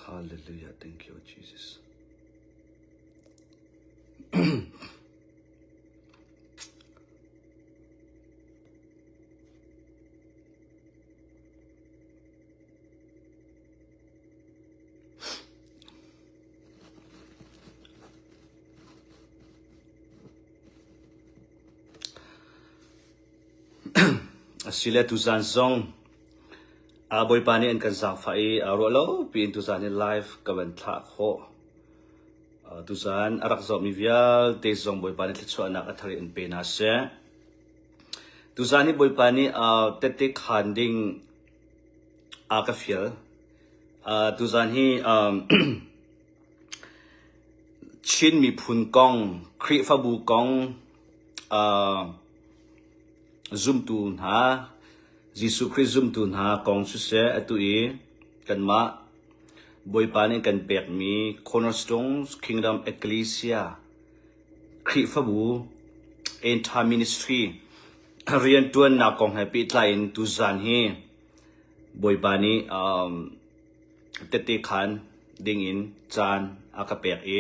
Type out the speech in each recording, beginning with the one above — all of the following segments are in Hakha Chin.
Hallelujah. Thank you, Jesus. Asile tuzan zong a Bawipa nih an kan zaangfah i ruah lo piin tuzan hi live ka van thlah khawh. Tuzan a rak zohmi vialte zong Bawipa nih thluachuahnak a thar in an pe hna seh. Tuzan hi Bawipa nih tette khaan ding a ka fial. Tuzan hi Chin miphun kong, Khrihfabu kong, zumtu hna, Jesuh Khrih zumtu hna kong siseh atu i kanmah Bawipa nih kan pekmi Cornerstone Kingdom Ecclesia Khrihfabu Enter Ministry rianṭuannak kong he pehtlai in tuzan hi Bawipa nih um, tette khaan dingin caan a ka pek i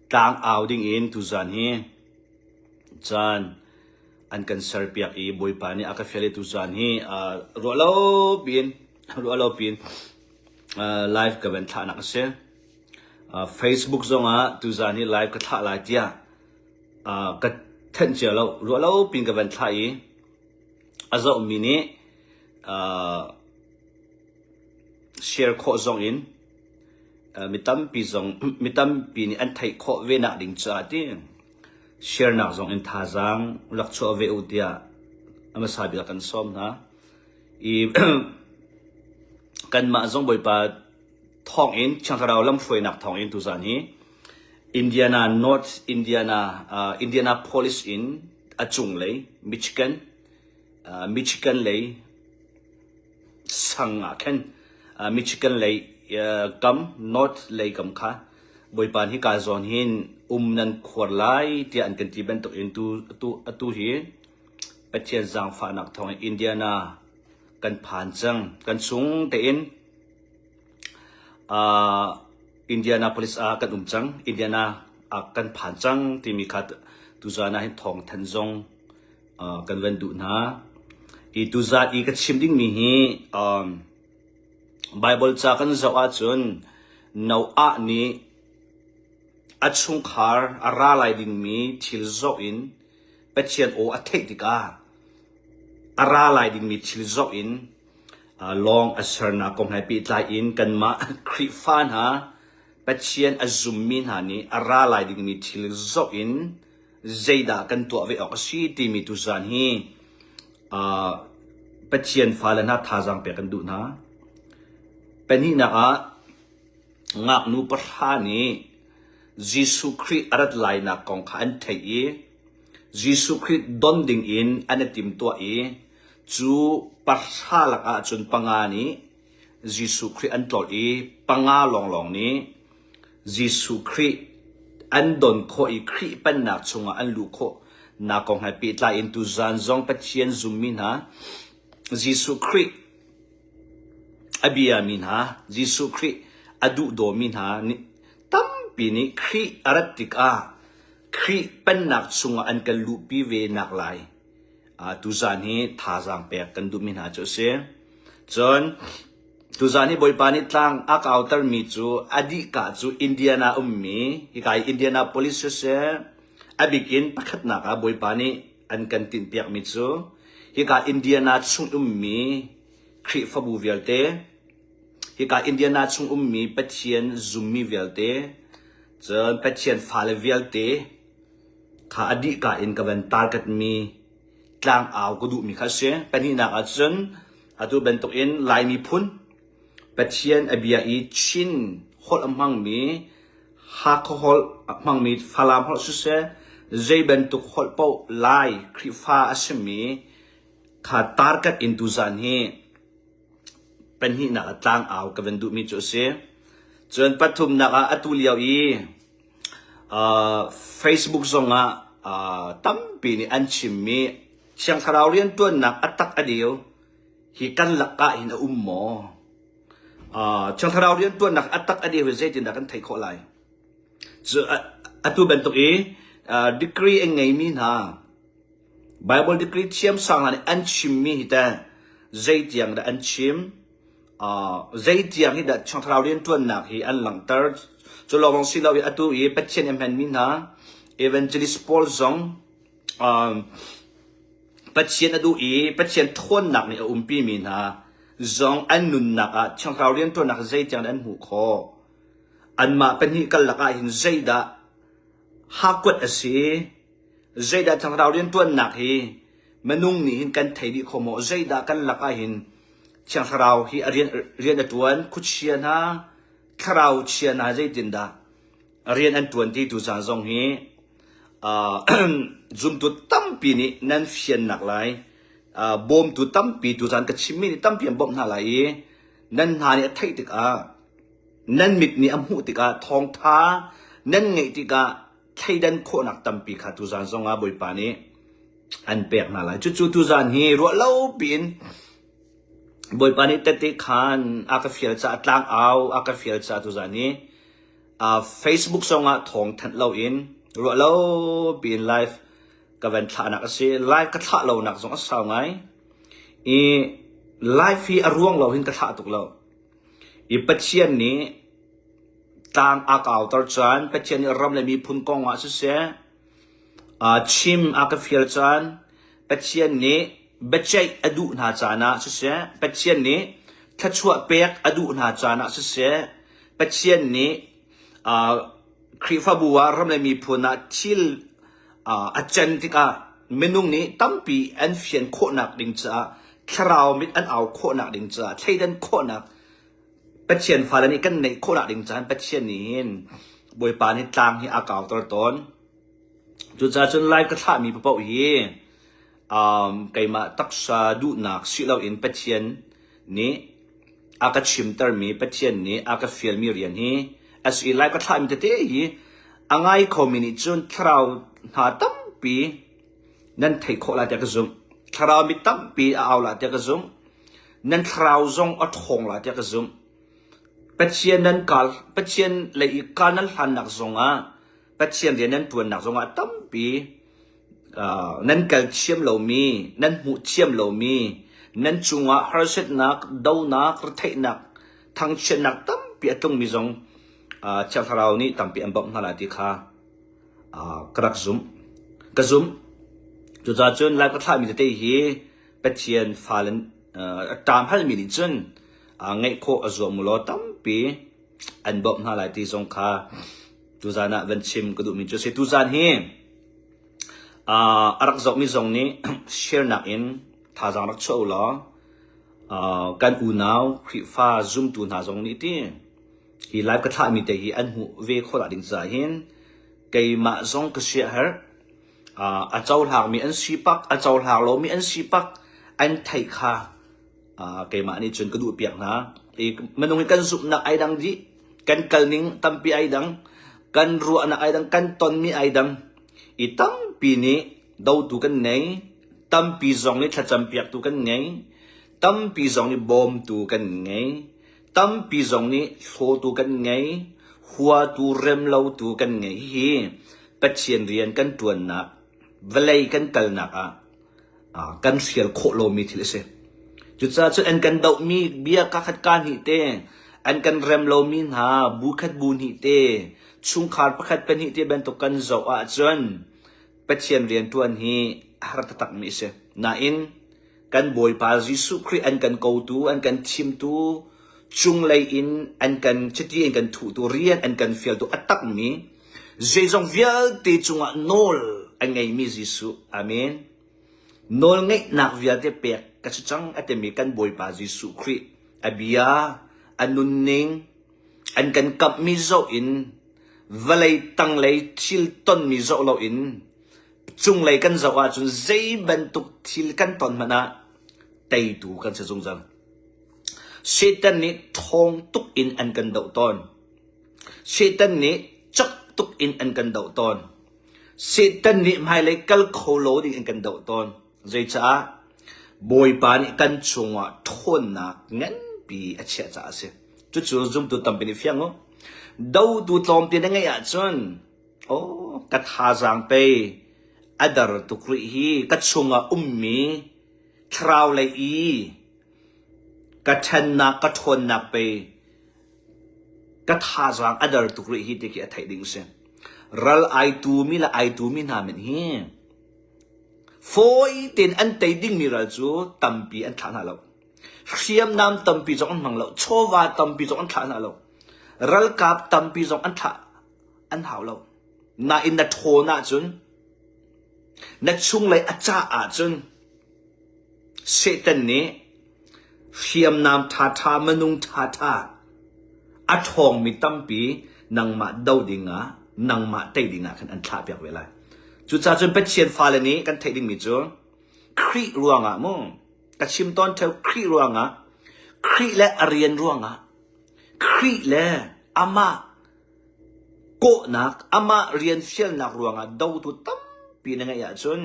tlang au dingin tuzan hi caan an kan serpiak i Bawipa nih a ka fial i tuzan hi uh, ruah lo piin ruah lo piin uh, live ka van thlahnak a si. Uh, Facebook zongah tuzan hi live ka thlah lai tiah uh, ka thanh cia lo ruah lo pin ka van thlah i a zohmi nih uh, share khawh zong in uh, mi tampi zong mi tampi nih an theih khawh ve nak ding caah ti share nak zong in thazaang rak chuah ve u tiah a hmasa bik ah kan sawm hna i kanmah zong Bawipa thawngin Thiang Thlarau lamhruainak thawngin tuzan hi Indiana North Indiana uh, Indianapolis in a cunglei Michigan uh, Michigan lei sang ah khan uh, Michigan lei uh, kam North lei kam kha Bawipa hi ka zawn hin um nan khuar lai tiah an kan ti bantuk in tu atu atu hi Pathian zaangfahnak thawngin Indiana kan phan cang kan chung tein Uh, Indianapolis ah kan um cang. Indiana ah kan phan cang timi kha tuzan ah hin thawng than zong uh, kan van duh hna. I tuzan i ka chim dingmi hi um, Bible ca kan zoh ahcun Noah nih a chungkhar a ra lai dingmi thil zoh in Pathian aw a theih tikah a ra lai dingmi thil zoh in lawng a sernak kong he pehtlai in kanmah Khrihfa hna Pathian a zummi hna nih a ra lai dingmi thil zoh in zeidah kan tuah ve awk a si timi tuzan hi Pathian fale hna thazaang pek kan duh hna. Pahnihnak ah ngaknu pahra nih Jesuh Khrih a rat lainak kong kha an theih i Jesuh Khrih don dingin an i timtuah i Cu pahra lakah cun panga nih Jesuh Khrih an tlolh i panga lawnglawng nih Jesuh Khrih an don khawh i Khrih pennak chungah an luh khawh nak kong he pehtlai in tuzan zong Pathian zummi hna Jesuh Khrih a biami hna Jesuh Khrih a duhdawmi hna nih tampi nih Khrih a rat tikah Khrih pennak chungah an kan luhpi ve nak lai Tuzaan hi thazaang pek kan duhmi hna cu a si. Cun tuzaan hi Bawipa nih tlang a kautermi cu a dihka cu Indiana ummi hika i Indianapolis siseh a bikin pakhatnak ah Bawipa nih an kan tinhpiakmi cu hika Indiana chung ummi Khrihfabu vialte hika Indiana chung ummi Pathian zummi vialte cun Pathian fale vialte kha a dihka in ka van targetmi tlangau ka duhmi kha a si. Pahnihnak ah cun atu bantukin Lai miphun Pathian a bia i Chin holh a hmangmi Hakha holh a hmangmi Falam holh siseh zei bantuk holh paoh Lai Khrihfa a simi kha target in tuzan hi pahnihnak ah tlangau ka van duhmi cu a si. Cun pathumnak ah atu lio i Facebook zongah tampi nih an chimmi Thiang Thlarau rianṭuannak a tak a deu hi kan lakah hin a um maw? Thiang Thlarau rianṭuannak a tak a deu hi zeitindah kan theih khawh lai? Cu atu bantuk i degree a ngeimi hna Bible degree thiamsang hna nih an chimmi hi teh zeitiang dah an chim? Zeitiang hi dah Thiang Thlarau rianṭuannak hi an langhter? Cu lawng si lo i atu i Pathian a hmanmi hna evangelist pawl zong Pathian a duh i Pathian ṭhawnnak nih a umpimi hna zong an nunnak ah Thiang Thlarau rianṭuannak zeitiang dah an hmuh khawh? Anmah pahnih karlak ah hin zeidah hakuat a si? Zeidah Thiang Thlarau rianṭuannak hi minung nih hin kan thei dih kho maw? Zeidah kan lakah hin Thiang Thlarau hi a rian, rian a ṭuan? Khuachia hna, thlarau chia hna zeitindah rian an ṭuan ti tuzaan zong hi uh, zumtu tampi nih nan fiannak lai uh, bawmtu tampi tuzaan ka chimmi nih tampi an bawmh hna lai i nan hna nih a theih tikah nan mit nih a hmuh tikah thawngtha nan ngeih tikah thleidan khawhnak tampi kha tuzaan zong ah Bawipa nih an pek hna lai. Cucu tuzaan hi ruah lo piin Bawipa nih tette khan a ka fial caah tlangau a ka fial caah tuzaan hi uh, Facebook zong ah thawng thanh loin ruah lo piin live ka van thlahnak a si. Live ka thlah lonak zong a sau ngai. I live hi a ruang lo hin ka thlah tuk lo. I Pathian nih tlang a kauter caan, Pathian nih ram le miphun kong ah siseh, chim a ka fial caan, Pathian nih biaceih a duh hna caan ah siseh, Pathian nih thluachuah pek a duh hna caan ah siseh, Pathian nih Khrihfabu ah ram le miphun ah thil a can tikah minung nih tampi an fian khawhnak ding caah thlarau mit an au khawhnak ding caah thleidan khawhnak Pathian fale nih kan neih khawhnak ding caah Pathian nih hin Bawipa nih tlang hi a kauter tawn. Cucaah cun lai ka thlahmi paoh hi um, keimah taksa duhnak si loin Pathian nih a ka chimtermi Pathian nih a ka fialmi rian hi a si i lai ka thlahmi tete hi a ngai khomi nih cun thlarau hna tampi nan theih khawh lai tiah ka zumh. Thlarau mi tampi a au lai tiah ka zumh. Nan thlarau zong a ṭhawng lai tiah ka zumh. Pathian nan kal Pathian lei i kal nan hlannak zongah Pathian rian nan ṭuannak zongah tampi nan kal thiam lomi, nan hmuh thiam lomi, nan cungah harsatnak, donak, retheihnak, thangchiatnak tampi a tlungmi zong Thiang Thlarau nih tampi an bawmh hna lai ti kha ka rak zumh. Ka zumh. Cucaah cun lai ka thlahmi tete hi Pathian fale a ṭam halmi nih cun ngeih khawh a zuam u law tampi an bawmh hna lai ti zong kha tuzan ah van chim ka duhmi cu a si. Tuzan hi a rak zohmi zong nih share nak in thazaang rak chuah u law kan unau Khrihfa zumtu hna zong nih ti hi live ka thlahmi te hi an hmuh ve khawh ding caah hin keimah zong ka siaherh a cohlangmi an si pak a cohlang lomi an si pak an theih kha keimah nih cun ka duh piak hna i minung hi kan zumhnak ai dang dih kan kalning tampi ai dang kan ruahnak ai dang kan tonmi ai dang i tampi nih dotu kan ngei tampi zong nih thlacam piaktu kan ngei tampi zong nih bawmtu kan ngei tampi zong nih hlawtu kan ngei huatu remlotu kan ngei hi Pathian rian kan ṭuannak vawlei kan kalnak ah kan hrial khawh lomi thil a si. Cucaah cun an kan dohmi bia ka khat ka hnih te, an kan rem lomi hna bu khat bu hnih te, chungkhar pakhat pahnih te bantuk kan zoh ahcun Pathian rianṭuan hi a har taktakmi a si. Nain kan Bawipa Jesuh Khrih an kan kotu, an kan thimtu, cunglei in an kan chiti in kan thuhtu, rian an kan fialtu a takmi zeizong vialte cungah nawl a ngeimi Jesuh. Amen. Nawlngeihnak vialte pek ka si cang a timi kan Bawipa Jesuh Khrih a bia, a nunning, an kan kamhmi zoh in vawlei tanglei thil tonmi zoh loin cunglei kan zoh ahcun zei bantuk thil kan ton hmanh ah teitu kan si zungzal. Satan nih ṭhawng tuk in an kan doh tawn. Satan nih cak tuk in an kan doh tawn. Satan nih hmailei kal kho lo ding in kan doh tawn. Zeicah? Bawipa nih kan chungah ṭhawnnak nganpi a chiah caah a si. Cucu zumtu tampi nih fiang u. Dotu tlawmte na ngeih ahcun aw ka thazaang pei a dar tuk rih hi ka chungah ummi thlarau lei i ka ṭhannak ka ṭhawnnak pei ka thazaang a dar tuk rih hi ti khi a theih ding si. Ral ai tumi le ai tumi hna men hi fawi tein an tei dingmi ral cu tampi an thlah hna lo. Hriamnam tampi zong an hmang lo. Chawva tampi zong an thlah hna lo. Ralkap tampi zong an thlah an hau lo. Nain na ṭhawn ahcun na chunglei a cah ahcun Satan nih hriamnam ṭhaṭha minung ṭhaṭha a ṭhawngmi tampi nangmah do dingah nangmah tei dingah khan an thlahpiak ve lai. Cucaah cun Pathian fale nih kan theih dingmi cu Khrih ruangah mu ka chim tawn ṭheo Khrih ruangah Khrih le a rian ruangah Khrih le amah kawhnak amah rian fialnak ruangah dotu tampi na ngeih ahcun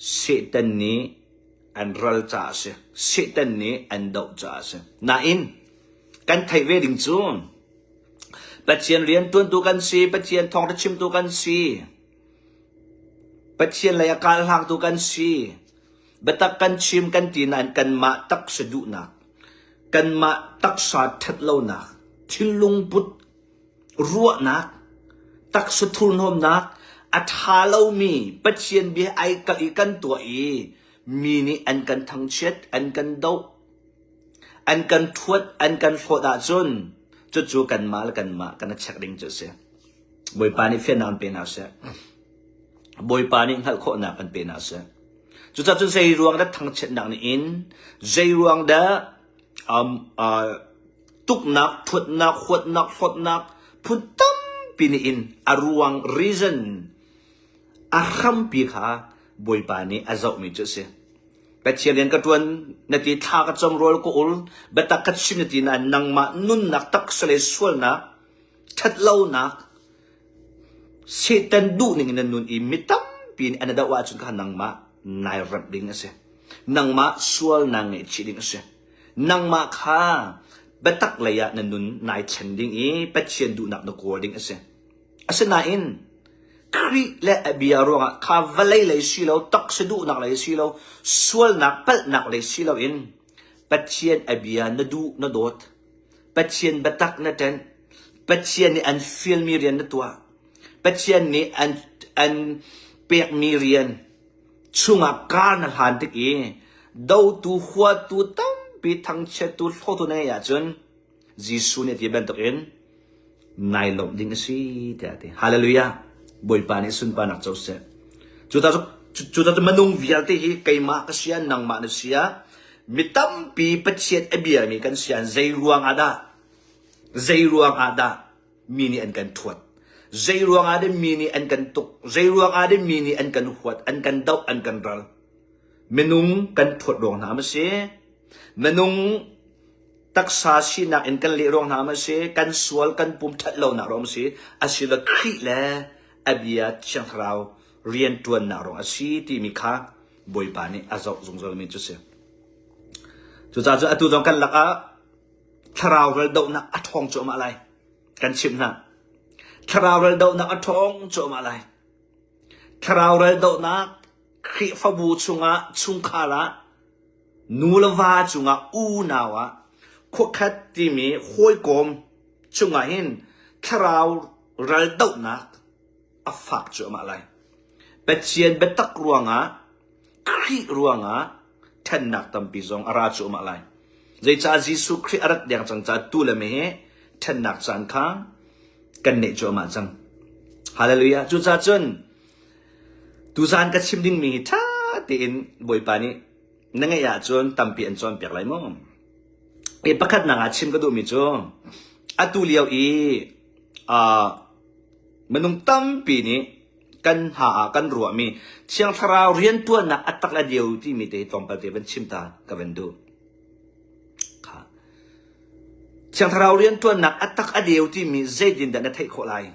Satan nih an ral caah a si. Satan nih an doh caah a si. Nain kan theih ve ding cu Pathian riantuantu kan si, Pathian thawngṭha chimtu kan si, Pathian lei a kalhlangtu kan si. Biatak kan chim kan ti nain kanmah taksa duhnak, kanmah taksa ṭhatlonak, thinlung put ruahnak, taksa thurhnawmnak, a ṭha lomi Pathian bia ai kalh i kan tuah i mi nih an kan thangchiat, an kan doh, an kan ṭhuat, an kan hlawt ahcun cucu kanmah le kanmah kan i check ding cu a si. Bawipa nih fiannak an pe hna seh. Bawipa nih hngalh khawhnak an pe hna seh. Cucaah cun zei ruang dah thangchiatnak nih in, zei ruang dah um, uh, tuknak, ṭhuatnak, huatnak, hlawtnak phun tampi nih in a ruang reason a hrampi kha Bawipa nih a zohmi cu a si. Pathian rian ka ṭuan na ti thla ka cam rawl ka ul biatak ka chim na ti nain nangmah nunnak taksa le sualnak ṭhatlonak Satan duhning in na nun i mi tampi nih an i doh ahcun kha nangmah nai remh ding a si. Nangmah sual naa ngaihchih ding a si. Nangmah kha biatak lei ah na nun nai thlen ding i Pathian duhnak na kawl ding a si. Asinain Khrih le a bia ruangah kha vawlei lei si lo, taksa duhnak lei si lo, sualnak palhnak lei si loin Pathian a bia na duh na dawt. Pathian biatak na ṭanh. Pathian nih an fialmi rian na tuah. Pathian nih an, an pekmi rian chungah kar na hlan tik i dotu, huatu tampi, thangchiattu, hlawtu na ngeih ahcun Jesuh nih a ti bantukin nai lawmh ding a si tiah a ti. Hallelujah! Bawipa nih sunparnak co seh. Cucaah cu minung vialte hi keimah ka sia, nangmah na sia, mi tampi Pathian a biami kan sia, zei ruang ah dah zei ruang ah dah mi nih an kan thuat? Zei ruang ah dah mi nih an kan tuk? Zei ruang ah dah mi nih an kan huat, an kan doh, an kan ral? Minung kan thuat ruang hna ma si? Minung taksa sinak in kan leh ruang hna ma si? Kan sual, kan pum ṭhat lonak ruang ma si? Asilo Khrih le a bia Thiang Thlarau rianṭuannak ruang a si timi kha Bawipa nih a zoh zungzalmi cu si. Cucaah cu atu zong kan lakah thlarau ral dohnak a ṭhawng cuahmah lai. Kan chimh hna. Thlarau ral dohnak a ṭhawng cuahmah lai. Thlarau ral dohnak Khrihfabu chungah chungkhar ah nu le va cungah unau ah khuakhat timi hawikom chungah hin thlarau ral dohnak a fak cuahmah lai. Pathian biatak ruangah Khrih ruangah ṭhennak tampi zong a ra cuahmah lai. Zeicah Jesuh Khrih a rat deng cang caah tu le me he ṭhennak caan kha kan neih cuahmah cang. Hallelujah. Cucaah cun tuzaan ka chim dingmi hi ṭha tein Bawipa nih na ngeih ahcun tampi an cawnpiak lai mu. I pakhatnak ah chim ka duhmi cu atu lio i uh, minung tampi nih kan hna ah kan ruahmi Thiang Thlarau rianṭuannak a tak le a deu timi te hi tlawmpal te van chim ta ka van duh. Kha. Thiang Thlarau rianṭuannak a tak a deu timi zeitindah na theih khawh lai?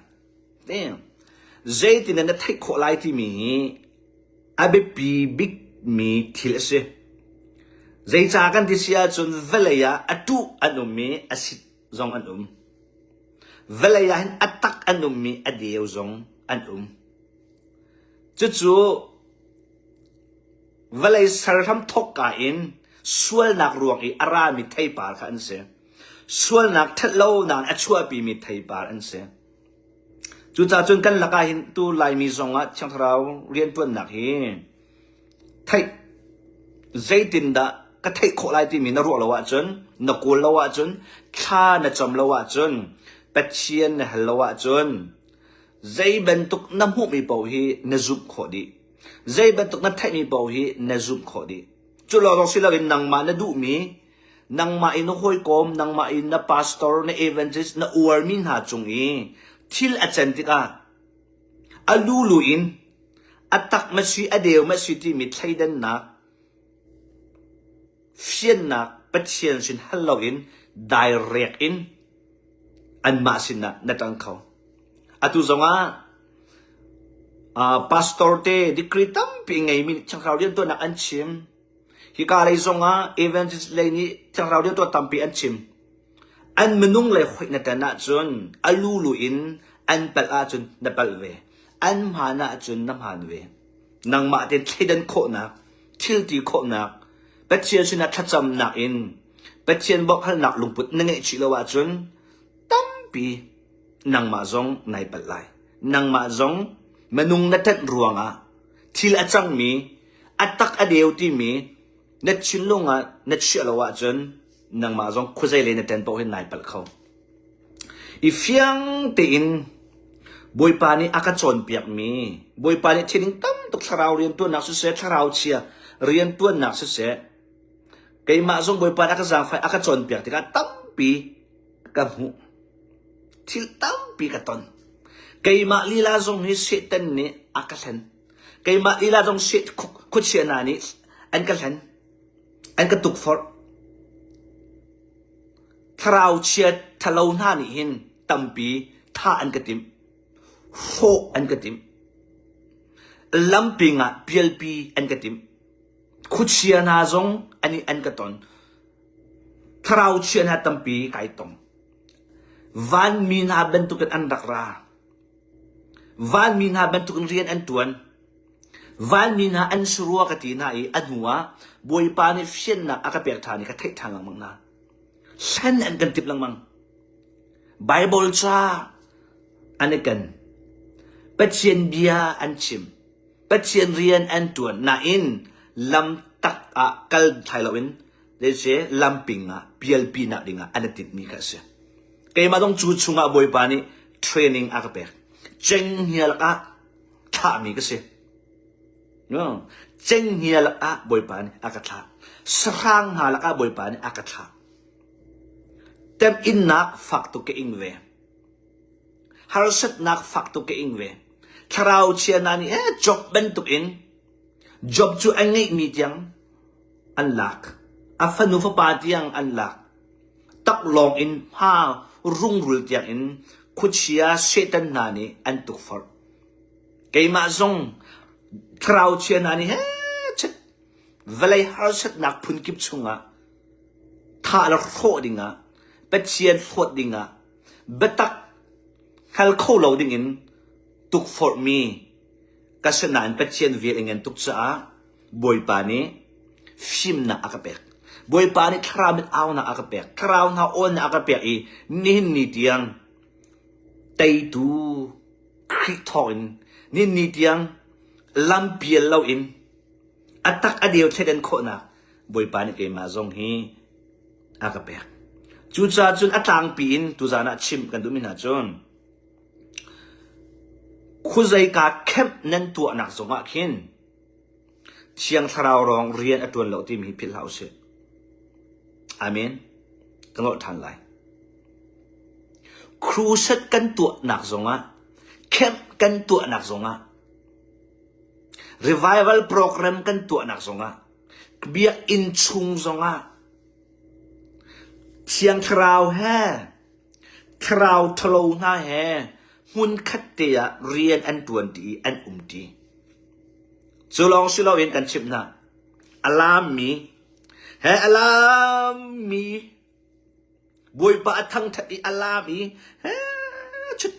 Zeitindah na theih khawh lai timi hi a biapi bikmi thil a si. Zeicah kan ti si ahcun vawlei ah a tuh an um i a si. zong an um. Vawlei ah hin a tak an ummi a deu zong an um. Cucu vawlei ser hram thawkka in sualnak ruang i a rami theipar kha an si. Sualnak ṭhatlonak a chuahpimi theipar an si. Cucaah cun kan lakah hin tu Laimi zongah Thiang Thlarau rianṭuannak hi theih zeitindah ka theih khawh lai timi na ruah lo ahcun, na kawl lo ahcun, thla na cam lo ahcun, Pathian na hal lo ahcun, zei bantuk na hmuhmi paoh hi na zumh khawh dih. Zei bantuk na theihmi paoh hi na zumh khawh dih. Cu lawng si loin nangmah na duhmi, nangmah i na hawikom, nangmah i na pastor, na evangelist, na uarmi hna cung i thil a can tikah a lulu in a tak ma si, a deu ma si timi thleidannak, fiannak Pathian sin hal loin direct in anmah sinah na ṭang kho. Atu zongah uh, pastor te degree tampi ngeimi nih thiangthlarau riantuannak an chim. Hika lei zongah evangelist lei nih thiangthlarau riantuan tampi an chim. An minung lei hoih na ṭan ahcun a lulu in an palh ahcun na palh ve. An hmaan ahcun na hmaan ve. Nangmah tein thleidan khawhnak, thil ti khawhnak, Pathian sinah thlacamnak in Pathian bawmhhalnak lungput na ngeih chih lo ahcun tampi nangmah zong nai palh lai. Nangmah zong minung na ṭanh ruangah thil a cangmi, a tak a deu timi na thinlung ah na chiah lo ahcun nangmah zong khuazei lei na ṭan paoh hin nai palh kho. I fiang tein Bawipa nih a ka cawnpiakmi, Bawipa nih thil tam tuk thlarau rianṭuannak siseh, thlarau chia rianṭuannak siseh, keimah zong Bawipa nih a ka zaangfah a ka cawnpiak tikah tampi ka hmuh. Thil tampi ka ton. Keimah lila zong hi Satan nih a ka hlen. Keimah lila zong khuachia hna nih an ka hlen. An ka tukforh. Thlarau chia ṭhalo hna nih hin tampi thah an ka timh, hrawh an ka timh, lamping ah pialpi an ka timh. Khuachia hna zong an i an ka ton. Thlarau chia hna tampi kai tong. Vanmi hna bantukin an rak ra. Vanmi hna bantukin rian an ṭuan. Vanmi hna an si rua ka ti hna i a hnu ah Bawipa nih fiannak a ka pek ṭhan i ka theih ṭhan lengmang hna. Hlen an kan timh lengmang. Baibal ca an i ken. Pathian bia an chim. Pathian rian an ṭuan. Nain lam tak ah kal thai loin zeise lamping ah pialpi nak dingah an i tinhmi kha a si. Keimah zong cu chungah Bawipa nih training a ka pek. Cenghngia lakah thlahmi ka si. No. Cenghngia lakah Bawipa nih a ka thlah. Sahrang hna lakah Bawipa nih a ka thlah. Temhinnak fak tuk ka ing ve. Harsatnak fak tuk ka ing ve. Thlarau chia hna nih eh Job bantuk in Job cu a ngeihmi tiang an lak. A fanu fapa tiang an lak. Taklawng in hma rungrul tiang in khuachia Satan hna nih an tukforh. Keimah zong thlarau chia hna nih hechet vawlei harsatnak phunkip chungah thah le hrawh dingah Pathian hlawt dingah biatak hngal kho lo dingin tukforhmi ka si nain Pathian vel i ngan tuk caah Bawipa nih fimnak a ka pek. Bawipa nih thlarau mit aunak a ka pek. Thlarau hna awnnak a ka pek i nihin ni tiang teitu Khrih thawngin nihin ni tiang lampial loin a tak a deu thleidan khawhnak Bawipa nih keimah zong hi a ka pek. Cucaah cun a tlangpi in tuzaan ah chimh kan duhmi hna cun khuzeika camp nan tuahnak zongah khin Thiang Thlarau rawng rian a ṭuan lo timi hi philh hlah usih. Amen. Ka nolh ṭhan lai. Crusade kan tuahnak zongah, camp kan tuahnak zongah, revival program kan tuahnak zongah, biakinn chung zongah, Thiang Thlarau he, thlarau ṭhalo hna he hmunkhat te ah rian an ṭuan ṭi i an um ṭi. Cu lawng si loin kan chimh hna. A laammi he a laammi. Bawipa a thangthat i a laam i chut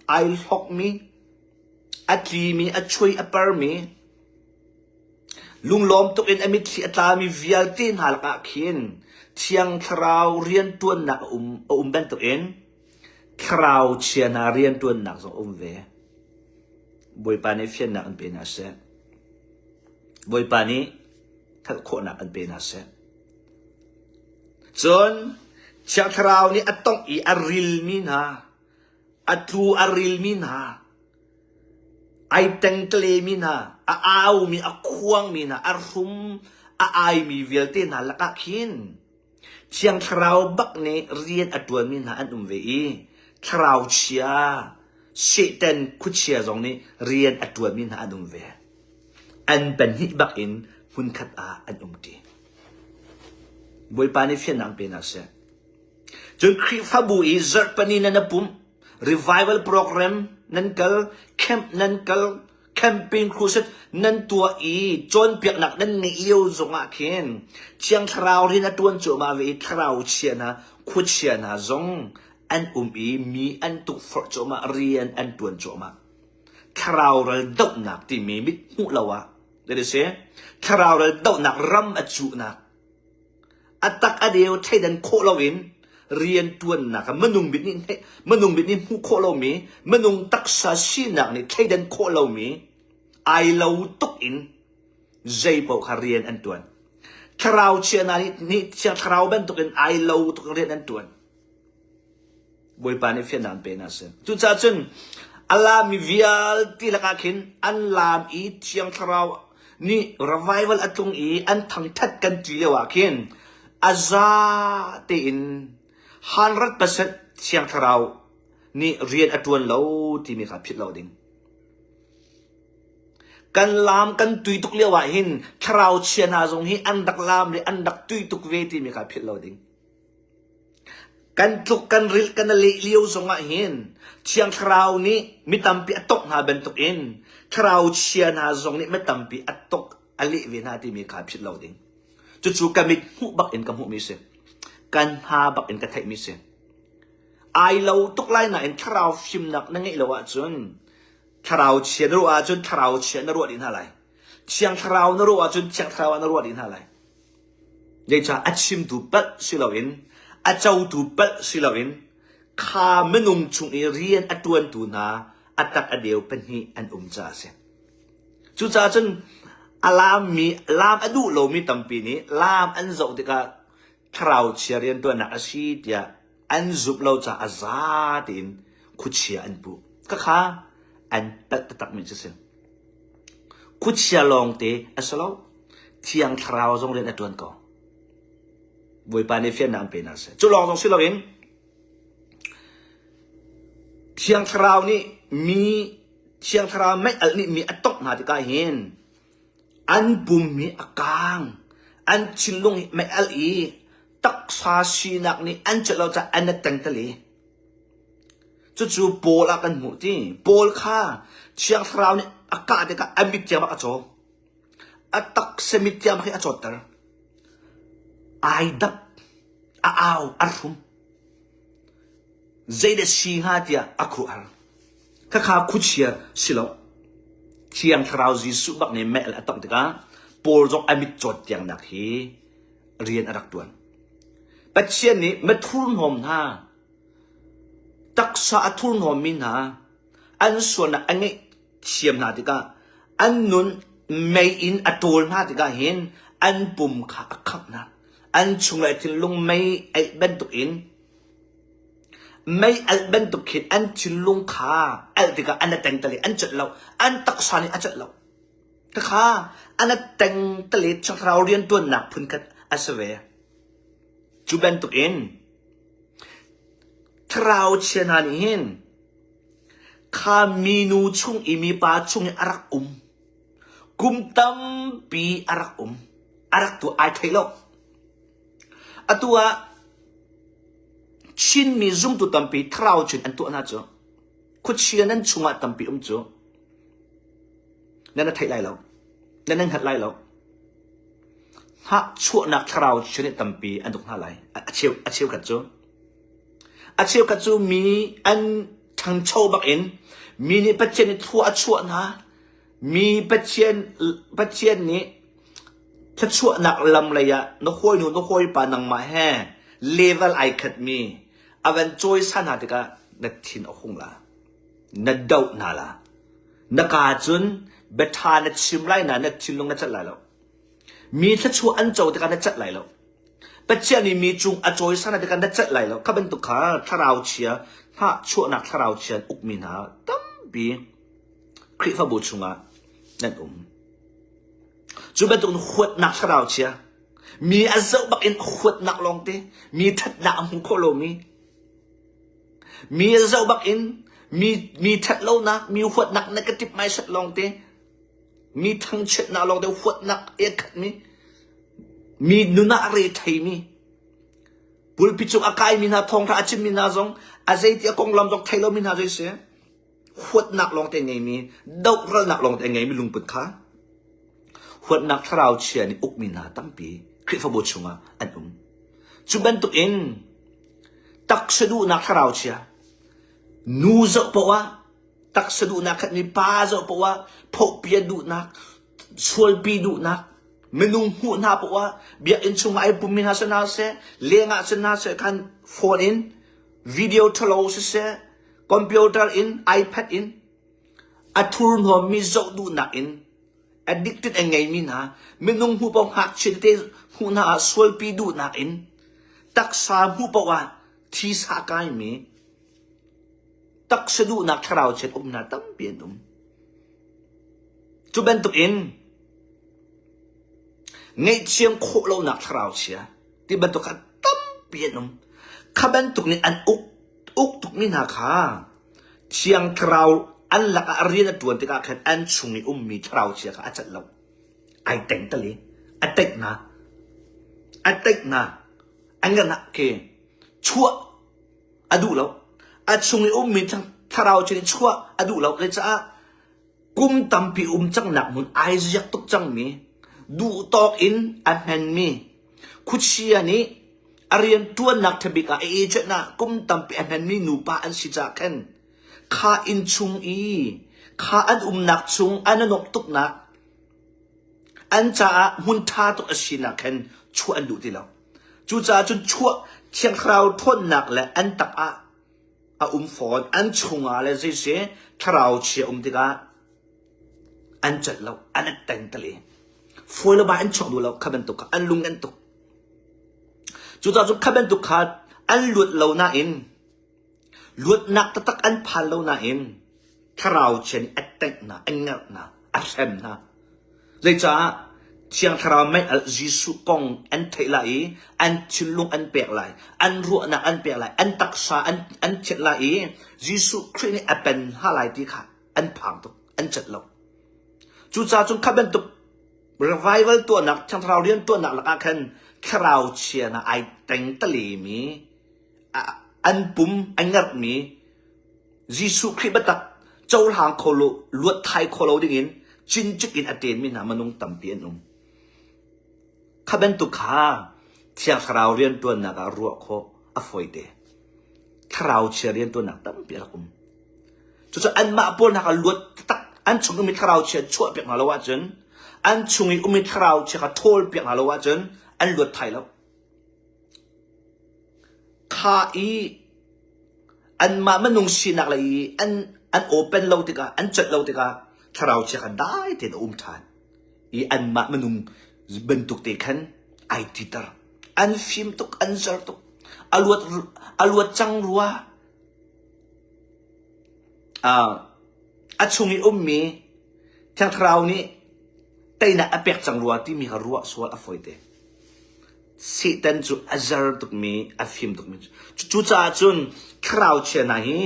ai hlokmi, a tlimi, a chuai a parmi, lunglawm tuk in a mitthli a tlami vialte hna lakah khin Thiang Thlarau rianṭuannak a um, a um bantukin thlarau chia hna rianṭuannak zong a um ve. Bawipa nih fiannak an pe hna seh. Bawipa nih hngalh khawhnak an pe hna seh. Cun Thiang Thlarau nih a tongh i a rilmi hna, a tlu a rilmi hna, ai tengtlemi hna, a aumi, a khuangmi hna, a hrum a aimi vialte hna lakah khin Thiang Thlarau bak nih rian a ṭuanmi hna an um ve i thlarau chia, Satan khuachia zong nih rian a ṭuanmi hna an um ve. An pahnih bak in hmunkhat ah an umṭi. Bawipa nih fiannak pe hna seh. Cun Khrihfabu i zarhpini nan i pumh, revival program nan kal, camp nan kal, camping crusade nan tuah i cawnpiaknak nan ngeih lio zongah khin Thiang Thlarau rian a ṭuan cuahmah ve i thlarau chia hna, khuachia hna zong an um i mi an tukforh cuahmah, rian an ṭuan cuahmah. Thlarau ral dohnak timi mit hmuh lo ah that is thlarau ral dohnak ram a cuhnak a tak a deu thleidan khawh loin riantuannak ah minung mit nih minung mit nih hmuh khawh lomi minung taksa sinak nih thleidan khawh lomi ai lo tuk in zei paoh kha rian an tuan thlarau chia hna nih nih thlarau bantukin ai lo tuk in rian an tuan Bawipa nih fiannak an pe hna seh. Cucaah cun a laammi vialte lakah khin an laam i Thiang Thlarau nih revival a tlung i an thangthat kan ti lio ah khin a za tein 100% Thiang Thlarau nih rian a ṭuan lo timi kha philh lo ding. Kan laam kan tui tuk lio ah hin thlarau chia hna zong hi an rak laam le an rak tui tuk ve timi kha philh lo ding. Kan tluk kan rilh kan leh lio zongah hin Thiang Thlarau nih mi tampi a tok hna bantukin thlarau chia hna zong nih mi tampi a tok a leh ve hna timi kha philh lo ding. Cucu ka mit hmuh bak in ka hmuhmi si. Kan hna bak in ka theihmi si. Ai lo tuk lai nain thlarau fimnak na ngeih lo ahcun thlarau chia na ruah ahcun thlarau chia na ruah dih hna lai. Thiang Thlarau na ruah ahcun Thiang Thlarau ah na ruah dih hna lai. Zeicah a chimtu palh si loin a cotu palh si loin kha minung chung i rian a ṭuantu hna a tak a deu pahnih an um caah a si. Cucaah cun a laammi laam a duh lomi tampi nih laam an zoh tikah thlarau chia rianṭuannak a si tiah an zumh lo caah a za tein khuachia an puh. Khakha an palh taktakmi cu a si. Khuachia lawngte a si lo. Thiang Thlarau zong rian a ṭuan ko. Bawipa nih fiannak an pe hna seh. Cu lawng zong si loin Thiang Thlarau nih mi Thiang Thlarau mei alh nih mi a tongh hna tikah hin an pum hi a kaang, an thinlung hi mei alh i taksa sinak nih an celh lo caah an i tengtali. Cucu Paul ah kan hmuh ti. Paul kha Thiang Thlarau nih a kah tikah a mit tiang bak a caw. A taksa mit tiang bak hi a cawtter. Ai dap, a au, a hrum. Zeidah si hnga tiah a khuahar. Khakha khuachia si lo. Thiang Thlarau Jesuh bak nih meh a tongh tikah Paul zong a mit cawt tiangnak hi rian a rak tuan. Pathian nih mathurhnawm hna Taksa a thurhnawmmi hna an sualnak a ngaihthiam hna tikah an nun mei in a ṭawl hna tikah hin an pum kha a khangh hna. An chunglei thinlung mei alh bantukin mei alh bantuk khin an thinlung kha alh tikah an a tengtale an celh lo. An taksa nih a celh lo. Khakha an a tengtale thlarau rianṭuannak phunkhat a si ve. Cu bantukin Thlarau chia hna nih hin kha minu chung i mipa chung i a rak um kum tampi a rak um a rak tuah ai thei lo. Atu ah Chinmi zumtu tampi thlarau cun an tuah hna cu khuachia nan chungah tampi um cu nan a theih lai lo nan nan hngalh lai lo. Hnahchuahnak thlarau chia nih tampi an tuk hna lai a cheu a cheukhat cu. A cheukhat cu mi an ṭhangcho bakin mi nih Pathian nih thlua a chuah hna. Mi Pathian Pathian nih thluachuahnak lam lei ah na hawinu na hawipa nangmah he level ai khatmi a van cawisan hna tikah na thin a hung la. Na doh hna la. Na kaa cun biaṭha na chim lai na na thinlung na celh lai lo. Mi thluachuah an co tikah na celh lai lo. Pathian nih mi cung a cawisan tikah na celh lai lo. Kha bantuk kha thlarau chia, hnahchuahnak thlarau chia an ukmi hna tampi Khrihfabu chungah nan um. Cu bantuk huatnak thlarau chia, mi a zoh bak in huatnak lawngte, mi ṭhatnak a hmu khawh lomi, mi a zoh bak in mi mi ṭhat lonak, mi huatnak negative mindset lawngte, mi thangchiatnak lawngte huatnak e khatmi, mi nun ah a re theimi, pulpit cung a kaimi hna thawngṭha a chimmi hna zong a zeiti a konglam zong thei lomi hna zei si huatnak lawngte ngeimi dohralnak lawngte ngeimi lungput kha huatnak thlarau chia nih ukmi hna tampi Khrihfabu chungah an um. Cu bantuk in taksa duhnak thlarau chia nu zoh poah ah taksa duhnak khatmi pa zoh poah ah phohpian duhnak sualpi duhnak minung hmuh hna poah ah biakinn chungah ai pummi hna si hna seh leng ah si hna seh khan phone in video ṭhalo siseh computer in iPad in a thurhnawmmi zoh duhnak in addicted a ngeimi hna minung hmuh paoh ngakchia tete hmuh hna ah sualpi duhnak in taksa hmuh paoh ah thisa kaimi taksa duhnak thlarau chiat um hna tampi an um. Cu bantuk in ngaihthiam khawh lonak thlarau chia ti bantuk kha tampi an um. Kha bantuk nih an uk uk tukmi hna kha Thiang Thlarau an lakah a rian a ṭuan tikah khan an chung i ummi thlarau chia kha a celh lo. Ai teng tal i a teih hna. A teih hna. An ngan ah khi chuah a duh lo. A chung i ummi thlarau chia nih chuah a duh lo. Zeicah kum tampi um cangnak hmun ai ziak tuk cangmi, duhtawk in a hmenmi, khuachia nih a rianṭuannak ṭhabik ah a agent ah kum tampi a hmenmi nupa an si caah khan kha inn chung i kha an umnak chung an i nuamh tuknak an caah hmun ṭha tuk a sinak khan chuah an duh ti lo. Cucaah cun chuah Thiang Thlarau ṭhawnnak le an tak ah a um fawn. An chungah le zeisi thlarau chia um tikah an celh lo, an i tengtel i fawi le bai an chuak duh lo kha bantuk kha an lung an tuk. Cucaah cun kha bantuk kha an luat lo nain luatnak taktak an phan lo nain thlarau chia nih a tengh hna, a ngerh hna, a hrem hna. Zeicah Thiang Thlarau mei-alh Jesuh kong an theih lai i an thinlung an pek lai, an ruahnak an pek lai, an taksa an, an thianh lai i Jesuh Khrih nih a pen hna lai ti kha an phang tuk, an celh lo. Cucaah cun kha bantuk revival tuahnak, Thiang Thlarau rian tuahnak lakah khan thlarau chia hna ai tengtalemi, an pum a ngerhmi Jesuh Khrih biatak cohlang kho lo, luat thai kho lo dingin cincik in a ṭenmi hna minung tampi an um. Kha bantuk kha Thiang Thlarau rianṭuannak ah ruah khawh a fawite. Thlarau chia rianṭuannak tampi a rak um. Cucu anmah pawl hna kha luat taktak an chung ummi thlarau chia chuahpiak hna lo ahcun an chung i ummi thlarau chia kha ṭhawlpiak hna lo ahcun an luat thai lo. Kha i anmah minung sinak lei i an an open lo tikah an celh lo tikah thlarau chia kha dai tein a um ṭhan i anmah minung bantuk te khan ai titer. An fim tuk, an zer tuk. A luat a luat cang rua. A chung i ummi Thiang Thlarau nih teinak a pek cang rua timi kha ruah sual a fawite. Satan cu a zer tukmi, a fim tukmi. Cucaah cun thlarau chia hna hi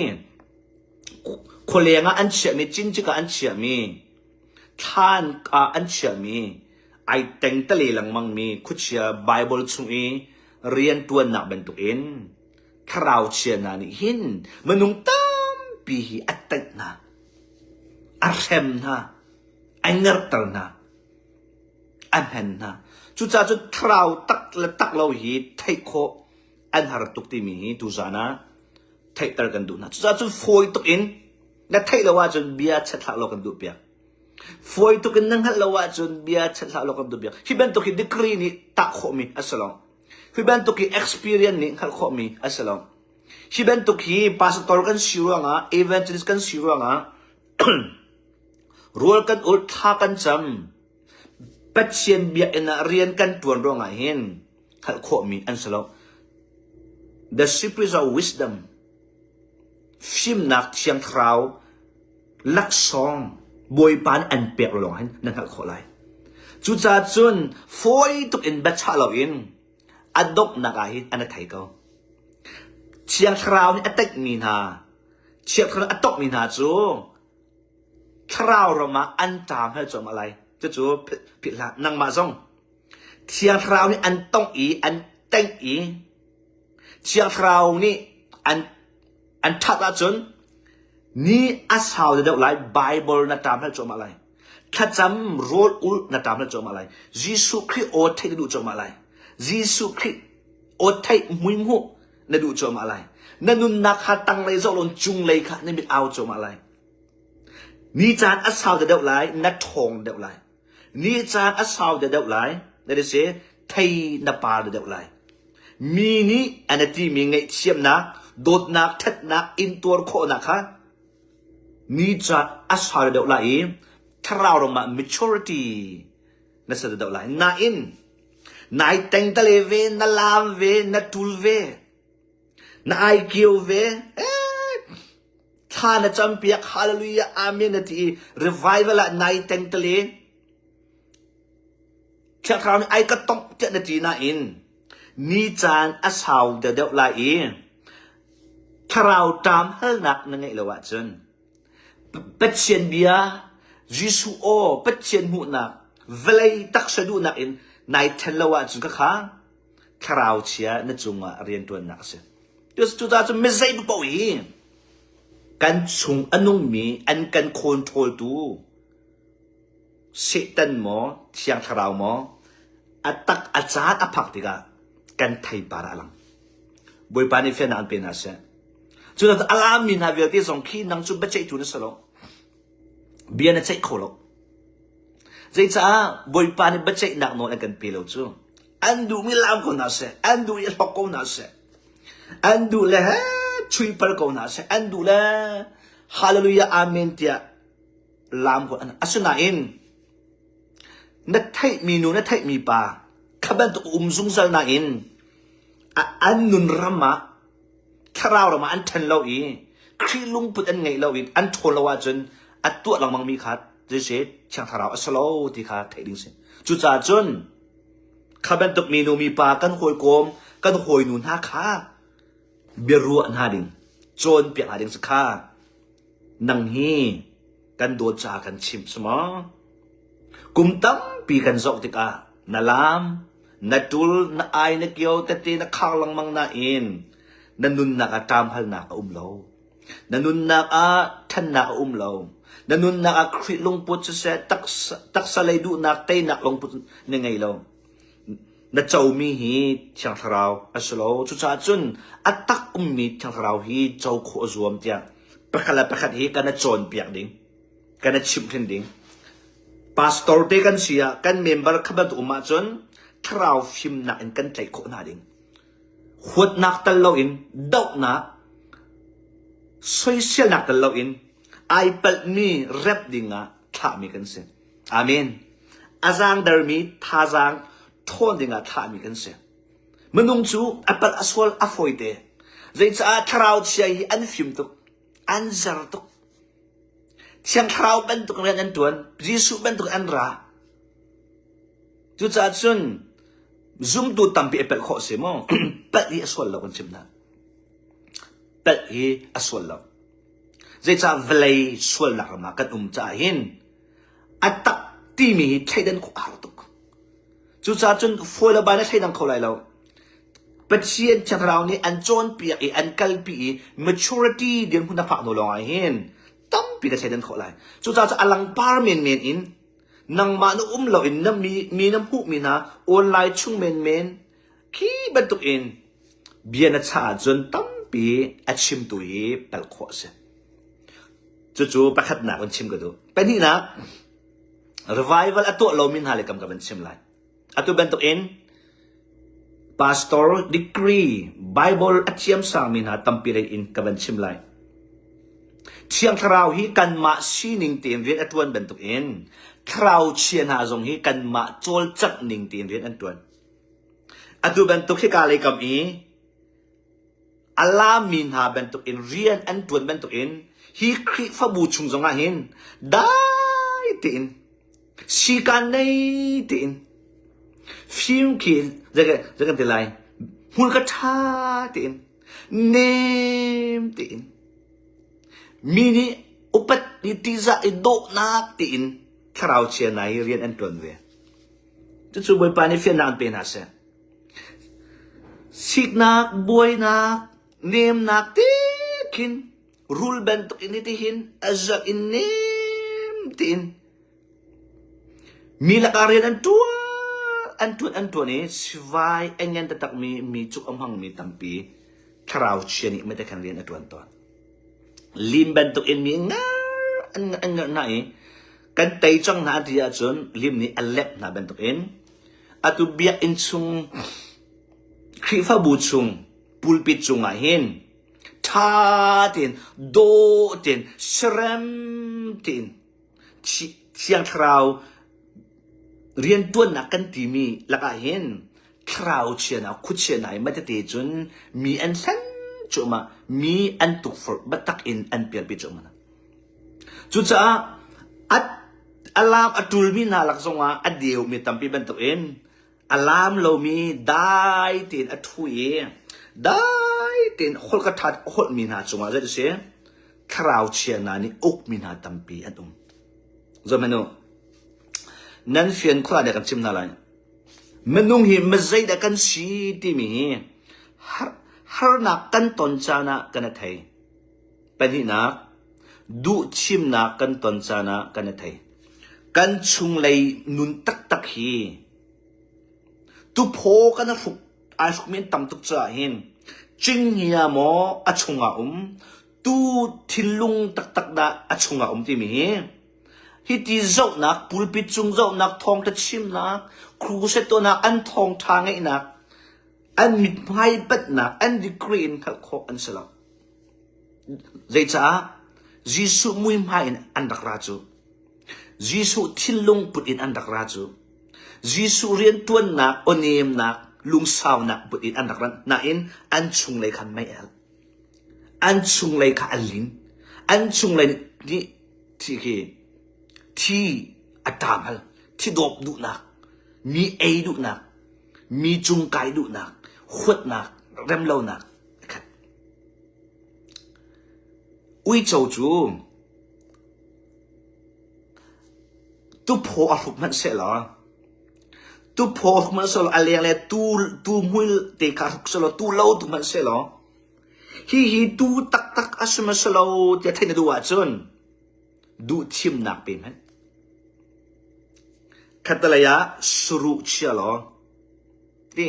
khualeng ah an chiahmi, cincik ah an chiahmi, thlan ah an chiahmi, ai tengtale lengmangmi khuachia Baibal chung i rianṭuannak bantukin thlarau chia hna nih hin minung tampi hi a taih hna, a hrem hna, a ngerter hna. a hmen hna. Cucaah cun thlarau tak le tak lo hi theih khawh an har tuk timi hi tuzaan ah. Theihter kan duh hna. Cucaah cun fawi tuk in na theih lo ahcun bia chat hlah law kan duh piak. Fawi tuk in na hngalh lo ahcun bia chat hlah law kan duh piak. Hi bantuk hi degree nih tah khawhmi a si lo. Hi bantuk hi experience nih hngalh khawhmi a si lo. Hi bantuk hi pastor kan si ruangah, evangelist kan si ruangah rual kan ulh, thla kan cam, Pathian biakinn ah rian kan ṭuan ruangah hin hngalh khawhmi an si lo. The secrets of wisdom, fimnak thiang thlarau laksawng Bawipa nih an pek lawng hin na hngalh khawh lai. Cucaah cun fawi tuk in biachah loin a donghnak ah hin an i thei ko. Thiang thlarau nih a tlaihmi hna, thiang thlarau a tawkmi hna cu Thlarau ram ah an ṭam hal cuahmah lai. Cucu philh hlah. Nangmah zong Thiang Thlarau nih an tongh i an tengh i Thiang Thlarau nih an an ṭhat ahcun ni a sau deuh lai Bible na ṭam hal cuahmah lai. Thlacam rawl ulh na ṭam hal cuahmah lai. Jesuh Khrih aw theih na duh cuahmah lai. Jesuh Khrih aw theih mui hmuh na duh cuahmah lai. Na nunnak kha tanglei zoh lawn cunglei kha na mit au cuahmah lai. Ni caan a sau deuh lai, na ṭhawng deuh lai. Ni caan a sau deuh lai, that is say, thei na par deuh lai. Mi nih an timi ngaihthiamnak, dawtnak, ṭhatnak, intuar khawhnak kha ni caan a sau deuh lai i thlarau ram ah maturity na ser deuh lai. Nain, nai tengtale ve, na laam ve, na ṭul ve, na aikio ve, eh, thla na campiak hallelujah amen na ti i revival ah nai tengtale Thiang Thlarau nih ai ka tongh tiah na ti nain ni caan a sau deuhdeuh lai i thlarau ṭam halnak na ngeih lo ahcun Pathian bia Jesuh aw Pathian hmuhnak vawlei taksa duhnak in nai ṭhen lo ahcun khakha thlarau chia na cungah rianṭuannak a si. Cucaah cun mizei paoh hi kan chung a nungmi an kan khawnṭhawltu Satan maw Thiang Thlarau maw a tak a caan a phak tikah kan theipar ah a lang. Bawipa nih fiannak an pe hna seh. Cucaah a laammi hna vialte zong khi nang cu biaceihtu na si lo. Bia na ceih kho lo. Zeicah Bawipa nih biaceihnak nawl an kan pe lo cu? An duhmi laam ko hna seh, an duh i hlok ko hna seh, an duh le chui pal ko hna seh, an duh le hallelujah amen tiah laam ko an asinain na theihmi nu na theihmi pa kha bantuk um zungzal nain an nun ram ah thlarau ram ah an ṭhen lo i Khrih lungput an ngeih lo i an ṭhawn lo ahcun a tuah lengmangmi kha zeise Thiang Thlarau a si lo ti kha theih ding si. Cucaah cun kha bantuk minu mipa kan hawikom kan hawinu hna kha biaruah hna ding cawnpiak hna ding si kha nang hi kan dawt caah kan chimh si maw? Kum tampi kan zoh tikah na laam, na ṭul, na ai, na kio tete na khar lengmang nain na nunnak ah ṭamhalnak a um lo. Na nunnak ah ṭhannak a um lo. Na nunnak ah Khrih lungput siseh, taksa, taksa lei duhnak teinak lungput na ngei lo. Na comi hi Thiang Thlarau a si lo. Cucaah cun a tak ummi Thiang Thlarau hi co khawh a zuam tiah pakhat le pakhat hi kan i cawnpiak ding. Kan i chimhhrin ding. Pastor te kan si ah kan member kha bantuk um ahcun thlarau fimnak in kan tlaih khawh hna ding. Huatnak tal loin dohnak, soiselnak tal loin ai palhmi remh dingah thlahmi kan si. Amen. A zaangdermi thazaang ṭhawn dingah thlahmi kan si. Minung cu a palh a sual a fawite. Zeicaah thlarau chia hi an fim tuk, an zer tuk. Thiang Thlarau bantuk rian an ṭuan, Jesuh bantuk an ra. Cucaah cun zumtu tampi a pelh khawh si maw? Pelh hi a sual lo kan chim hna. Pelh hi a sual lo. Zeicah vawlei sualnak ram ah kan um caah hin a tak timi hi thleidan khawh a har tuk. Cucaah cun fawi le bai na thleidang kho lai lo. Pathian Thiang Thlarau nih an cawnpiak i an kalpi i maturity dirhmun a phak hnu lawngah hin tampi na thleidan khawh lai. Cucaah cu a langpar menmen in nangmah na um loin na mi, mi na hmuhmi hna online chung menmen khi bantuk in bia na chah ahcun tampi. tampi a chimtu hi palh khawh a si. Cucu pakhatnak in chim ka duh. Pahnihnak, revival a tuah lomi hna le kam ka van chim lai. Atu bantuk in pastor degree Bible a thiam sangmi hna tampi lei in ka van chim lai. Thiang Thlarau hi kanmah sining tein rian a ṭuan bantuk in thlarau chia hna zong hi kanmah cawlcangh ning tein rian an ṭuan. Atu bantuk hika lei kam i a laammi hna bantukin rian an ṭuan bantukin hi Khrihfabu chung zongah hin dai tein sikaan nei tein fim khi zei kan ti lai hmurka ṭha tein nem tein mi nih upat i ṭihzah i dawhnak tein thlarau chia hna hi rian an ṭuan ve. Cucu Bawipa nih fiannak an pe hna seh. Siknak, buainak, nemnak ti khin rul bantuk in hitihin a zarh in nem tein mi lakah rian an ṭuan an ṭuan an ṭuan i sivai a ngen taktakmi mi cuk a hmangmi tampi thlarau chia nih mate khan rian a ṭuan tawn. Lim bantuk in mi ngar an an ngar hna i kan tei cang hna ti ahcun lim nih a lep hna bantuk in Atu biakinn chung Khrihfabu chung pulpit cungah hin ṭha tein dawh tein serem tein Thiang Thlarau rianṭuannak kan timi lakah hin thlarau chianak khuachianak i matete cun mi an hlen cuahmah mi an tukforh biatak in an pialpi cuahmah. Cucaah a A laam a ṭulmi hna lak zongah a deumi tampi bantukin a laam lomi dai tein a ṭhu i dai tein holh ka ṭhat a holhmi hna cungah zei a si? Thlarau chia hna nih ukmi hna tampi an um. Zohhmanh u. Nan fian khua dah kan chim hna lai. Minung hi mizeidah kan si timi hi har, harnak kan ton caan ah kan i thei. Pahnihnak, duhthimnak kan ton caan ah kan i thei. Kan chunglei nun taktak hi tuphaw kan i hruk ai hrukmi an tam tuk caah hin cinghngia maw a chungah um tu thinlung taktak dah a chungah um timi hi hiti zohnak pulpit cung zohnak thawngtha chimnak crusade tuahnak an thawngtha ngeihnak an mithmai batnak an degree in hngalh khawh an si lo. Zeicah? Jesuh muihmai in an rak ra cu. Jesuh thinlung put in an rak ra cu. Jesuh rianṭuannak, awnemnak, lungsaunak put in an rak ra. Nain an chunglei kha mei a alh. An chunglei kha a lin. An chunglei nih thi khi thi a ṭam hal. Thi dawp duhnak, mi ei duhnak, mi cung kai duhnak, huatnak, remlonak a khat. Uico cu tuphaw a hruk hmanh sehlaw tuphaw a hruk hmanh sehlaw a leng le tu tu hmul te kha hruk sehlaw tu lo tu hmanh sehlaw hihi tu taktak a si ma si lo tiah theih na duh ahcun duhthimnak pe hmanh. Khattelei ah saruh chia law ti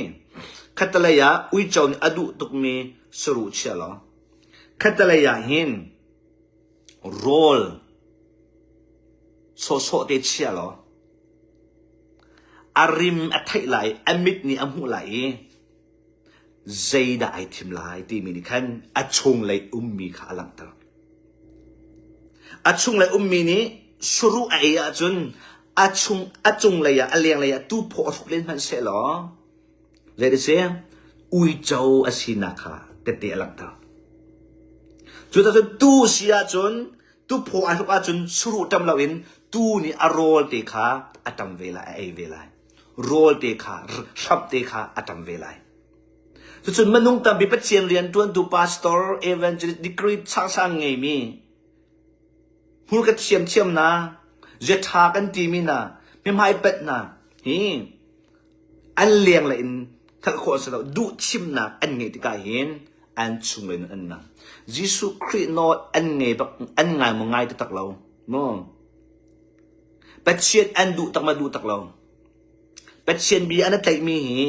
khattelei ah uico nih a duh tukmi saruh chia law khattelei ah hin rawl sawhsawh te chia law a rim a theih lai a mit nih a hmuh lai i zeidah ai thim lai timi nih khan a chunglei ummi kha a langhter. A chunglei ummi nih suruh a ei ahcun a chung a cunglei ah a lenglei ah tuphaw a hruk len hmanh sehlaw zei a si uico a sinak kha tette a langhter. Cucaah cun tu si ahcun tuphaw a hruk ahcun suruh ṭam loin tu nih a rawl te kha a ṭam ve lai a ei ve lai. Rawl te kha hramh te kha a ṭam ve lai. Cucun minung tampi Pathian rianṭuantu pastor, evangelist, degree sangsang ngeimi hmurka thiamthiam hna, zia ṭha kan timi hna, mihmai pet hna hi an lenglei in hngalh khawh a si lo. Duhthimnak an ngeih tikah hin an chunglei nun an nang. Jesuh Khrih nawl an ngei bak, an ngai maw ngai taktak lo maw? Pathian an duh tak ma duh tak lo. Pathian bia an i tlaihmi hi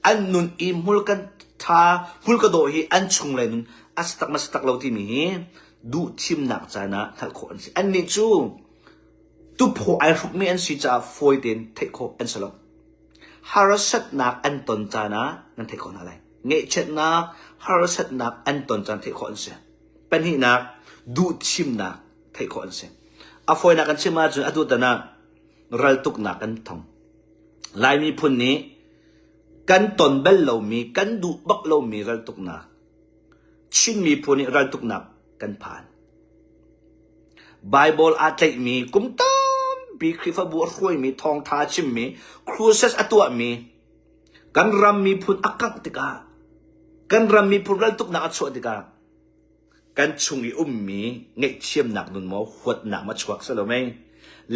an nun i hmul kan Tha hmul ka dawh hi an chunglei nun a si tak ma si tak lo timi hi duh thimnak caan ah hngalh khawh an si. Annih cu tuphaw ai hrukmi an si caah fawi tein theih khawh an si lo. Harsatnak an ton caan ah nan theih khawh hna lai. Ngaihchiatnak, harsatnak an ton caan theih khawh an si. Pahnihnak, duh thimnak theih khawh an si. A fawinak kan chim ahcun atu tan ah raltuknak kan thong. Lai miphun nih kan ton bal lomi, kan duh bak lomi raltuknak Chin miphun nih raltuknak kan phan. Bible aa tlaihmi kum tampi Khrihfabu a hruaimi, thawngtha a chimmi, crusades a tuahmi kan ram miphun a kangh tikah kan ram miphun raltuknak a chuah tikah kan chung i ummi ngaihthiamnak nun maw huatnak maw chuak si lo mei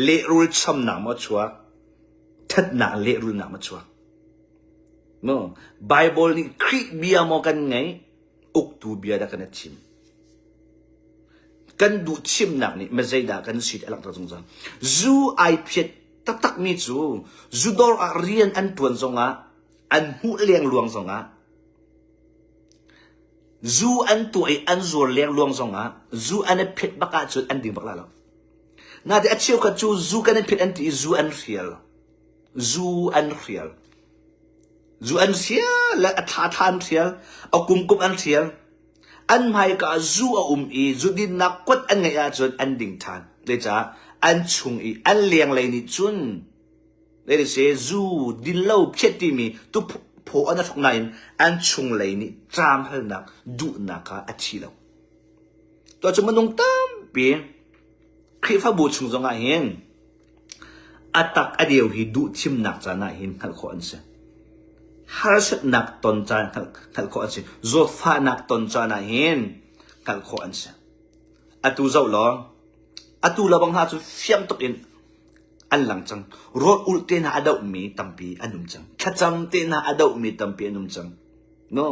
lehrul chamnak maw chuak thatnak lehrulnak maw chuak no Bible nih Khrih bia maw kan ngei uktu bia dah kan i thim kan duh thimnak nih mazeidah kan si ti a langhter zungzal zu ai phiat taktakmi cu zudawr ah rian an tuan zongah an hmuh lengluang zongah Zu an tuah i an zuar lengluang zongah zu an i phit bak ahcun an ding bak lai lo. Nate a cheukhat cu zu kan i phit an ti i zu an hrial. Zu an hrial. Zu an hrial le a thla thla an hrial, a kum kum an hrial. An hmaika ah zu a um i zu dinnak kuat an ngeih ahcun an ding ṭhan. Zeicah an chung i an lenglei nih cun Zeiti zu din lo phiat timi tuphaw an hruk nain an chunglei nih ṭam halnak duhnak kha a thi lo. Tuah cu minung tampi Khrihfabu chung zongah hin a tak a deu hi duh thimnak caan ah hin hngalh khawh an si. Harsatnak ton caan hngalh khawh an si. Zawtfahnak ton caan ah hin hngalh khawh an si. Atu zoh law, atu le bang hna cu fiang tuk in an lang cang. Rawl ulh te hna a dohmi tampi an um cang. Thlacam te hna a dohmi tampi an um cang. No.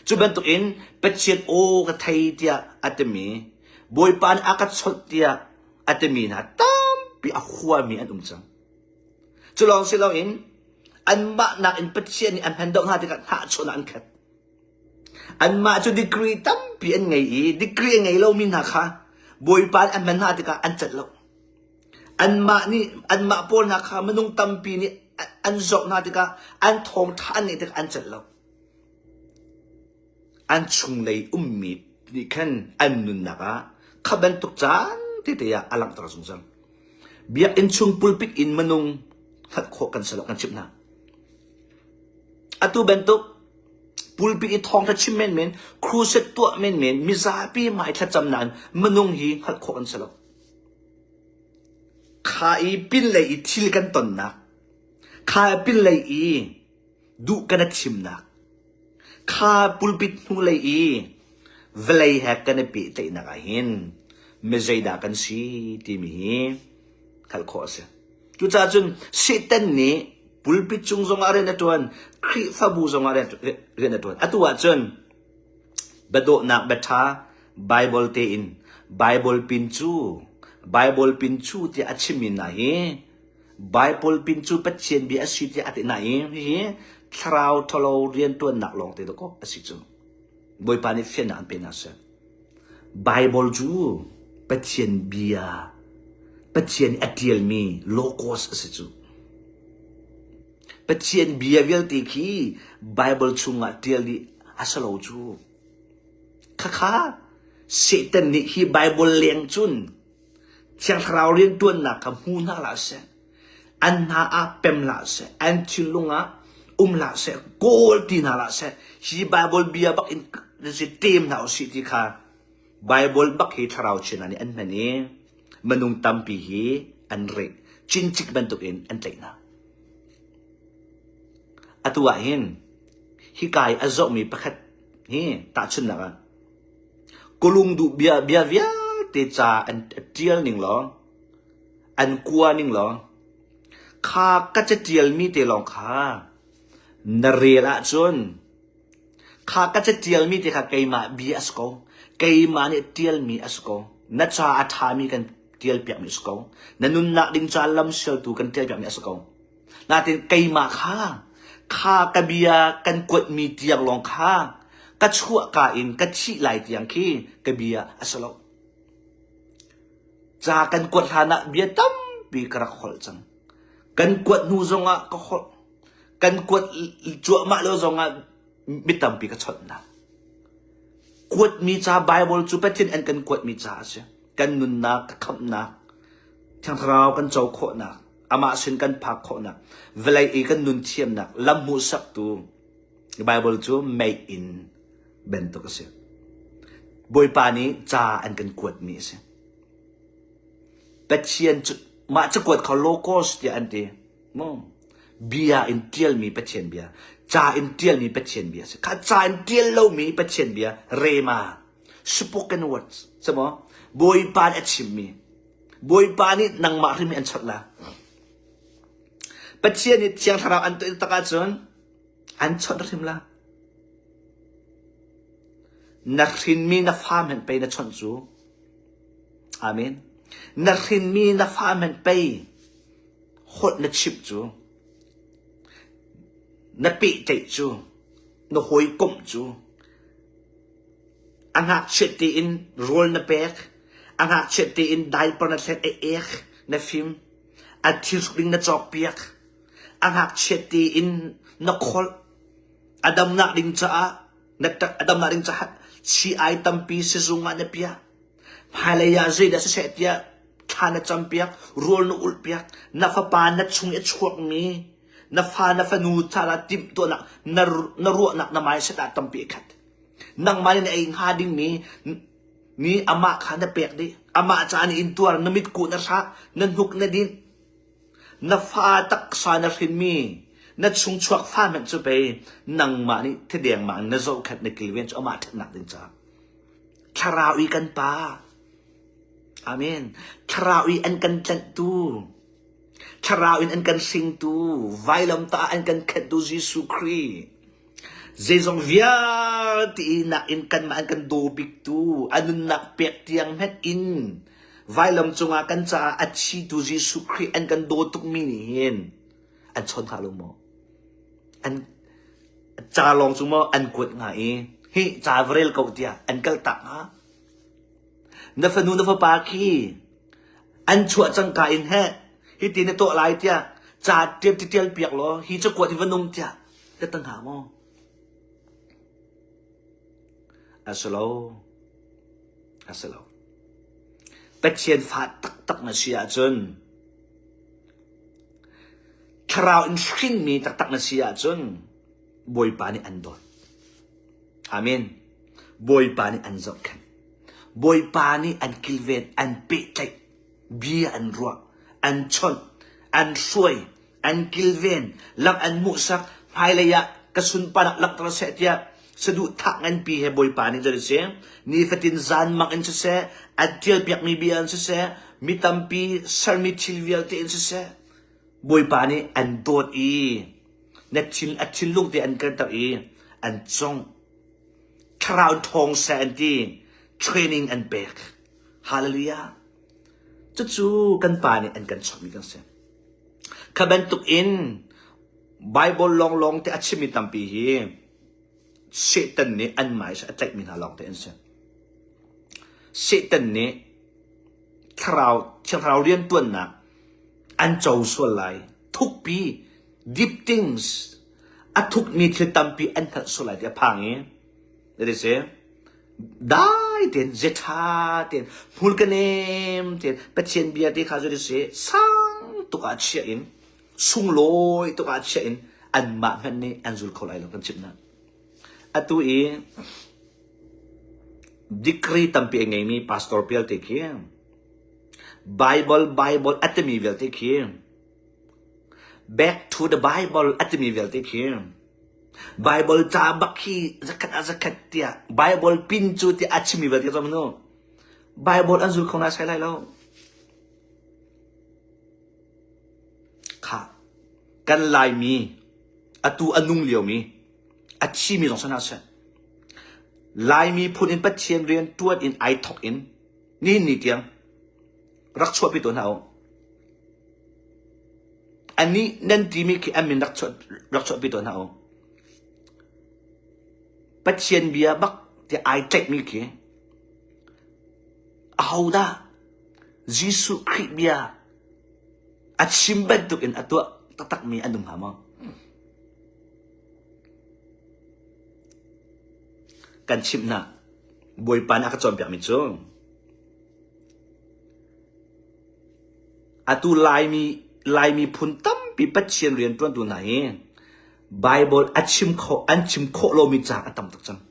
Cu bantukin Pathian aw ka thei tiah a timi, Bawipa nih a ka chawnh tiah a timi hna tampi a huami an um cang. Cu lawng si loin anmah nakin Pathian nih a hman doh hna tikah hnahchuahnak an khat. Anmah cu degree tampi an ngei i degree a ngei lomi hna kha Bawipa nih a hman hna tikah an cat lo. Anmah nih anmah pawl hna kha minung tampi nih an zoh hna tikah an thawngṭha an ngeih tikah an celh lo. An chunglei ummi nih khan an nunnak ah kha bantuk caan tete ah a langhter zungzal. Biakinn chung pulpit in minung hngalh khawh kan si lo kan chimh hna. Atu bantuk pulpit i thawngṭha chim menmen, crusade tuah menmen, mizapi hmai thlacam nain minung hi hngalh khawh kan si lo. Kha i pinlei i thil kan tonnak, kha pinlei i duh kan i thimnak, kha pulpit hnulei i vawlei he kan i pehtlaihnak ah hin mi zeidah kan si timi hi hngalh khawh a si. Cucaah cun Satan nih pulpit cung zongah rian a ṭuan, Khrihfabu zongah rian a ṭuan. Atu ah cun Biadawhnak biaṭha Baibal tein Baibal pin cu Baibal pin cu tiah a chimmi hna hi Baibal pin cu Pathian bia a si tiah a ti hna i hihi thlarau ṭhalo rianṭuannak lawngte dawkaw a si cu. Bawipa nih fiannak an pe hna seh. Baibal cu Pathian bia, Pathian nih a ṭialmi logos a si cu. Pathian bia vialte khi Baibal chungah ṭial dih a si lo cu. Khakha Satan nih hi Baibal leng cun Thiang Thlarau rianṭuannak kha hmu hna hlah seh, an hna ah pem hlah seh, an thinlung ah um hlah seh, kawl ti hna hlah seh, hi Baibal bia bak in ṭem hna usih ti kha Baibal bak hi thlarau chia hna nih an hman i minung tampi hi an reh cincik bantukin an tlaih hna. Atu ah hin hika i a zohmi pakhat hi tahchunhnak ah kulung duh bia bia vialte ca an ṭial ning law an kua ning law kha ka caṭialmi te lawng kha na rel ahcun Kha ka catialmi te kha keimah bia a si ko. Keimah nih tialmi a si ko. Na ca a ṭhami kan tialpiakmi a si ko. Na nunnak ding ca lamsialtu kan tialpiakmi a si ko. Natin keimah kha Kha ka bia kan kuatmi tiang lawng kha ka chuahka in ka thih lai tiang khi ka bia a si lo. Ca kan kuat hlan ah bia tampi ka rak holh cang. Kan kuat hnu zongah ka holh. Kan kuat cuahmah lo zongah mi tampi ka chawnh hna. Kuatmi ca Bible cu Pathian an kan kuatmi ca a si. Kan nunnak, ka khamhnak, Thiang Thlarau kan co khawhnak, amah sin kan phak khawhnak, vawlei i kan nun thiamnak lam hmuhsaktu Bible cu mei in bantuk a si. Bawipa nih ca an kan kuatmi a si. Pathian cu mah cakuat kha logos tiah an ti. Mu bia in ṭialmi Pathian bia, ca in ṭialmi Pathian bia a si. Kha ca in ṭial lomi Pathian bia rema spoken words si maw? Bawipa nih a chimmi Bawipa nih nangmah hrim hi an chawnh la. Pathian nih Thiang Thlarau an tuah tak ahcun an chawnh hrim la. Na hrinmi na fa hmanh pei na chawnh cu. Amen. Na hrinmi na fa hmanh pei holh na chimh cu. Na pehtlaih cu. Na hawikomh cu. A ngakchiat tein rawl na pek, a ngakchiat tein diaper na thlet a ek na fim, a thilhruk ding na cawkpiak, a ngakchiat tein na kholh, a damnak ding caah na a damnak ding caah sii-ai tampi sizung ah na piah. Hmailei ah zeidah siseh tiah thla na campiak, rawl na ulhpiak, na fapa na chung i a chuakmi na fa na fanu caah timhtuahnak na na ruahnak na mindset ah tampi a khat. Nangmah nih na ei hnga dingmi mi amah kha na pek dih. Amah caah na intuar, na mitkuh na hrah, na hnuk na dinh. Na fa taksa na hrinmi, na chungchuak fa hmanh cu pei nangmah nih thidengmah in na zohkhenh na kilven cu amah ṭhatnak ding caah. Thlarau i kan Pa. Amen. Thlarau i an kan tlanhtu. Thlarau in an kan hringtu. Vailamtah ah an kan khenhtu Jesuh Khrih. Zeizong vialte nakin kanmah an kan daw biktu, a nunnak pek tiang hmanh in vailam cungah kan caah a thitu Jesuh Khrih an kan daw tukmi nih hin an chawn hnga lo maw? An ca lawng cu maw an kuat hnga i hi ca va rel ko tiah an kaltak hnga? Na fanu na fapa khi an chuah cangka in heh hiti na tuah lai tiah ca ṭial ṭial piak law hi cakuat hi va nung tiah ka ta hnga maw? A si lo. A si lo. Pathian fa taktak na si ahcun thlarau in hrinmi taktak na si ahcun Bawipa nih an dawt. Amen. Bawipa nih an zohkhenh. Bawipa nih an kilven, an pehtlaih, bia an ruah, an chawnh, an hruai, an kilven, lam an hmuhsak, hmailei ah ka sunparnak langhter seh tiah saduhthah nganpi he Bawipa nih cun a si. Nifatin zanmang in siseh, an ṭialpiakmi bia in siseh, mi tampi sermi thil vialte in siseh, Bawipa nih an dawt i na thin a thinlung te an kalter i an congh. Thlarau ṭhawng seh an ti, training an pek. Hallelujah. Cucu kan pa nih an kan chawmmi kan si. Kha bantuk in Bible lawnglawng te a chimmi tampi hi Satan nih anmah i a tlaihmi hna lawng te an si. Satan nih thlarau thiang thlarau riantuannak an co sual lai. Thukpi deep things a thukmi thil tampi an hngalh sual lai ti a phang i that is dai tein zetha tein hmul ka nem tein Pathian bia te kha cu si sang tuk ah chiah in sunglawi tuk ah chiah in anmah hmanh nih an zul kho lai lo kan chimh hna. Atu i degree tampi a ngeimi pastor vialte khi Bible Bible a timi vialte khi back to the Bible a timi vialte khi Bible ca bak hi zakhat ah zakhat tiah Bible pin cu tiah a chimmi vialte zong nu Bible an zul kho na sai lai lo. Kha kan Laimi atu a nung liomi a thimi zong sana seh Laimi phun in Pathian rian tuan in ai thok in nihin ni tiang rak chuahpi tawn hna u. Anih nan timi khi an min rak chuah rak chuahpi tuah hna u. Pathian bia bak ti ai tlaihmi khi ahodah Jesuh Khrih bia a chim bantuk in a tuah taktakmi an um hnga maw? Kan chimh hna. Bawipa nih a ka cawnpiakmi cu atu Laimi Laimi phun tampi Pathian rianṭuantu hna hi Bible a chim kho an chim khawh lomi caang a tam tuk cang.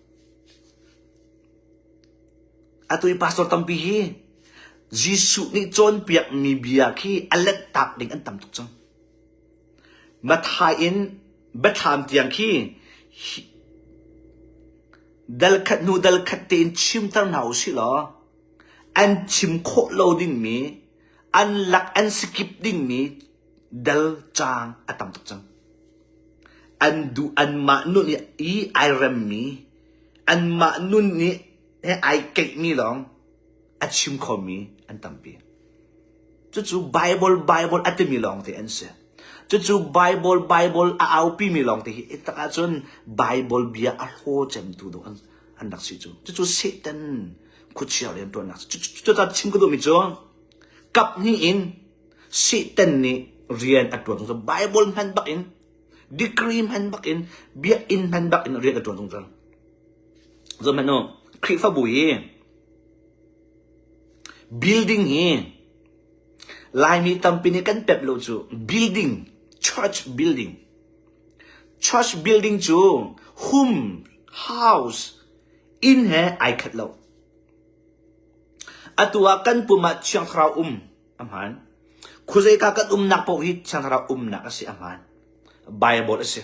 Atu i pastor tampi hi Jesuh nih cawnpiakmi bia khi a lettak ding an tam tuk cang. Matthai in Biathlam tiang khi dal khat hnu dal khat tein chimter hna u sih law an chim khawh lo dingmi an lak an skip dingmi dal caang a tam tuk cang. An duh anmah nun i ai remmi anmah nun nih he ai keihmi lawng a chim khomi an tampi. Cucu Bible Bible a timi lawngte an si. Cucu Bible Bible a aupimi lawngte hi tak ahcun Bible bia a hlaw cemtu dawh an, an rak si cu. Cucu Satan khuachia rianṭuannak cu. Cucu chim ka duhmi cu kap hnih in Satan nih rian a ṭuan zungzal. Bible hman bak in, degree hman bak in, biakinn hman bak in rian a ṭuan zungzal. Zohhmanh u, Khrihfabu hi Building hi Laimi tampi nih kan pemh lo cu building, church building. Church building cu hum, house, inn he ai khat lo. Atu ah kan pum ah Thiang Thlarau um a hmaan. Khuzeika kan umnak paoh hi Thiang Thlarau umnak a si a hmaan. Bible a si.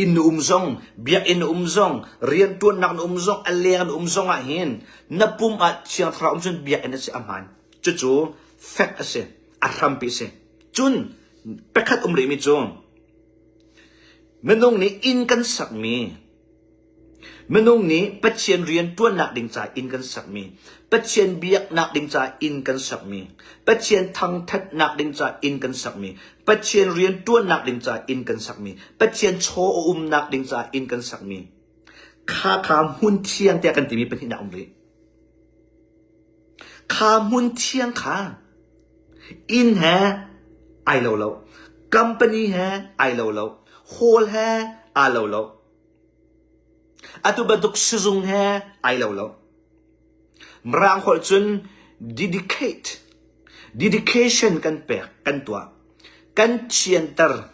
Inn na um zong, biakinn na um zong, rianṭuannak na um zong, a leng na um zong ah hin na pum ah Thiang Thlarau um cun biakinn a si a hmaan. Cucu fact a si, a hrampi a si. Cun pakhat um rihmi cu minung nih inn kan sakmi Minung nih Pathian rian ṭuannak ding ca inn kan sakmi, Pathian biaknak ding ca inn kan sakmi, Pathian thangṭhatnak ding ca inn kan sakmi, Pathian rian ṭuannak ding ca inn kan sakmi, Pathian chaw a umnak ding ca inn kan sakmi, kha kha hmun thiang tiah kan timi pahnihnak um rih. Kha hmun thiang kha inn he ai lo lo, company he ai lo lo, hall he aa lo lo. Atu bantuk sizung he ai lo lo. Mirang holh cun dedicate, dedication kan pek, kan tuah, kan thianter,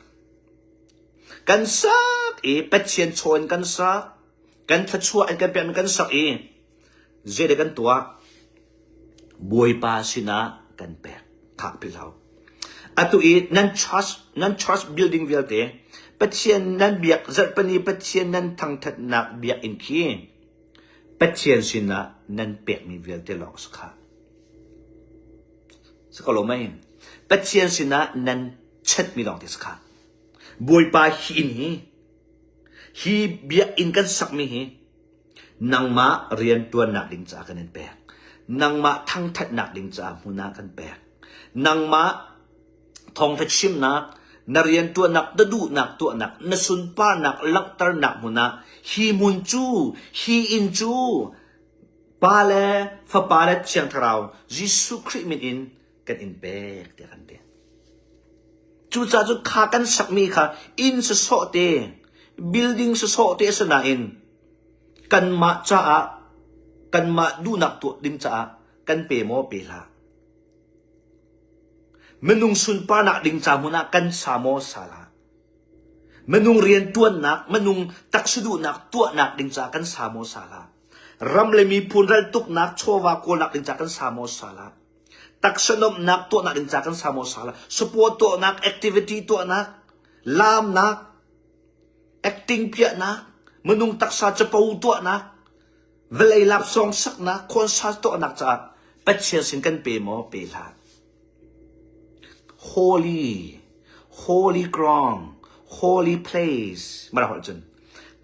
kan sak i Pathian chaw in kan sak, kan thluachuah in kan pekmi kan sak i zeidah kan tuah? Bawipa sinah kan pek. Thak philh Atu i nan church, nan church building vialte, Pathian nan biak, zarhpini Pathian nan thangthatnak biakinn khi Pathian sinah nan pekmi vialte lawng si kha. Si ko lo mei? Pathian sinah nan chatmi lawng te si kha. Bawipa hi inn hi, hi biakinn kan sakmi hi, Nangmah rianṭuannak ding caah kan in pek. Nangmah thangṭhatnak ding caah hmun ah kan pek. Nangmah thawngṭha chimnak, na rianṭuannak, na duhnak tuahnak, na sunparnak langhternak hmun ah hi hmun cu, hi inn cu Pa le Fapa le Thiang Thlarau Jesuh Khrih min in kan in pek tiah kan ti. Cucaah cu kha kan sakmi kha inn sawsawh te, building sawsawh te a si nain kanmah caah kanmah duhnak tuah ding caah kan pe maw pe hlah. Minung sunparnak ding ca hmun ah kan sa maw sa hlah. Minung riantuannak, minung taksa duhnak tuahnak ding caah kan sa maw sa hlah. Ram le miphun raltuknak, chawva kawlnak ding caah kan sa maw sa hlah. Taksa nuamhnak tuahnak ding ca kan sa maw sa la. Sport tuahnak, activity tuahnak, laamnak, acting piahnak, minung taksa capo tuahnak, vawlei lapsawng saknak, concert tuahnak caah Pathian sin kan pe maw? Pe hlah. Holy, holy ground, holy place. Mara holh cun.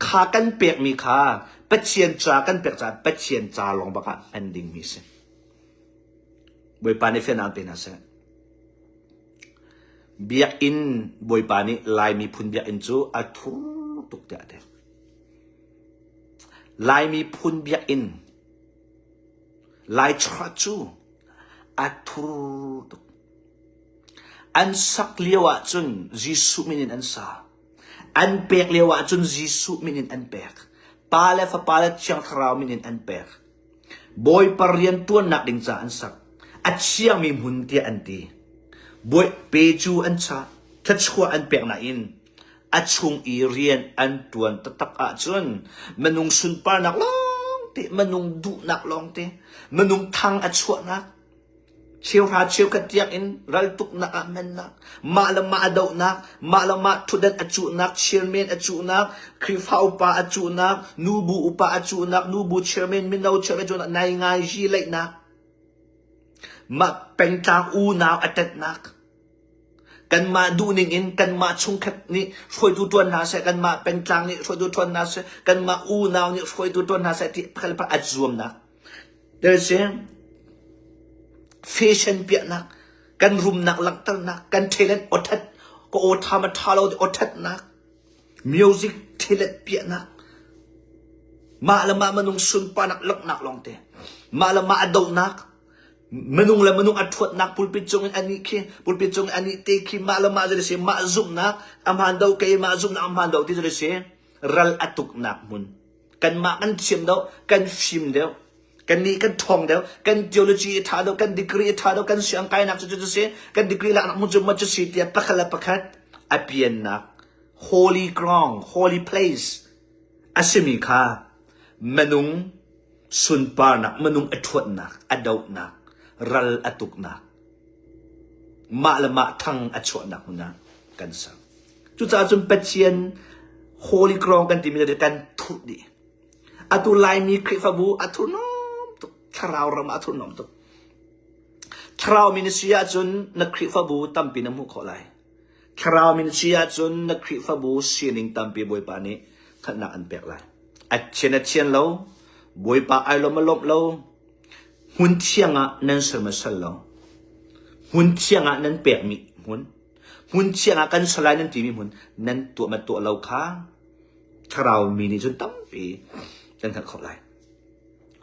Kha kan pekmi kha Pathian ca kan pek caah Pathian ca lawng bak ah hman dingmi si. Bawipa nih fiannak pe hna seh. Biakinn Bawipa nih Lai miphun biakinn cu a thur tuk tiah a ti. Lai miphun biakinn Lai church cu a thur tuk. An sak lio ahcun Jesuh min in an sa. An pek lio ahcun Jesuh min in an pek. Pa le Fapa le Thiang Thlarau min in an pek. Bawipa rianṭuannak ding caah an sak. A thiangmi hmun tiah an ti. Bawi pe cu an chah, thluachuah an pek nain a chung i rian an ṭuan taktak ahcun minung sunparnak lawngte, minung duhnak lawngte, minung thang a chuahnak, Cheuhra cheukhat tiangin raltuknak ah hmannak, mah le mah a dohnak, mah le mah ṭhutdan a cuhnak, chairman a cuhnak, Khrihfa upa a cuhnak, nubu upa a cuhnak, nubu chairman, mino chairman a cuhnak, naingaiji leihnak, mah pengtlang unau a ṭanhnak, kanmah duhning in kanmah chungkhat nih hruaitu ṭuan hna seh, kanmah pengtlang nih hruaitu ṭuan hna seh, kanmah unau nih hruaitu ṭuan hna seh ti pakhat le pakhat a zuamnak. Fashion piahnak, kan rumnak langhternak, kan talent awṭhat, ka aw ṭha ma ṭha lo ti awṭhatnak, music talent piahnak, mah le mah minung sunparnak langhnak lawngte, mah le mah a dohnak, minung le minung a ṭhuatnak pulpit cung in anih khi, pulpit cung in anih te khi, mah le mah zei si, mah zumhnak a hmaan do, keimah zumhnak a hmaan do ti zei si, ral a tuknak hmun. Kanmah kan thiam deuh, kan fim deuh, kannih kan ṭhawng deuh, kan theology a ṭha deuh, kan degree a ṭha deuh, kan siangkainak cu cu si, kan degree laknak hmun cu ma cu si tiah pakhat le pakhat a piannak holy ground, holy place a simi kha minung sunparnak, minung a ṭhuatnak, a dohnak, ral a tuknak, mah le mah thang a chuahnak hmun ah kan ser. Cucaah cun Pathian Holy Ground kan timi cu kan thurh dih. Atu Laimi Khrihfabu a thurhnawm tuk. Thlarau ram ah a thurhnawm tuk. Thlarau mi na si ahcun na Khrihfabu tampi na hmuh khawh lai. Thlarau mi na si ahcun na Khrihfabu sining tampi Bawipa nih hngalhnak an pek lai. A thian a thian lo, Bawipa ai lawm a lawmh lo, hmun thiang ah nan ser ma ser lo, hmun thiang ah nan pekmi hmun, Hmun thiang ah kan ser lai nan timi hmun nan tuah ma tuah lo kha thlarau mi nih cun tampi kan hngalh khawh lai.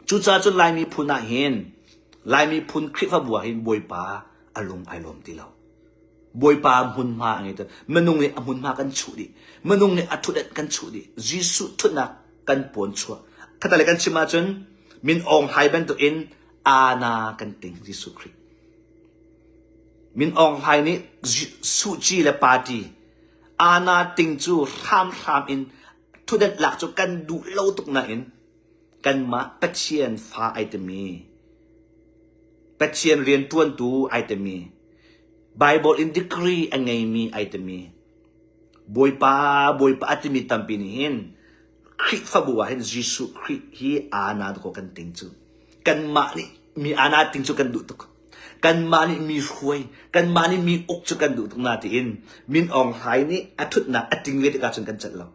Cucaah cun Laimi phun ah hin Laimi phun Khrihfabu ah hin Bawipa a lung ai lawm ti lo. Bawipa hmunhma a ngei ti Minung nih a hmunhma kan chuh dih. Minung nih a thutdenh kan chuh dih. Jesuh thutnak kan pawn chuah. Khatale kan chim ahcun min Aung Hlai bantukin ana kan ting Jesuh Khrih. Min Aung Hlaing nih Suh Kyi le party Aana Ting cu hramhram in thutdenh lak cu kan duh lo tuk nain kanmah Pathian fa ai timi Pathian rianṭuantu ai timi Bible in degree a ngeimi ai timi Bawipa Bawipa a timi tampi nih hin Khrihfabu ah hin Jesuh Khrih hi aana dakaw kan ting cu. Kanmah nih mi aana ting cu kan duh tuk. Kanmah nih mi hruai, kanmah nih mi uk cu kan duh tuk na tiin Min Aung Hlaing nih a thutnak a ting ve tikah cun kan celh lo.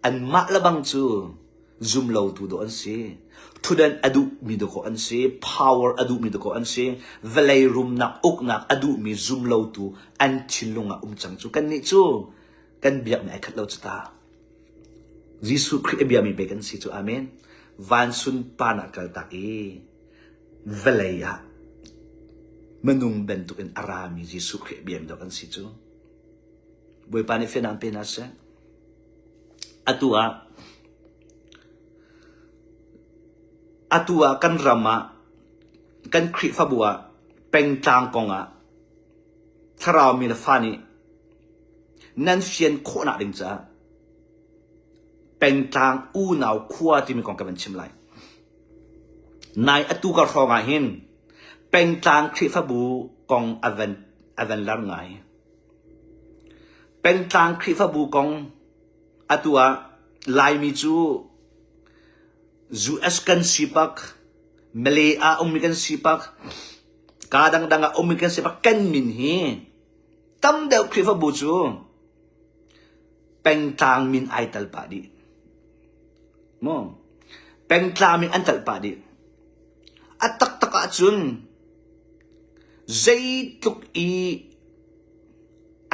Anmah lebang cu zum lotu dawh an si. Thutdan a duhmi dawkaw an si. Power a duhmi dawkaw an si. Vawlei rumnak, uknak a duhmi zum lotu an thinlung ah um cang cu. Kannih cu kan biakmi ai khat lo cu ta. Jesuh Khrih a biami pei kan si cu. Amen. Van sunparnak kaltak i vawlei ah minung bantukin a rami Jesuh Khrih biam dawh kan si cu. Bawipa nih fianang pe hna seh. Atu ah atu ah kan ram ah kan Khrihfabu ah pengtlang kong ah thlarau mi le fa nih nan fian khawhnak ding caah pengtlang unau khua timi kong ka van chim lai. Nai atu ka hrawng ah hin pengtlang Khrihfabu kong a van a van lar ngai. Pengtlang Khrihfabu kong atu ah Laimi cu US kan si bak, Malay ah ummi kan si bak, ka dangdang ah ummi kan si bak, kan min hi tam deuh Khrihfabu cu pengtlang min ai tal pah dih. Maw? Pengtlang min an tal pah dih. A taktak ahcun zeitluk i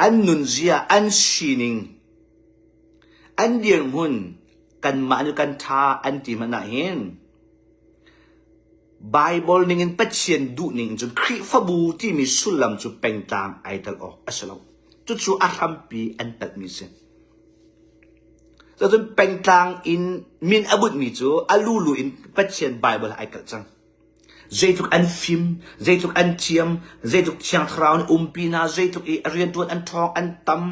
An nunzia, an sining, an dirhmun kanmah nih kan ṭha an ti hmanh ahhin Baibal ningin Pathian duhning in cun Khrihfabu timi sullam cu pengtlang ai tel awk a si lo. Cucu a hrampi an palhmi a si. Cucun pengtlang in min a bunhmi cu a lulu in Pathian Baibal ai kalh cang. Zeitluk an fim, zeitluk an thiam, zeitluk Thiang Thlarau nih umpi hna, zeitluk i rianṭuan an ṭhawng, an tam,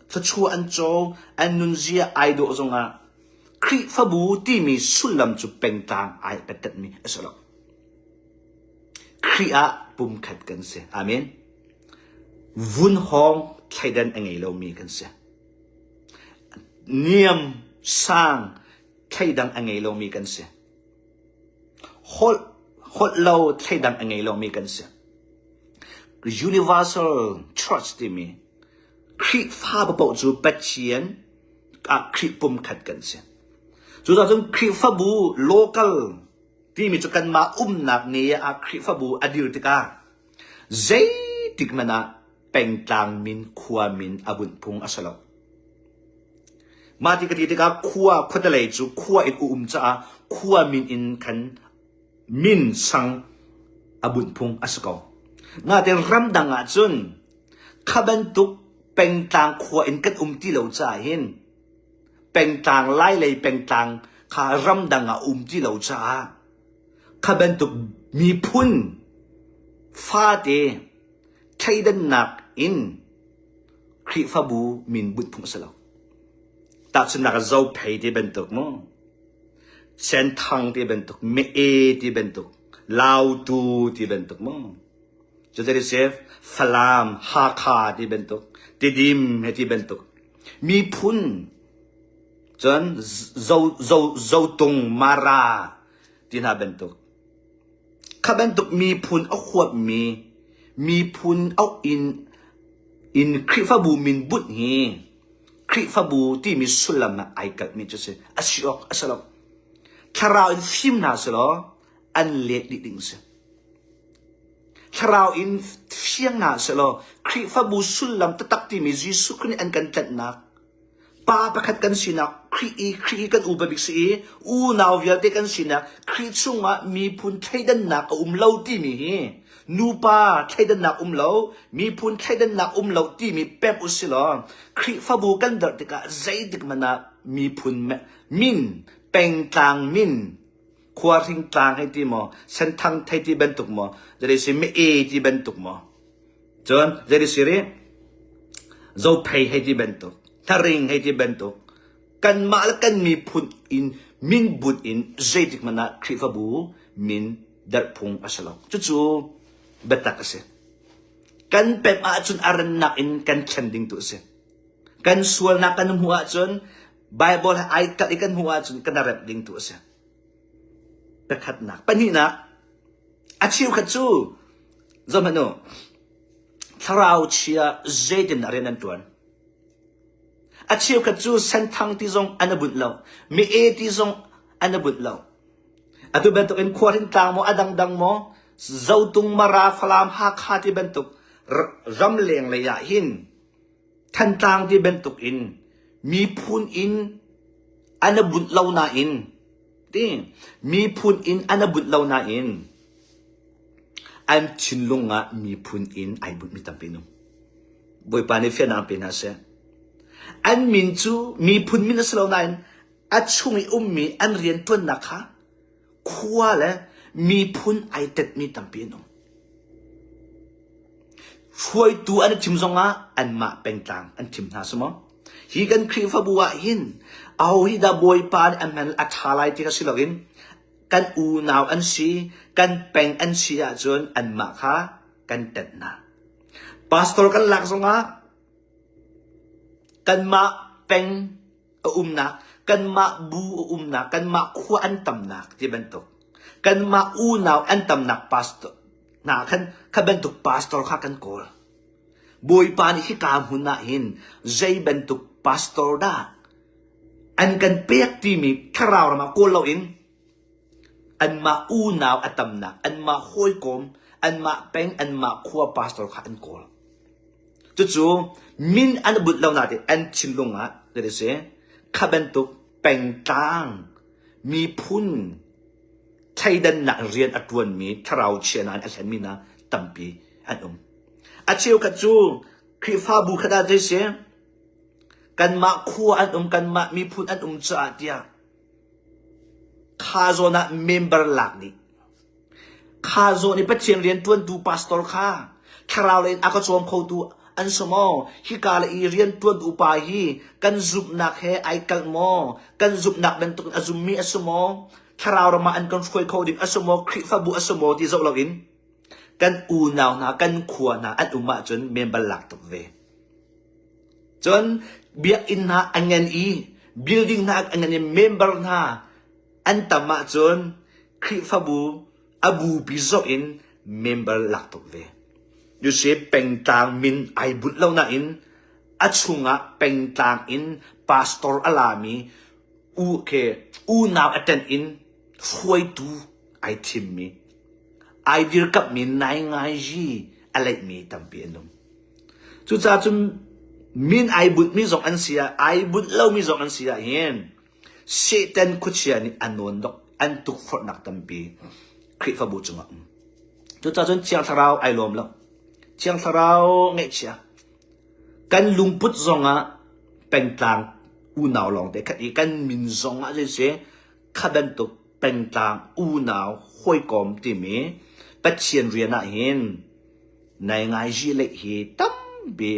thluachuah an co, an nunzia ai dawh zongah Khrihfabu timi sullam cu pengtlang ai pettatmi a si lo. Khrih ah pumkhat kan si. Amen. Vunhawng thleidan a ngei lomi kan si. Niam sang thleidang a ngei lomi kan si. Holh holh lo thleidang a ngei lomi kan si. Universal Church timi Khrihfa paoh cu Pathian ah Khrih pumkhat kan si. Cucaah cun Khrihfabu local timi cu kanmah umnak ne ah Khrihfabu a dir tikah zeitik hmanh ah pengtlang min khua min a bunh phung a si lo. Mah ti ka ti tikah khua khuatelei cu khua in um caah khua min in khan min sang a bunh phung a si ko. Nain ramdang ah cun Kha bantuk pengtlang khua in kan um ti lo caah hin pengtlang lailei pengtlang kha ramdang ah um ti lo caah kha bantuk miphun fate thleidannak in Khrihfabu min bunh phung a si lo. Tahchunhnak ah Zophei ti bantuk mu, Senthang ti bantuk, Me'e ti bantuk, Lautu ti bantuk mu. Cuti Falam, Hakha ti bantuk, Tidim he ti bantuk. Miphun cun zo, zo, Zotung, Mara ti hna bantuk. Kha bantuk miphun a huapmi miphun auh in in Khrihfabu min bunh hi Khrihfabu timi sullam ah ai kalhmi cu si. A si awk a si lo. Thlarau in fim hna selaw an let dih ding si. Thlarau in fiang hna sehlaw Khrihfabu sullam taktak timi Jesuh Khrih nih an kan tlanhnak pa pakhat kan sinak Khrih i Khrih i kan upa bik si i unau vialte kan sinak Khrih chungah miphun thleidannak a um lo timi hi nupa thleidannak um lo miphun thleidannak um lo timi pemh u silaw Khrihfabu kan darh tikah zeitik hmanh ah miphun min pengtlang min Khuahring tlang hei ti maw, Senthang thei ti bantuk maw, zei si me-e ti bantuk maw, cun zei si rih, Zophei hei ti bantuk, Hnaring hei ti bantuk, kanmah le kan miphun in min bunh in zeitik hmanh ah Khrihfabu min derh phung a si lo. Cucu biatak a si. Kan pemh ahcun a rannak in kan thlen ding tu a si. Kan sualnak kan hmuh ahcun Bible he ai kalh i kan hmuh ahcun kan remh ding tu a si. Pakhatnak. Pahnihnak, a cheukhat cu zohhmanh u, thlarau chia zeitin dah rian an ṭuan. A cheukhat cu senthang ti zong an i bunh lo, mi-e ti zong an i bunh lo. Atu bantukin khuahrin tlang maw a dangdang maw, Zotung, Mara, Falam, Hakha ti bantuk ramleng lei ah hin Thantlang ti bantuk in miphun in an i bunh lo nain ti miphun in an i bunh lo nain an thinlung ah miphun in ai bunhmi tampi an um. Bawipa nih fiannak pe hna seh. An min cu miphun min a si lo nain a chung i ummi an rianṭuannak kha khua le miphun ai tetmi tampi an um. Hruaitu an i thim zongah anmah pengtlang an thim hna si maw? Hi kan Khrihfabu ah hin aho hi dah Bawipa nih a hman a ṭha lai ti kha si loin kan unau an si, kan peng an si ahcun anmah kha kan tenh hna. Pastor kan lak zongah kanmah peng a umnak, kanmah bu a umnak, kanmah khua an tamnak ti bantuk, kanmah unau an tamnak pastor hna khan kha bantuk pastor kha kan kawl. Bawipa nih hika hmun ah hin zei bantuk pastor dah an kan pek timi thlarau ram ah kawl loin anmah unau a tamnak, anmah hawikom, anmah peng, anmah khua pastor kha an kawl. Cucu min an bunh lo nain an thinlung ah zei si kha bantuk pengtlang miphun thleidannak rian a ṭuanmi thlarau chia hna in a hlenmi hna tampi an um. A cheukhat cu Khrihfabu khat ah zei si kanmah khua an um kanmah miphun an um caah tiah kha zawn ah member lak dih. Kha zawn i Pathian rianṭuantu pastor kha thlarau lei in a ka cawm khotu an si maw? Hika le i rianṭuantu upa hi kan zumhnak he ai kalh maw? Kan zumhnak bantukin a zummi a si maw? Thlarau ram ah an kan hruai kho ding a si maw? Khrihfabu a si maw ti zoh loin kan unau hna, kan khua hna an um ahcun member lak tuk ve. Cun biakinn hna a ngan i building hna a ngan i member hna an tam ahcun Khrihfabu a bupi zoh in member lak tuk ve. Yuse pengtlang min ai bunh lo nain a chungah pengtlang in pastor a lami u ke unau a ṭanh in hruaitu ai thimmi ai dirkamhmi naingaiji a leihmi tampi an um. Cucaah cun min ai bunhmi zong an si ah ai bunh lomi zong an si ah hin Satan khuachia nih a nawn dok an tukforhnak tampi Khrihfabu cungah um. Cucaah cun Thiang Thlarau ai lawm lo. Thiang Thlarau ngaihchia. Kan lungput zongah pengtlang unau lawngte khat i kan min zongah zeiseh kha bantuk pengtlang unau hawikom timi Pathian rian ah hin nai ngai zi leh hi tampi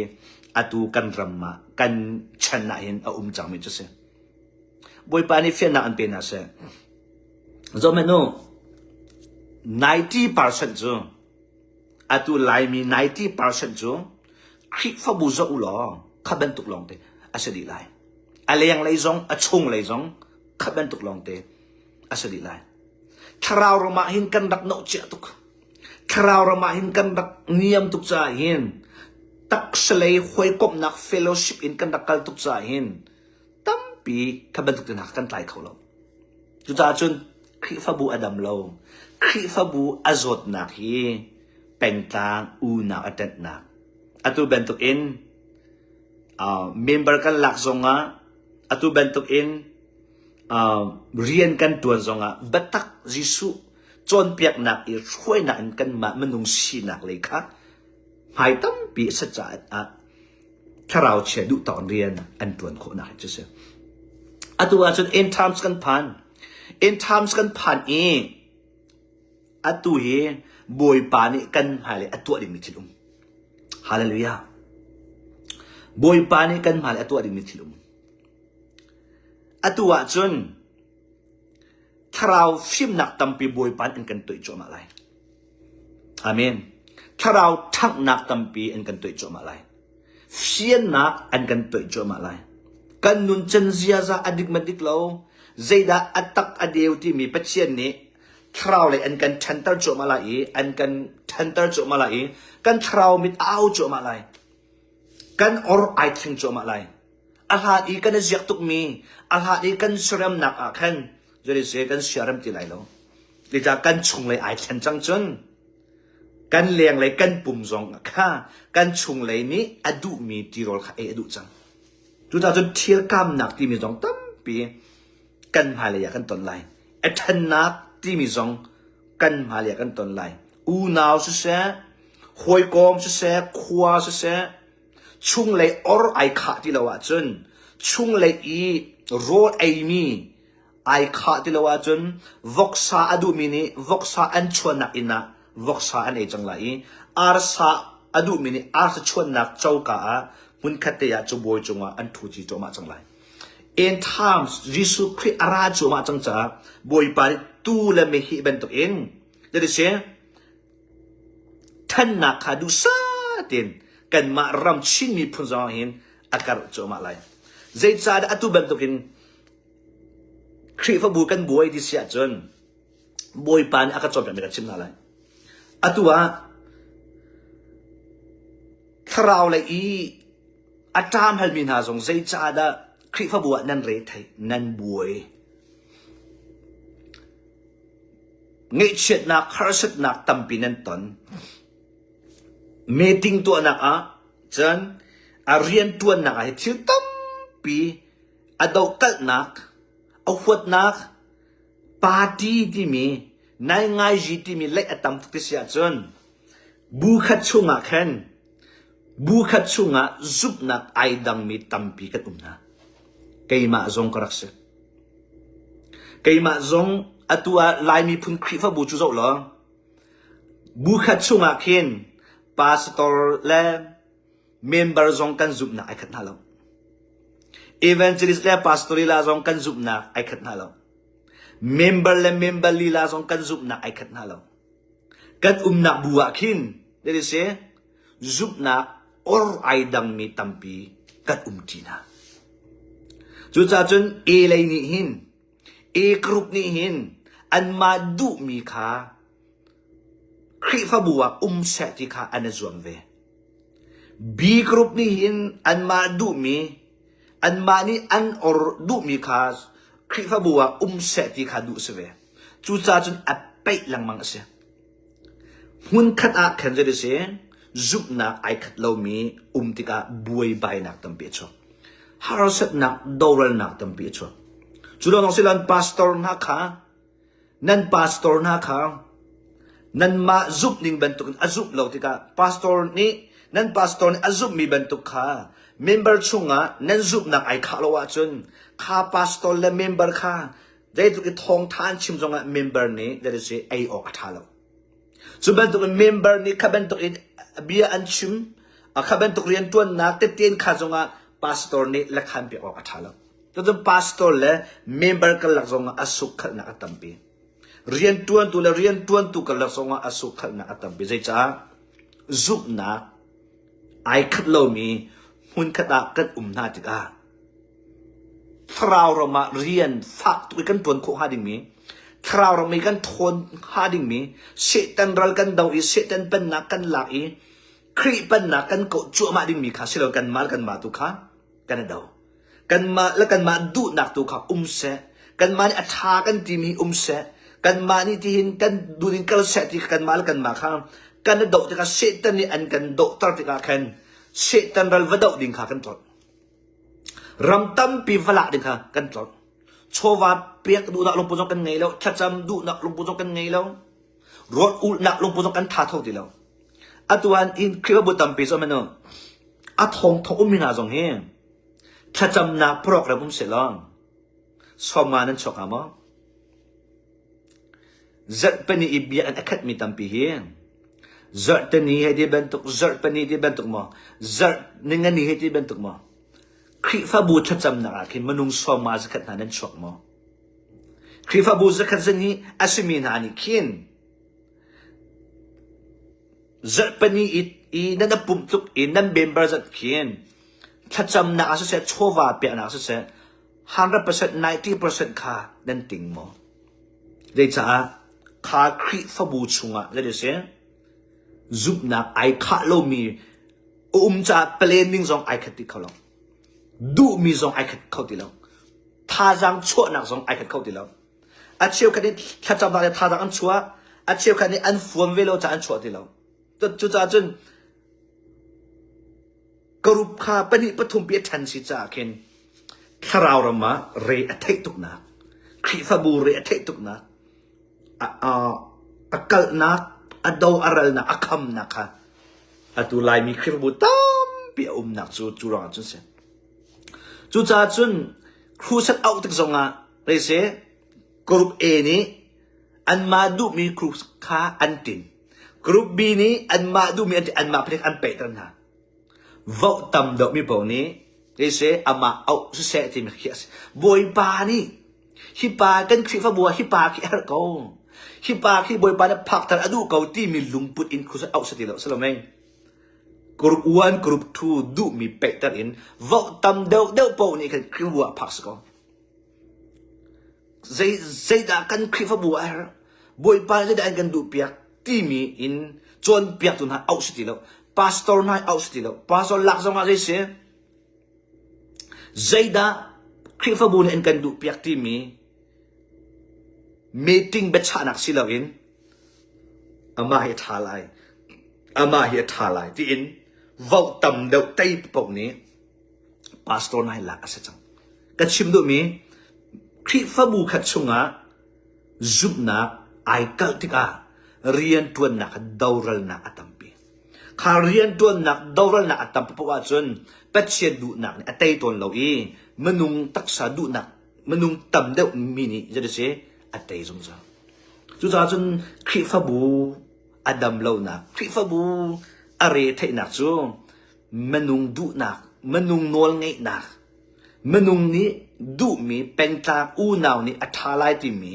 atu kan ram ah kan chan ah hin a um cangmi cu si. Bawipa nih fiannak an pe hna seh. Zohhmanh u, 90% cu atu Laimi 90% cu Khrihfabu zoh u law kha bantuk lawngte a si dih lai. A lenglei zong a chunglei zong kha bantuk lawngte a si dih lai. Thlarau ram ah hin kan rak noh cia tuk. Thlarau ram ah hin kan rak niam tuk caah hin taksalei hawikomhnak fellowship in kan rak kal tuk caah hin tampi kha bantuk te hna kan tlai kho lo. Cucaah cun Khrihfabu a dam lo. Khrihfabu a zawtnak hi pengtlang unau a ṭanhnak. Atu bantuk in uh, member kan lak zongah atu bantuk in uh, rian kan ṭuan zongah biatak Jesuh cawnpiaknak i hruainak in kanmah minung sinak lei kha hmai tampi a si caah thlarau chia duh tawk rian an ṭuan khawhnak hi cu si. Atu ahcun end times kan phan. End times kan phan i atu hi Bawipa nih kan hmailei a tuah dingmi thil um. Hallelujah. Bawipa nih kan hmailei a tuah dingmi thil um. Atu ahcun thlarau fimnak tampi Bawipa nih an kan tuah cuahmah lai. Amen. Thlarau ṭhanghnak tampi an kan tuah cuahmah lai. Fiannak an kan tuah cuahmah lai. Kan nuncan ziaza a dik ma dik lo, zeidah a tak a deu timi Pathian nih thlarau lei an kan ṭhanter cuahmah lai i an kan ṭhanter cuahmah lai i kan thlarau mit a au cuahmah lai. Kan or ai thleng cuahmah lai. A hlan i kan i ziak tukmi, a hlan i kan siaremnak ah khan zeiti kan siarem ti lai lo. Zeicah kan chunglei ai thlen cang cun kan lenglei kan pum zong kha kan chunglei nih a duhmi tirawl kha ei a duh cang. Cucaah cun thilkamnak timi zong tampi kan hmailei ah kan ton lai. A ṭhannak timi zong kan hmailei ah kan ton lai. Unau siseh, hawikom siseh, khua siseh, chunglei or ai khah ti lo ahcun chunglei i rawl eimi ai khah ti lo ahcun voksa a duhmi nih voksa an chuannak inn ah voksa an ei cang lai i arsa a duhmi nih arsa chuannak coka ah hmunkhat te ah cabuai cungah an ṭhu ci cuahmah cang lai. In times Jesuh Khrih a ra cuahmah cang caah Bawipa nih tuu le meheh bantukin that is Thannak kha duhsah tein kanmah ram Chin miphun zong ah hin a karh cuahmah lai. Zeicahdah atu bantukin Khrihfabu kan buai ti si ahcun Bawipa nih a ka cawnpiakmi ka chim hna lai. Atu ah thlarau lei i a ṭam halmi hna zong zeicahdah Khrihfabu ah nan re thei, nan buai. Ngaihchiatnak, harsatnak tampi nan ton. Meeting tuahnak ah. Cun a rianṭuannak ah hi thil tampi a dohkalhnak, a huatnak, party timi, naingaiji timi leih a tam tuk ti si ahcun bu khat chungah khan bu khat chungah zumhnak ai dangmi tampi kan um hna. Keimah zong ka rak si. Keimah zong atu ah Lai miphun Khrihfabu cu zoh law bu khat chungah khin pastor le member zong kan zumhnak ai khat hna lo. Evangelist le pastor lila zong kan zumhnak ai khat hna lo. Member le member lila zong kan zumhnak ai khat hna lo. Kan umnak bu ah khin, that is say, zumhnak or ai dangmi tampi kan um ṭi hna. Cucaah cun A lei nih hin, A group nih hin anmah duhmi kha Khrihfabu ah um seh ti kha an i zuam ve. B group nih hin anmah duhmi, anmah nih an or duhmi kha Khrihfabu ah um seh ti kha duh si ve. Cucaah cun a peih lengmang a si. Hmunkhat ah khan zei si zumhnak ai khat lomi um tikah buaibainak tampi a chuak. Harsatnak, doralnak tampi a chuak. Cu lawng si loin pastor hna kha nan pastor hna kha nanmah zumh ning bantukin a zumh lo tikah pastor nih nan pastor nih a zumhmi bantuk kha member chungah nan zumhnak ai khah lo ahcun kha pastor le member kha zeitluk i thawngtha an chim zongah member nih that is ei awk a tha lo. Cu bantuk in member nih kha bantuk in bia an chim kha bantuk riantuannak teten kha zongah pastor nih lekhan pek awk a tha lo. Cun pastor le member karlak zongah a sukhalhnak a tampi. Riantuantu le riantuantu karlak zongah a sukhalhnak a tampi. Zeicah? Zumhnak ai khat lomi hmunkhat ah kan um hna tikah thlarau ram ah rian fak tuk i kan ṭuan khawh hnga dingmi, thlarau ram i kan ṭhawn hnga dingmi, Satan ral kan do i Satan pennak kan lak i Khrih pennak kan kawh cuahmah dingmi kha si lo kanmah le kanmah tu kha kan i do. Kanmah le kanmah duhnak tu kha um seh. Kanmah nih a ṭha kan timi um seh. Kanmah nih tihin kan duhning kal seh ti kha kanmah le kanmah kha kan i doh tikah Satan nih an kan dohter tikah khan Satan ral va doh ding kha kan tlolh. Ram tampi va lak ding kha kan tlolh. Chawva pek duhnak lungput zong kan ngei lo. Thlacam duhnak lungput zong kan ngei lo. Rawl ulhnak lungput zong kan tha tho ti lo. Atu ah in Khrihfabu tampi cu manu a thong thong ummi hna zong hi thlacamnak program um sehlaw sawmnga nan chuak hnga maw? Zarhpini i bia an a khatmi tampi hi zarhteni hei ti bantuk zarhpini ti bantuk maw zarh ningani hei ti bantuk maw Khrihfabu thlacamnak ah khin minung sawmnga zakhat hna nan chuak maw? Khrihfabu zakhat zan hi a simi hna nih khin zarhpini i, i nan a pumh tluk in nan member zat khin thlacamnak ah siseh chawva peknak ah siseh 100% 90% kha nan ting maw? Zeicah kha Khrihfabu chungah zei a si zumhnak ai khah lomi a um caah planning zong ai khat ti kho lo. Duhmi zong ai khat kho ti lo. Thazaang chuahnak zong ai khat kho ti lo. A cheukhat nih thlacamnak le thazaang an chuah, a cheukhat nih an fuam ve lo caah an chuah ti lo. Cucaah cun karup kha pahnih pathum pi a ṭhen si caah khin thlarau ram ah re a theih tuknak, Khrihfabu re a theih tuknak, a, a, a kalhnak, a do a ralnak, a khamnak kha atu Laimi Khrihfabu tampi a umnak cu cu ruangah cun si. Cucaah cun crusade auh tik zongah Reise Group A nih anmah duhmi group kha an tin. Group B nih anmah duhmi an tin, anmah palik an peihter hna. Vote tam deuhmi paoh nih reise amah auh siseh timi khi a si. Bawipa nih hi pa kan Khrihfabu ah hi pa khi a herh ko. Hi pa khi Bawipa nih phakter a duh ko timi lungput in crusade auh si ti lo si lo mei. Group 1, Group 2 duhmi peihter in vote tam deuh deuh paoh nih khan Khrihfabu ah phak si ko. Zei, zeidah kan Khrihfabu ah a herh? Bawipa nih zeidah an kan duhpiak? Timi in cawnpiaktu hna auh si ti lo. Pastor hna auh si ti lo. Pastor lak zong ah zei si? Zeidah Khrihfabu nih an kan duhpiak timi meeting biachahnak si loin amah hi a ṭha lai, amah hi a ṭha lai tiin. Vote tam deuh tei paoh nih pastor hna hi lak a si cang. Ka chim duhmi Khrihfabu khat chungah zumhnak ai kalh tikah rianṭuannak doralnak a tampi. Kha rianṭuannak doralnak a tam paoh ahcun Pathian duhnak nih a tei tawn lo i minung taksa duhnak minung tam deuh mi nih zei si a tei zungzal. Cucaah cun Khrihfabu a dam lonak, Khrihfabu a re theihnak cu minung duhnak, minung nawlngeihnak, minung nih duhmi pengtlang unau nih a ṭha lai timi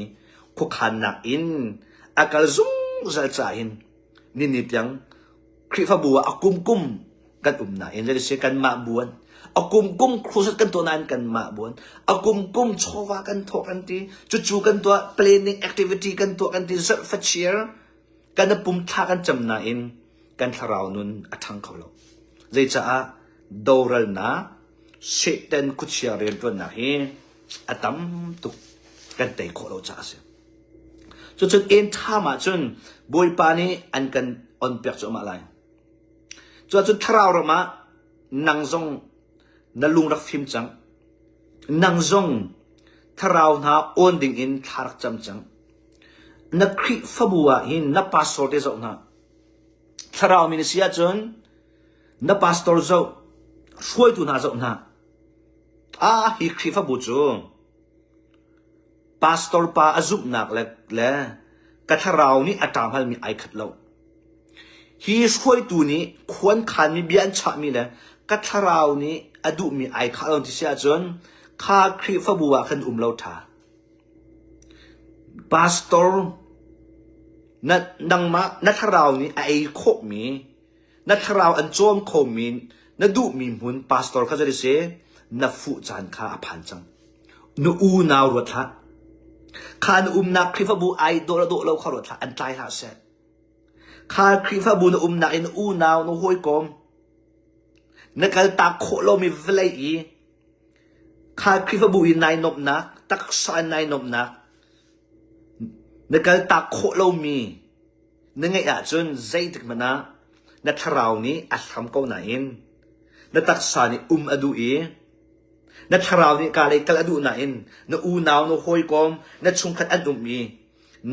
khuakhannak in a kal zungzal caah hin nini tiang Khrihfabu ah a kumkum kan um nain zei kanmah buan a kumkum crusade kan tuah nain kanmah buan a kumkum chawva kan thawh kan ti cucu kan tuah planning activity kan tuah kan ti zarh fachiar kan pum thla kan cam nain kan thlarau nun a ṭhang kho lo zeicaah doralnak Satan khuachia rianṭuannak hi a tam tuk kan tei khawh lo caah a si. Cucun end time ahcun Bawipa nih an kan on piak cuahmah lai. Cuahcun thlarau ram ah nang zong na lung rak fim cang. Nang zong thlarau hna awn ding in thla rak cam cang. Na Khrihfabu ah hin na pastor te zoh hna. Thlarau mi na si ahcun na pastor zoh, hruaitu hna zoh hna. Ah, hi Khrihfabu cu Pastor pa a zumhnak le, le ka thlarau nih a ṭamhalmi ai khat lo. Hi hruaitu nih khuankhanmi bia an chahmi le ka thlarau nih a duhmi ai khah lo ti si ahcun kha Khrihfabu ah khan um lo ṭha. Pastor na nangmah na thlarau nih a ei khawhmi na thlarau an cawm khomi na duhmi hmun pastor kha zei si na fuh caan kha a phan cang na unau ruat hlah kha na umnak Khrihfabu ai dawh le dawh lo kha ruat hlah an tlai hlah seh kha Khrihfabu na umnak in na unau na hawikom na kaltak khawh lomi vawlei i kha Khrihfabu i nai nuamhnak taksa in nai nuamhnak na kaltak khawh lomi Na ngeih ahcun zeitik hmanh ah na thlarau nih a hlam ko nain na taksa nih um a duh i na thlarau nih ka lei kal a duh nain na unau na hawikom na chungkhat an um i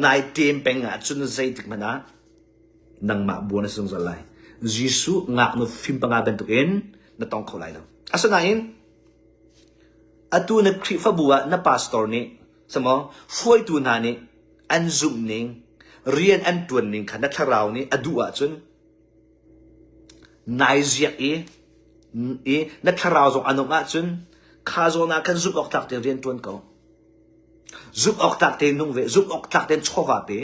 nai ṭem peng ahcun zeitik hmanh ah nangmah buan na si zungzal lai. Jesuh ngaknu fim panga bantukin na tong kho lai lo. Asinain atu na Khrihfabu ah na pastor nih samaw hruaitu hna nih an zumh ning, rian an ṭuan ning kha na thlarau nih a duh ahcun nai ziak i, i na thlarau zong a nung ahcun kha zawn ah khan zumh awk tlak tein rian ṭuan ko. Zumh awk tlak tein nung ve, zumh awk tlak tein chawva pe,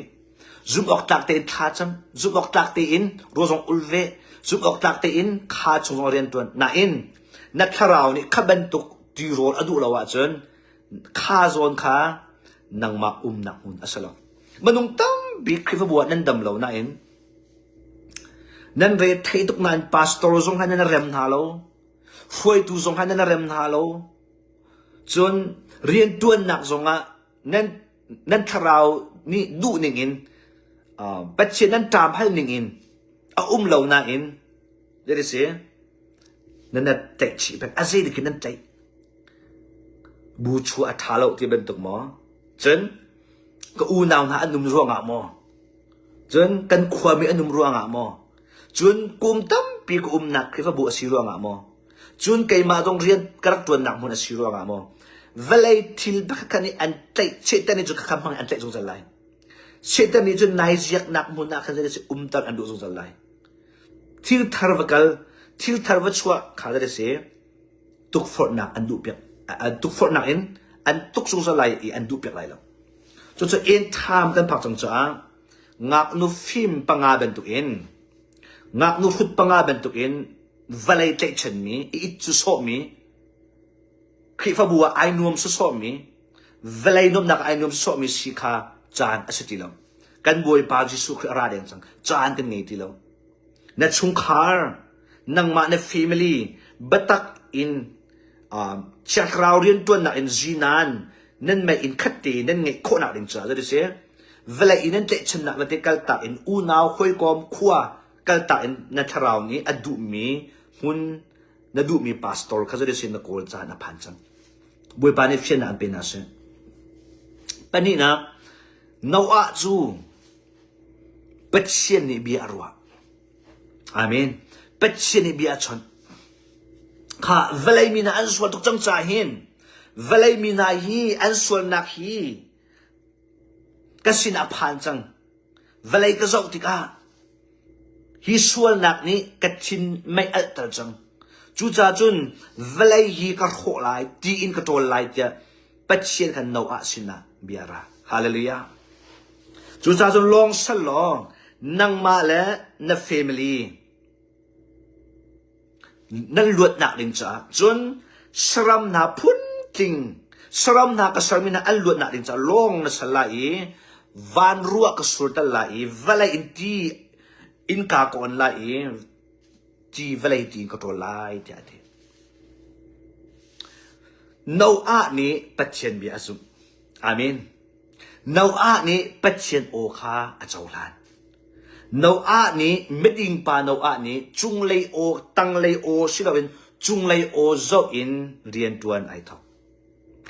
zumh awk tlak tein thlacam, zumh awk tlak tein rawl zong ul ve, zumh awk tlak tein kha chung zong rian ṭuan. Nain na thlarau nih kha bantuk tirawl a duh lo ahcun Kha zawn kha nangmah umnak hmun a si lo. Minung tampi Khrihfabu ah nan dam lo nain nan re thei tuk nain pastor zong kha nan rem hna lo. Hruaitu zong kha nan rem hna lo. Cun riantuannak zongah nan nan thlarau nih duh ning in uh, Pathian nan ṭam hal ning in a um lo nain zei si nan na tlaih chih peng a zei dik in nan tlaih Bu chuah a ṭha lo ti bantuk maw? Cun ka unau hna an um ruangah maw? Cun kan khuami an um ruangah maw? Cun kum tampi ka umnak Khrihfabu a si ruangah maw? Cun keimah zong rian ka rak ṭuannak hmun a si ruangah maw? Vawlei thil pakhat nih an tlaih Satan nih cun khakha hmang in an tlaih zungzal lai. Satan nih cun nai ziaknak hmun ah khan zei umter an duh zungzal lai. Thil thar va kal, thil thar va chuah kha zei a si. Tukforhnak an duhpiak tukforhnak in an tuk zungzal lai i an duhpiak lai lo. Cucu end time kan phak cang caah ngaknu fim panga bantukin ngaknu hrut panga bantukin vawlei tlaihchanmi i it cu sawhmi Khrihfabu ah ai nuam sawsawhmi vawlei nuamhnak ah ai nuam sawsawhmi si kha caan a si ti lo. Kan Bawipa Jesuh Khrih a ra deng cang. Caan kan ngei ti lo. Na chungkhar nangmah na family biatak in uh, chiathlarau riantuannak in zinan nan mei in khat te nan ngeih khawhnak ding caah zei si vawlei in nan tlaihchannak na te kaltak in unau hawikom khua Kaltak in na thlarau nih a duhmi hmun na duhmi pastor kha zei sin na kawl caan a phan cang. Bawipa nih fiannak an pe hna seh. Pahnihnak, Noah cu Pathian nih bia a ruah. Amen. Pathian nih bia a chawnh. Kha vawlei mi hna an sual tuk cang caah hin vawlei mi hna hi an sualnak hi ka sinah phan cang. Vawlei ka zoh tikah hi sualnak nih ka thin mei alhter cang. Cucaah cun vawlei hi ka hrawh lai, ti in ka ṭawl lai tiah Pathian kha Noah sinah bia ra. Hallelujah. Cucaah cun lawng sal law nangmah le na family nan luatnak ding caah cun saram hna phuntling saram hna ka sermi hna an luatnak ding caah lawng na sal lai i van ruah ka surter lai i vawlei in ti innka ka on lai i ti vawlei ti in ka ṭawl lai tiah a ti. Noah nih Pathian bia a zumh. Amen. Noah nih Pathian aw kha a cohlan. Noah nih miding pa Noah nih cunglei aw tanglei aw si loin cunglei aw zoh in rianṭuan ai thawk.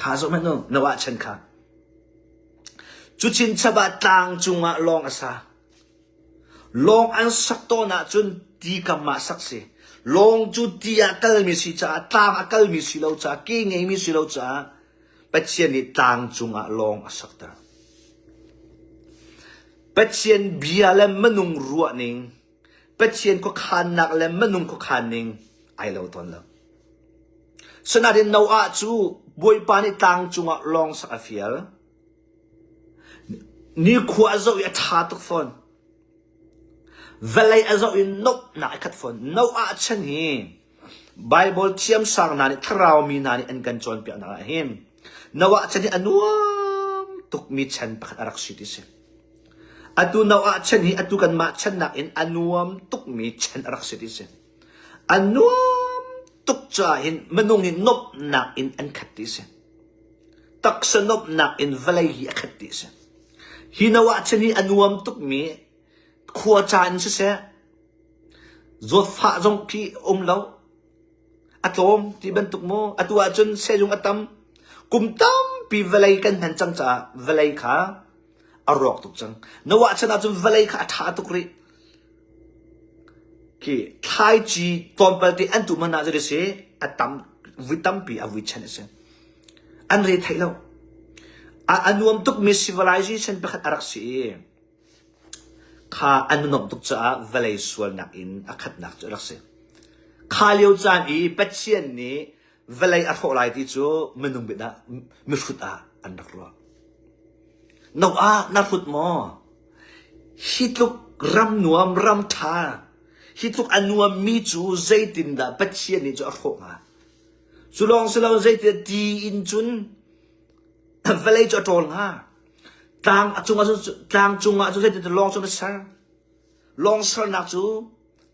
Kha zoh hmanh u Noah chan kha. Cu chinchap ah tlang cungah lawng a sa. Lawng an sak tawn ahcun ti kam ah sak si. Lawng cu ti ah kalmi si caah tlang a kalmi si lo caah ke ngeimi si lo caah Pathian nih tlang cungah lawng a sakter. Pathian bia le minung ruahning, Pathian khuakhannak le minung khuakhanning ai lo tawn lo. Sinain Noah cu Bawipa nih tlang cungah lawng sak a fial. Nikhua a zoh i a ṭha tuk fawn. Vawlei a zoh i nomhnak a khat fawn. Noah chan hi Baibal thiamsang hna nih thlarau mi hna nih an kan cawnpiaknak ah hin Noah chan hi a nuam tukmi chan pakhat a rak si ti si. Atu Noah chan hi atu kanmah chan nakin a nuam tukmi chan a rak si ti si. A nuam tuk caah hin minung hi nuamhnak in an khat ti si. Taksa nuamhnak in vawlei hi a khat ti si. Hi Noah chan hi a nuam tukmi khua caan siseh, Zawtfah zong khi um lo. A tlawm ti bantuk maw? Atu ahcun sehzung a tam. Kum tampi vawlei kan hman cang caah vawlei kha a rawk tuk cang. Noah chan ahcun vawlei kha a ṭha tuk rih. Khi thlaici tlawmpal te an tuh hmanh ah zei si a tam vui tampi a vui chan a si. An re thei lo. A, a nuam tukmi civilization pakhat a rak si i Kha an nuamh tuk caah vawlei sualnak in a khatnak cu a rak si. Kha lio caan i Pathian nih vawlei a hrawh lai ti cu minung bit ah mihrut ah an rak ruah. Noah na hrut maw? Hi tluk ram nuam ram ṭha, hi tluk a nuammi cu zeitindah Pathian nih cu a hrawh hnga? Cu lawng si lo zeitindah ti in cun vawlei cu a ṭawl hnga? Tlang a cungah cun tlang cungah cun zeitin lawng cu na ser. Lawng sernak cu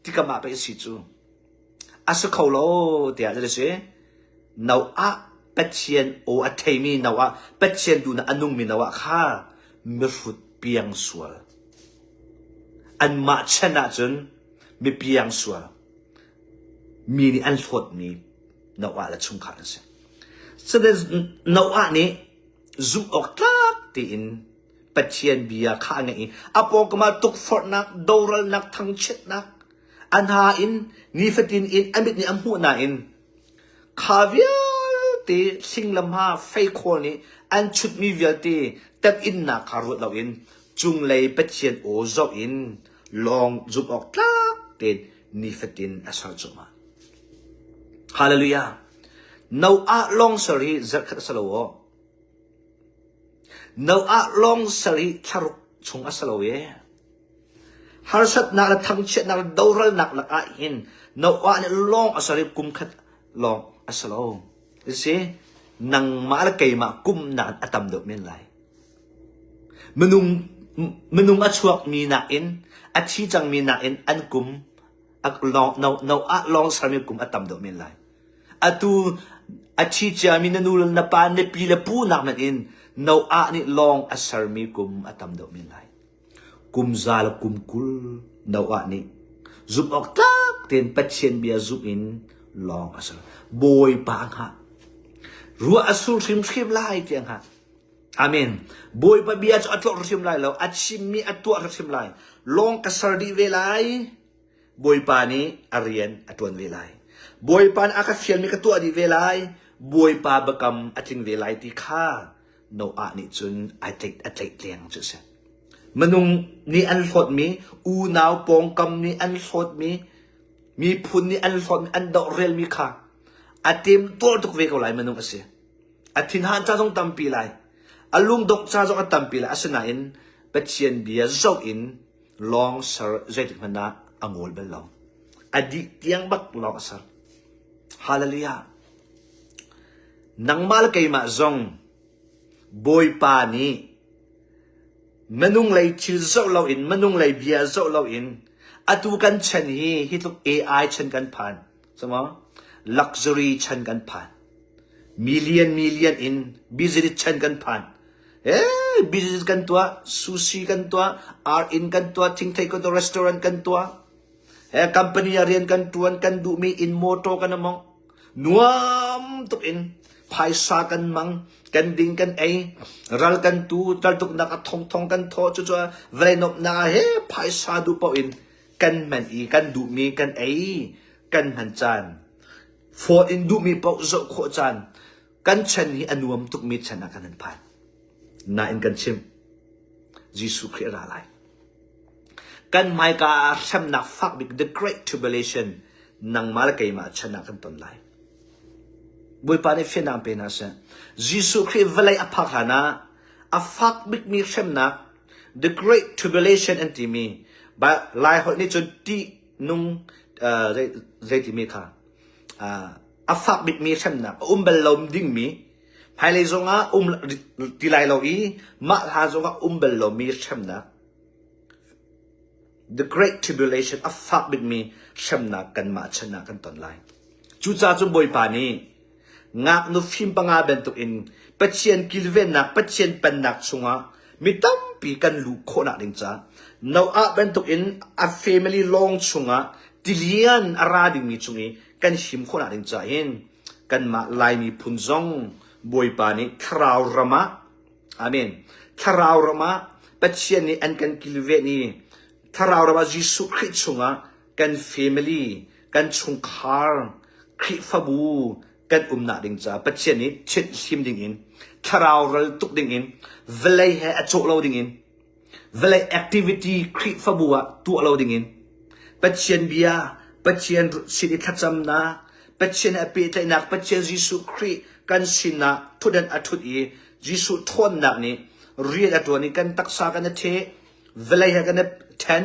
tikam ah pei a si cu. A si kho lo tiah zei si. Noah Pathian aw a theimi Noah Pathian duhnak a nungmi Noah kha mihrut piang sual. Anmah chan ahcun mi piang sual. Mi nih an hlawtmi Noah le chungkhar an si. Noah nih zumh awk tlak tein Pathian bia kha a ngaih i a pawngkam ah tukforhnak, doralnak, thangchiatnak a hna in nifatin in a mit nih a hmuh nain kha vialte hling le hma feikhawl nih an chutmi vialte temhinnak kha ruat loin cunglei Pathian aw zoh in lawng zumh awk tlak tein nifatin a ser cuahmah. Hallelujah. Noah lawng ser hi zarhkhat a si lo aw. Noah lawng ser hi thlaruk chung a si lo e. Harsatnak le thangchiatnak le doralnak lakah hin Noah nih lawng a ser i kum khat lawng a si lo. Si, nangmah le keimah kum nakin a tam deuh men lai. Minung minung a chuakmi nakin a thi cangmi nakin an kum Noah lawng sermi kum a tam deuh men lai. Atu a thi ciami na nu le na pa na pi le pu nak hmanh in Noah nih lawng a sermi kum a tam deuh men lai. Kum za le kum 20 Noah nih. Zumh awk tlak tein Pathian bia zumh in lawng a ser. Bawipa a hngah. Ruah a sur hrimhrim lai ti a hngah. Amen. Bawipa bia cu a tlawh hrimhrim lai lo. A chimmi a tuah hrimhrim lai. Lawng ka ser dih ve lai. Bawipa nih a rian a ṭuan ve lai. Bawipa nih a ka fialmi ka tuah dih ve lai. Bawipa biakam a tling ve lai ti kha Noah nih cun ai tlaih a tlaihtleng cu a si. Minung nih an hlawtmi, unau pawngkam nih an hlawtmi, miphun nih an hlawtmi, an dohrelmi kha a temtuar tuk ve ko lai minung a si. A thinhan ca zong tampi lai. A lungdongh ca zong a tampi lai. Asinain Pathian bia zoh in lawng ser zeitik hmanh ah a ngol bal lo. A dih tiang bak lawng a ser. Hallelujah. Nangmah le keimah zong Bawipa nih minung lei thil zoh loin minung lei bia zoh loin atu kan chan hi hi tluk AI chan kan phan. Samaw? Luxury chan kan phan. Million million in business chan kan phan. Eh, business kan tuah, sushi kan tuah, art in kan tuah, thingthei kan tuah, restaurant kan tuah. Eh, company ah rian kan tuan, kan duhmi inn motor kan among. Nuam tuk in phaisa kan mang, kan ding kan ei, ral kan tu, ral tuknak a thongthong kan thaw, cucu vawlei nuamhnak ah he phaisa duh paoh in kan hman i kan duhmi kan ei, kan hman caan. Phone in duhmi paoh zoh khawh caan. Kan chan hi a nuam tukmi chan ah kan han phan. Nain kan chim. Jesuh Khrih a ra lai. Kan hmaika ah hremnak fak bik the great tribulation nangmah le keimah chan ah kan ton lai. Bawipa nih fiannak pe hna seh. Jesuh Khrih vawlei a phak hlan ah a fak bikmi hremnak the great tribulation an timi Lai holh nih cun tih nung uh, zei, zei timi kha a fak bikmi hremnak a um bal lo dingmi hmailei zongah um ti lai lo i mah hla zongah um bal lomi hremnak the great tribulation a fak bikmi hremnak kanmah chan ah kan ton lai. Cucaah cun Bawipa nih ngaknu fim panga bantukin Pathian kilvennak Pathian pennak chungah mi tampi kan luh khawhnak ding caah Noah bantukin a family lawng chungah tilian a ra dingmi chung i kan him khawhnak ding caah hin kanmah Lai miphun zong Bawipa nih thlarau ram ah Amen thlarau ram ah Pathian nih an kan kilven i thlarau ram ah Jesuh Khrih chungah kan family kan chungkhar Khrihfabu kan umnak ding caah Pathian nih thianhlim ding in thlarau ral tuk ding in vawlei he a cawh lo ding in vawlei activity Khrihfabu ah tuah lo ding in Pathian bia Pathian sin i thlacamnak Pathian he pehtlaihnak Pathian Jesuh Khrih kan sinah thutdan a thut i Jesuh ṭhawnnak nih rian a ṭuan i kan taksa kan i ṭheh vawlei he kan i ṭhen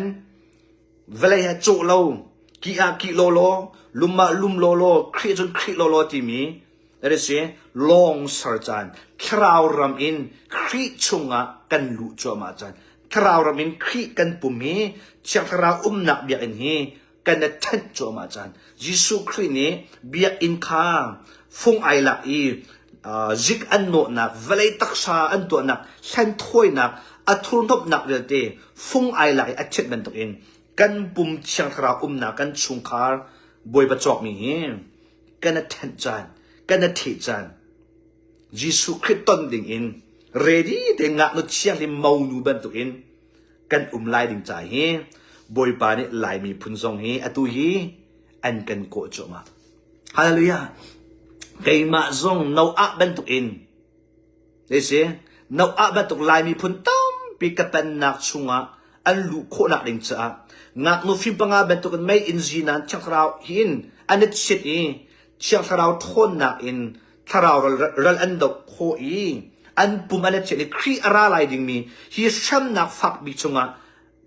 Vawlei he cawh lo, kih ah kih lawlaw, lum ah lum lawlaw, Khrih cun Khrih lawlaw timi that is lawng ser caan, thlarau ram in Khrih chungah kan luh cuahmah caan, thlarau ram in Khrih kan pum hi Thiang Thlarau umnak biakinn hi kan i thenh cuahmah caan. Jesuh Khrih nih biakinn kha fung ai lak i zik an nawhnak, vawlei taksa an tuahnak, hlenthawinak, a thurhnawmhnak vialte fung ai lak i a thianh bantukin kan pum thiang thlarau umnak kan chungkhar Bawipa cawkmi hi kan i thenh caan, kan i theh caan, Jesuh Khrih ton ding in ready te ngaknu thianghlim monu bantukin kan um lai ding ca hi Bawipa nih Lai miphun zong hi atu hi an kan kawh cuahmah. Hallelujah. Keimah zong Noah bantukin si Noah bantuk Lai miphun tampi ka pennak chungah an luh khawhnak ding caah ngaknu fim panga bantukin mei in zinan Thiang Thlarau hin an i chiat i Thiang Thlarau ṭhawnnak in thlarau ral, ral an doh khawh i an pum an i thian i Khrih a ra lai dingmi hi hremnak fak bik chungah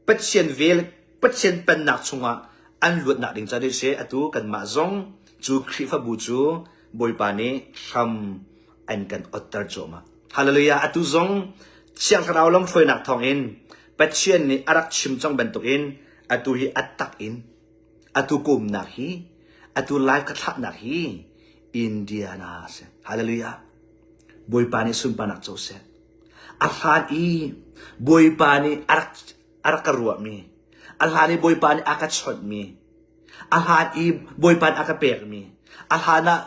Pathian vel Pathian pennak chungah an luatnak ding ca si atu kanmah zong cu Khrihfabu cu Bawipa nih hram an kan otter cuahmah. Hallelujah. Atu zong Thiang Thlarau lamhruainak thawngin Pathian nih a rak chim cang bantukin atu hi a tak in atu ka umnak hi atu live ka thlahnak hi Indiana si. Hallelujah. Bawipa nih sunparnak co seh. A hlan i Bawipa nih a rak a rak ka ruahmi, a hlan i Bawipa nih a ka chawnhmi. A hlan i Bawipa nih a ka pekmi, a hlan ah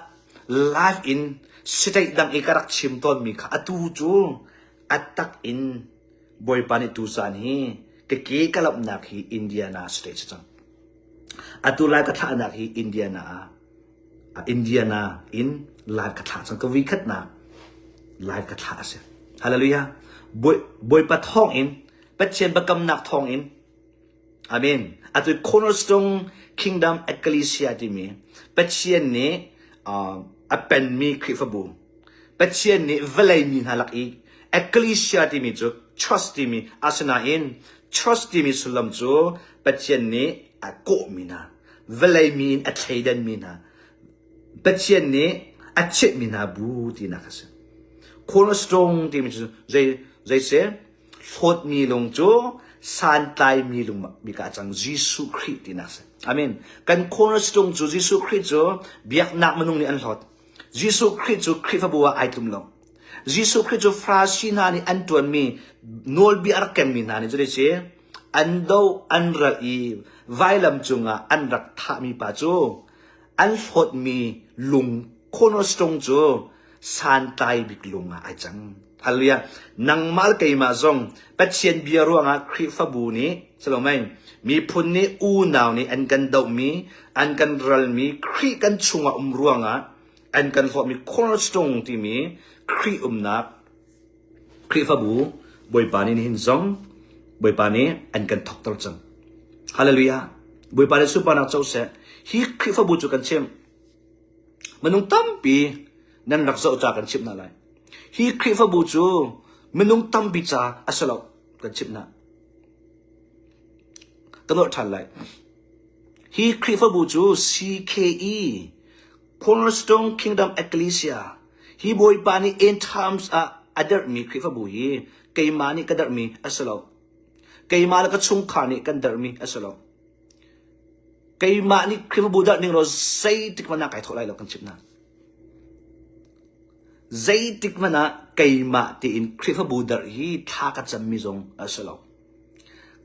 live in state dang i ka rak chim tawnmi kha atu cu a tak in Bawipa nih tuzaan hi ka ke ka lamhnak hi Indiana state si cang. Atu lai ka thlahnak hi Indiana ah Indiana in live ka thlah cang ka vui khatnak live ka thlah a si. Hallelujah. Bawipa thawng in Pathian biakamnak thawng in Amen. Atu Cornerstone Kingdom Ecclesia timi Pathian nih uh, a penmi Khrihfabu Pathian nih vawlei mi hna lak i Ecclesia timi cu trust timi asinain trust timi sullam cu Pathian nih a kawhmi hna vawlei mi in a thleidanmi hna Pathian nih a chiahmi hna bu tinak a si. Cornerstone timi cu zei zei si? Hlawtmi lung cu santlaimi lung bik ah a cang Jesuh Khrih tinak a si. Amen. Kan cornerstone cu Jesuh Khrih cu biaknak minung nih an hlawt. Jesuh Khrih cu Khrihfabu ah ai tlum lo. Jesuh Khrih cu Farasi hna nih an ṭuanmi nawlbia a rak kengmi hna nih cuti si an doh an ral i vailam cungah an rak thahmi pa cu an hlawtmi lung cornerstone cu santlai bik lung ah ai cang. Hallelujah. Nangmah le keimah zong Pathian bia ruangah Khrihfabu nih salomei miphun nih unau nih an kan dohmi, an kan ralmi Khrih kan chungah um ruangah an kan hlawtmi cornerstone timi Khrih umnak Khrihfabu Bawipa nih nihin zong Bawipa nih an kan thokter cang. Hallelujah. Bawipa nih sunparnak co seh. Hi Khrihfabu cu kan chim. Minung tampi nan rak zoh ca kan chimh hna lai. Hi Khrihfabu cu minung tampi ca a si lo kan chimh hna. Ka nolh ṭhan lai. Hi Khrihfabu cu CKE Cornerstone Kingdom Ecclesia hi Bawipa nih end times ah a derhmi Khrihfabu hi keimah nih ka derhmi a si lo. Keimah le ka chungkhar nih kan derhmi a si lo. Keimah nih Khrihfabu derh ning law zeitik hmanh ah kai thawh lai lo kan chimh hna. Zeitik hmanh ah keimah tiin Khrihfabu derh hi thla ka cammi zong a si lo.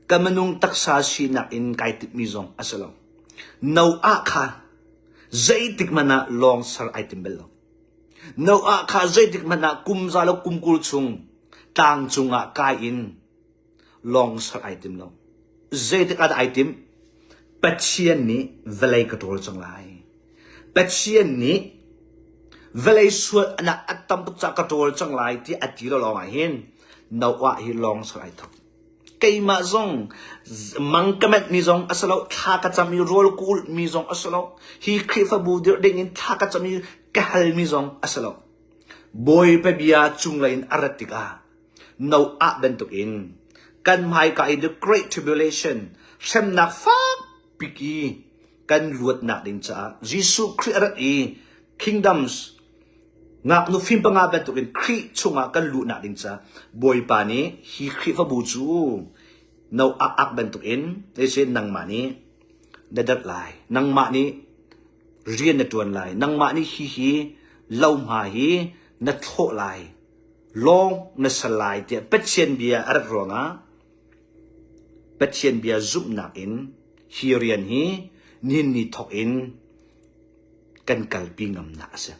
Ka minung taksa sinak in kai timhmi zong a si lo. Noah kha Zeitik hmanh ah lawng ser ai tim bal lo. Noah kha zeitik hmanh ah kum za le kum 20 chung tlang cungah kai in lawng ser ai tim lo. Zeitik ah dah ai tim? Pathian nih vawlei ka ṭawl cang lai. Pathian nih vawlei sual anak a tam tuk caah ka ṭawl cang lai ti a ti lo lawng ah hin Noah hi lawng ser ai thawk. Keimah zong mang ka menh mi zong a si lo, thla ka cam i rawl ka ulh mi zong a si lo, hi Khrihfabu dirh ding in thla ka cam i ka hal mi zong a si lo. Bawipa bia cunglei in a rat tikah Noah bantukin kan hmaika i the great tribulation hremnak fak piki kan luatnak ding caah Jesuh Khrih a rat i kingdoms Ngaknu fim panga bantukin Khrih chungah kan luhnak ding ca Bawipa nih hi Khrihfabu cu no ak ak bantukin sin nangmah nih na dat lai nangmah nih rian na tuan lai nangmah nih hi hi lohma hi na thlawh lai lawng na sal lai tiah Pathian bia a rat ruangah Pathian bia zumhnak in hi rian hi nihin ni thawk in kan kalpi ngamnak a si.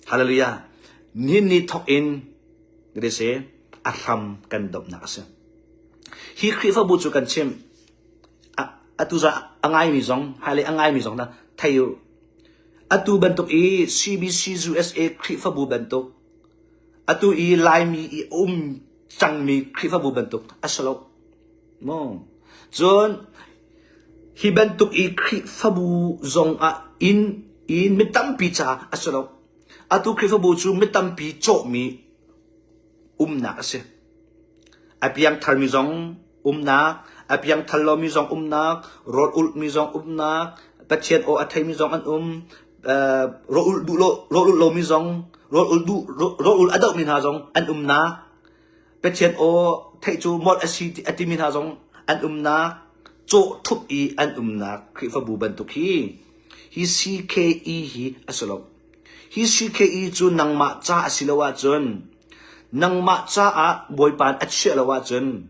Hallelujah. Nihin ni thawk in si a hram kan domhnak a si. Hi Khrihfabu cu kan chim atu za a ngaimi zong haile a ngaimi zong na thei u. Atu bantuk i CBC USA Khrihfabu bantuk atu i Laimi i um cangmi Khrihfabu bantuk a si lo. Maw? Cun hi bantuk i Khrihfabu zong ah inn in mi tampi caah a si lo. Atu Khrihfabu cu mi tampi cawhmi umnak a si. A piangtharmi zong umnak, a piangthar lomi zong umnak, rawl ulhmi zong umnak, Pathian aw a theimi zong an um, uh, rawl ulh duh lo, rawl ulh lomi zong, rawl ulh duh, rawl ulh a dohmi hna zong an umnak. Pathian aw theih cu molh a si a timi hna zong an umnak cawh ṭhup i an umnak Khrihfabu bantuk hi hi CKE hi a si lo. Hi CKE cu nangmah ca a si lo ahcun nangmah caah Bawipa a chiah lo ahcun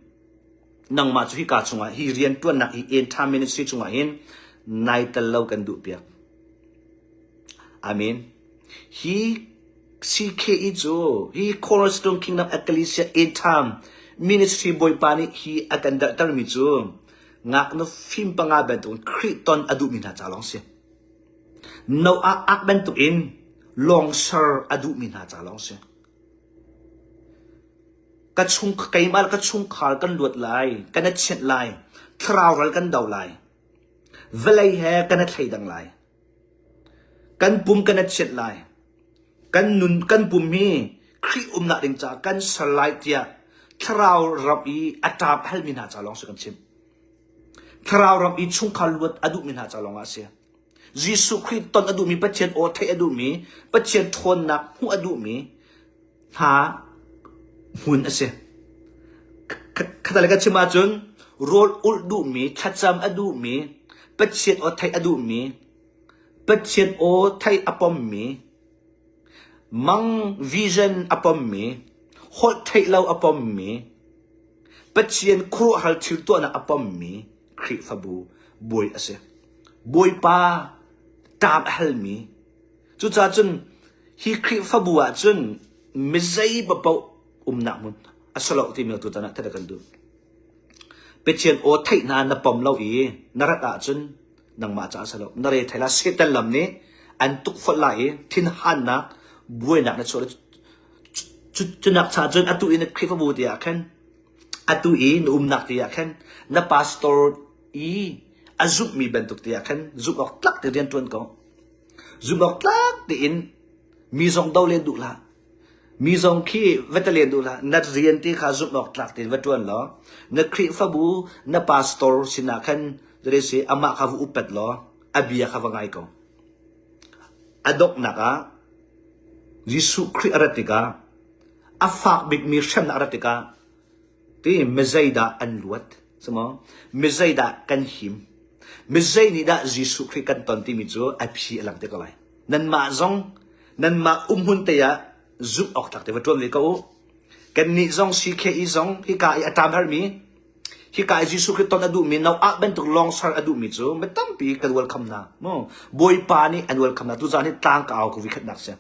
nangmah cu hika chungah hi rianṭuannak hi end time ministry chungah hin. Nai tel lo kan duh piak. Amen. Hi CKE cu hi Cornerstone Kingdom Ecclesia End Time Ministry Bawipa nih hi a kan darhtermi cu ngaknu fim panga bantukin Khrih ton a duhmi hna ca lawng si. Noah ak bantukin lawng ser a duhmi hna ca lawng si. Ka chung keimah le ka chungkhar kan luat lai, kan i thianh lai, thlarau ral kan do lai. Vawlei he kan i thleidang lai. Kan pum kan i thianh lai. Kan nun kan pum hi Khrih umnak ding caah kan ser lai tiah thlarau ram i a ṭap halmi hna ca lawng si kan chim. Thlarau ram i chungkhar luat a duhmi hna ca lawng ah a si. Jesuh Khrih ton a duhmi, Pathian aw theih a duhmi, Pathian ṭhawnnak hmuh a duhmi hna hmun a si. Khatal ka chim ahcun rawl ulh duhmi, thlacam a duhmi, Pathian aw theih a duhmi, Pathian aw theih a pommi, mang vision a pommi, holh theih lo a pommi, Pathian khuaruahhar thil tuahnak a pommi Khrihfabu bawi a si. Bawipa ṭam a halmi. Cucaah cun hi Khrihfabu ah cun mizei paoh umnak hmun a si lo timi tutan ah theih kan duh. Pathian aw theih hna na pom lo i na rat ahcun nangmah caah a si lo. Na re thei la Satan lam nih an tukforh lai i thinhannak buainak na chuah cunak cha cun atu i na Khrihfabu te ah khan atu i na umnak te ah khan na pastor i a zumhmi bantuk te ah khan zumh awk tlak te rian ṭuan ko. Zumh awk tlak tein mi zong do len duh hlah. Mi zong khi va ta len duh hlah. Na rian te kha zumh awk tlak tein va ṭuan law na Khrihfabu na pastor sinah khan si amah kha va upat law a bia kha va ngai ko. A donghnak ah Jesuh Khrih a rat tikah a fak bikmi hremnak a rat tikah ti mizeidah an luat simo mizeidah kan him mizei nih dah Jesuh Khrih kan ton timi cu a phi a lang te ko lai nanmah zong nanmah umhmun te ah zumh awk tlak te va ṭuan ve ko u kannih zong CKE zong hika i a ṭam harmi hika i Jesuh Khrih ton a duhmi Noah bantuk lawng ser a duhmi cu mi tampi kan welcome hna mu Bawipa nih an welcome hna tuzaan hi tlang ka au ko vikhatnak si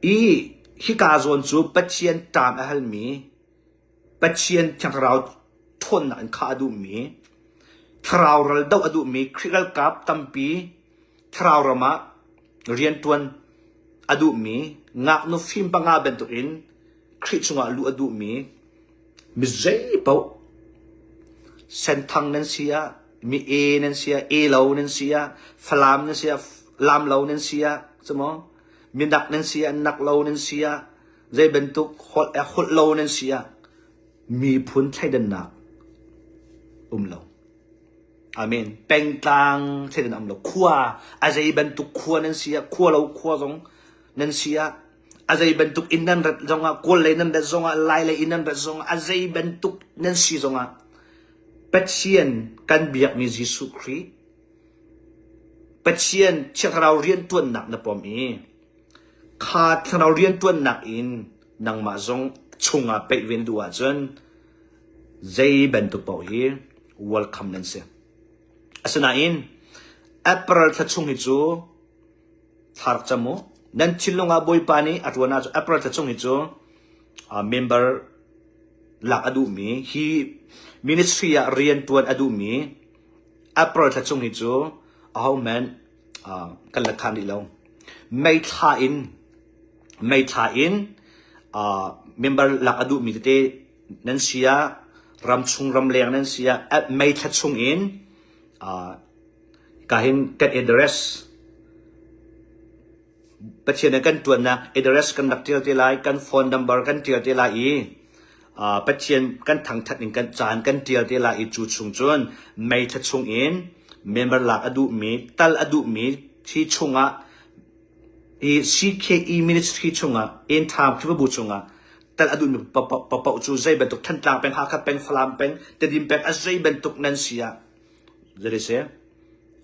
I hika zawn cu Pathian ṭam a halmi, Pathian Thiang Thlarau ṭhawnnak in khah a duhmi, thlarau ral doh a duhmi Khrih ralkap tampi thlarau ram ah rianṭuan a duhmi, ngaknu fim panga bantukin Khrih chungah luh a duhmi, mi zeipaoh senthang nan si ah, mi e nan si ah, e lo nan si ah, Falam nan si ah, lam lo nan si ah, cumaw minak nan si ah, nak lo nan si ah, zei bantuk holh eh holh lo nan si ah, miphun thleidannak um lo. Amen. Pengtlang thleidan um lo. Khua, a zei bantuk khua nan si ah, khua lo khua zong nan si ah, a zei bantuk inn nan rat zongah kawl lei nan rat zongah lai lei in nan rat zongah a zei bantuk nan si zongah Pathian kan biakmi Jesuh Khrih Pathian Thiang riantuannak na pom i kha thlarau riantuannak in nangmah zong chungah peih ve na duh ahcun zei bantuk paoh hi welcome nan si. Asinain April thla chung hi cu Thla rak cam u. Nan thinlung ah Bawipa nih a ṭuan ahcun April thla chung hi cu member lak a duhmi hi ministry ah rian ṭuan a duhmi April thla chung hi cu ahohmanh kan la khan rih lo. May thla in May thla in member lak a duhmi tete nan si ah ramchung ramleng nan si ah May thla chung in Kahin kan address Pathian ah kan ṭuannak address kan rak ṭial te lai, kan phone number kan ṭial te lai i Pathian kan thangṭhat ning kan caan kan ṭial te lai i cu chung cun May thla chung in member lak a duhmi, tal a duhmi hi chungah hi CKE ministry chungah End Time Khrihfabu chungah tal a duhmi paoh cu zei bantuk Thantlang peng, Hakha peng, Falam peng, Tedim peng a zei bantuk nan si ah Zeiti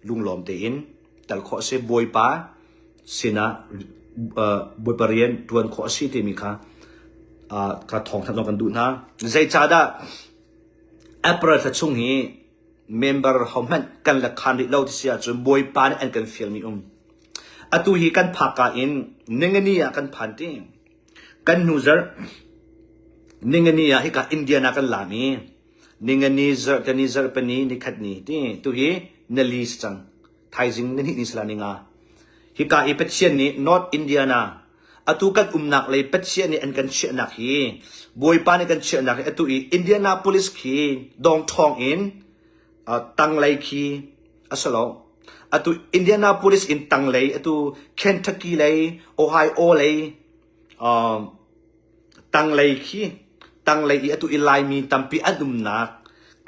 lunglawm tein tel khawh a si. Bawipa sinah Bawipa rian ṭuan khawh a si timi kha ka thawngthan zong kan duh hna. Zeicahdah April thla chung hi member hohmanh kan la khan rih lo ti si ahcun Bawipa nih an kan fialmi um. Atu hi kan phakka in ningani ah kan phan ti. Kan hnu zarh ningani ah hika Indiana kan lam i ningani zarh kani zarh pani nikhat ni ti tu hi nali si cang. Thaizing nihnih ni sala ninga. Hika i Pathian nih North Indiana atu kan umnak lei Pathian nih an kan chiahnak hi Bawipa nih kan chiahnak hi atu i Indianapolis khi dongthawng in tanglei khi a si lo. Atu Indianapolis in tanglei atu Kentucky lei Ohio lei tanglei khi tanglei i atu i Laimi tampi an umnak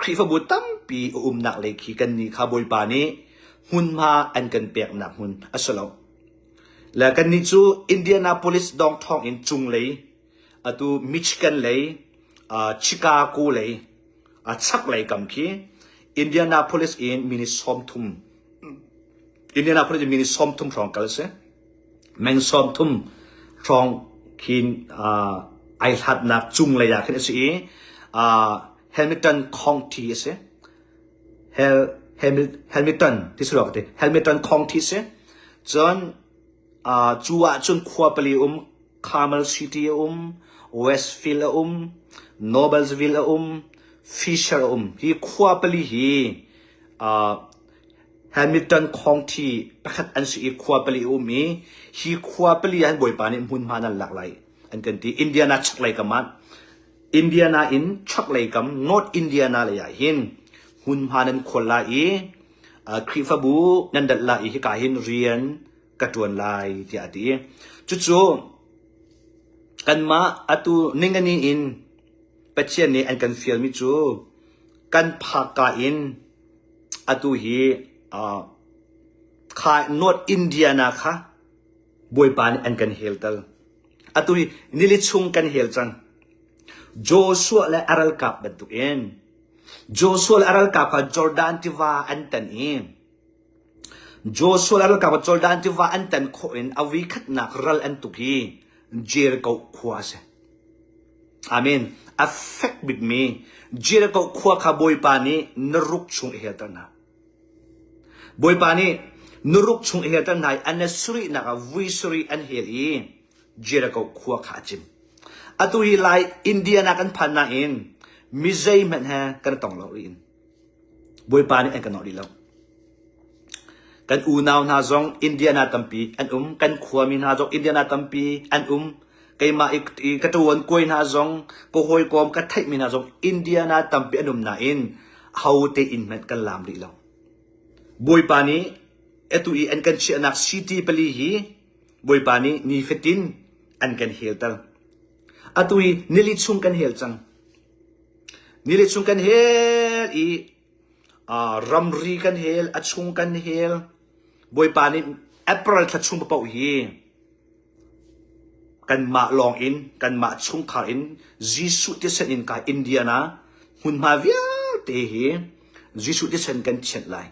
Khrihfabu tampi a umnak lei khi kannih kha Bawipa nih hmunhma an kan peknak hmun a si lo. Le kannih cu Indianapolis dongthawng in cunglei atu Michigan lei Chicago lei a chaklei kam khi Indianapolis in minute 30 Indianapolis in minute 30 hrawng kal si. Meng 30 hrawng khin ai hlatnak cunglei ah khin a si i Hamilton County a si. Hel Hamilton ti si lo ka ti. Hamilton County si. Cun cu ahcun khua pali um Carmel City a um, Westfield a um, Noblesville a um, Fisher a um. Hi khua pali hi Hamilton County pakhat an si i khua pali a um i hi khua pali ah hin Bawipa nih hmunhma nan lak lai an kan ti. Indiana chaklei kam ah Indiana in chaklei kam North Indiana lei ah hin hmunhma nan khual lai i Khrihfabu nan dalh lai i hika hin rian ka ṭuan lai tiah a ti. Cucu kanmah atu ningani in Pathian nih an kan fialmi cu kan phakka in atu hi uh, kha North Indiana kha Bawipa nih an kan hel tal. Atu hi nili chung kan hel cang. Joshua le a ralkap bantukin Joshua le a ralkap kha Jordan tiva an tan i Joshua le ralkap kha Jordan tiva an tan khawh in a voikhatnak ral an tuk hi Jericho khua a si. Amen. A fek bikmi Jericho khua kha Bawipa nih na ruk chung i helter hna. Bawipa nih na ruk chung i helter hna i an sarihnak ah vui sarih an hel i Jericho khua kha a cim. Atu hi Lai Indiana kan phan nain mi zeihmanh he kan tong lo rih in. Bawipa nih an kan nawh rih lo. Kan unau hna zong Indiana tampi an um. Kan khuami hna zong Indiana tampi an um. Keimah i ka ṭuan kuai hna zong, ka hawikom ka theihmi hna zong Indiana tampi an um nain ahote inn hmanh kan lam rih lo. Bawipa nih atu i an kan chiahnak city pali hi Bawipa nih nifatin an kan helter. Atu hi nili chung kan hel cang. Nili chung kan hel i ramri kan hel, a chung kan hel. Bawipa nih April thla chung paoh hi kanmah lawng in, kanmah chungkhar in Jesuh thisen in ka Indiana hmunhma vialte hi Jesuh thisen kan thianh lai.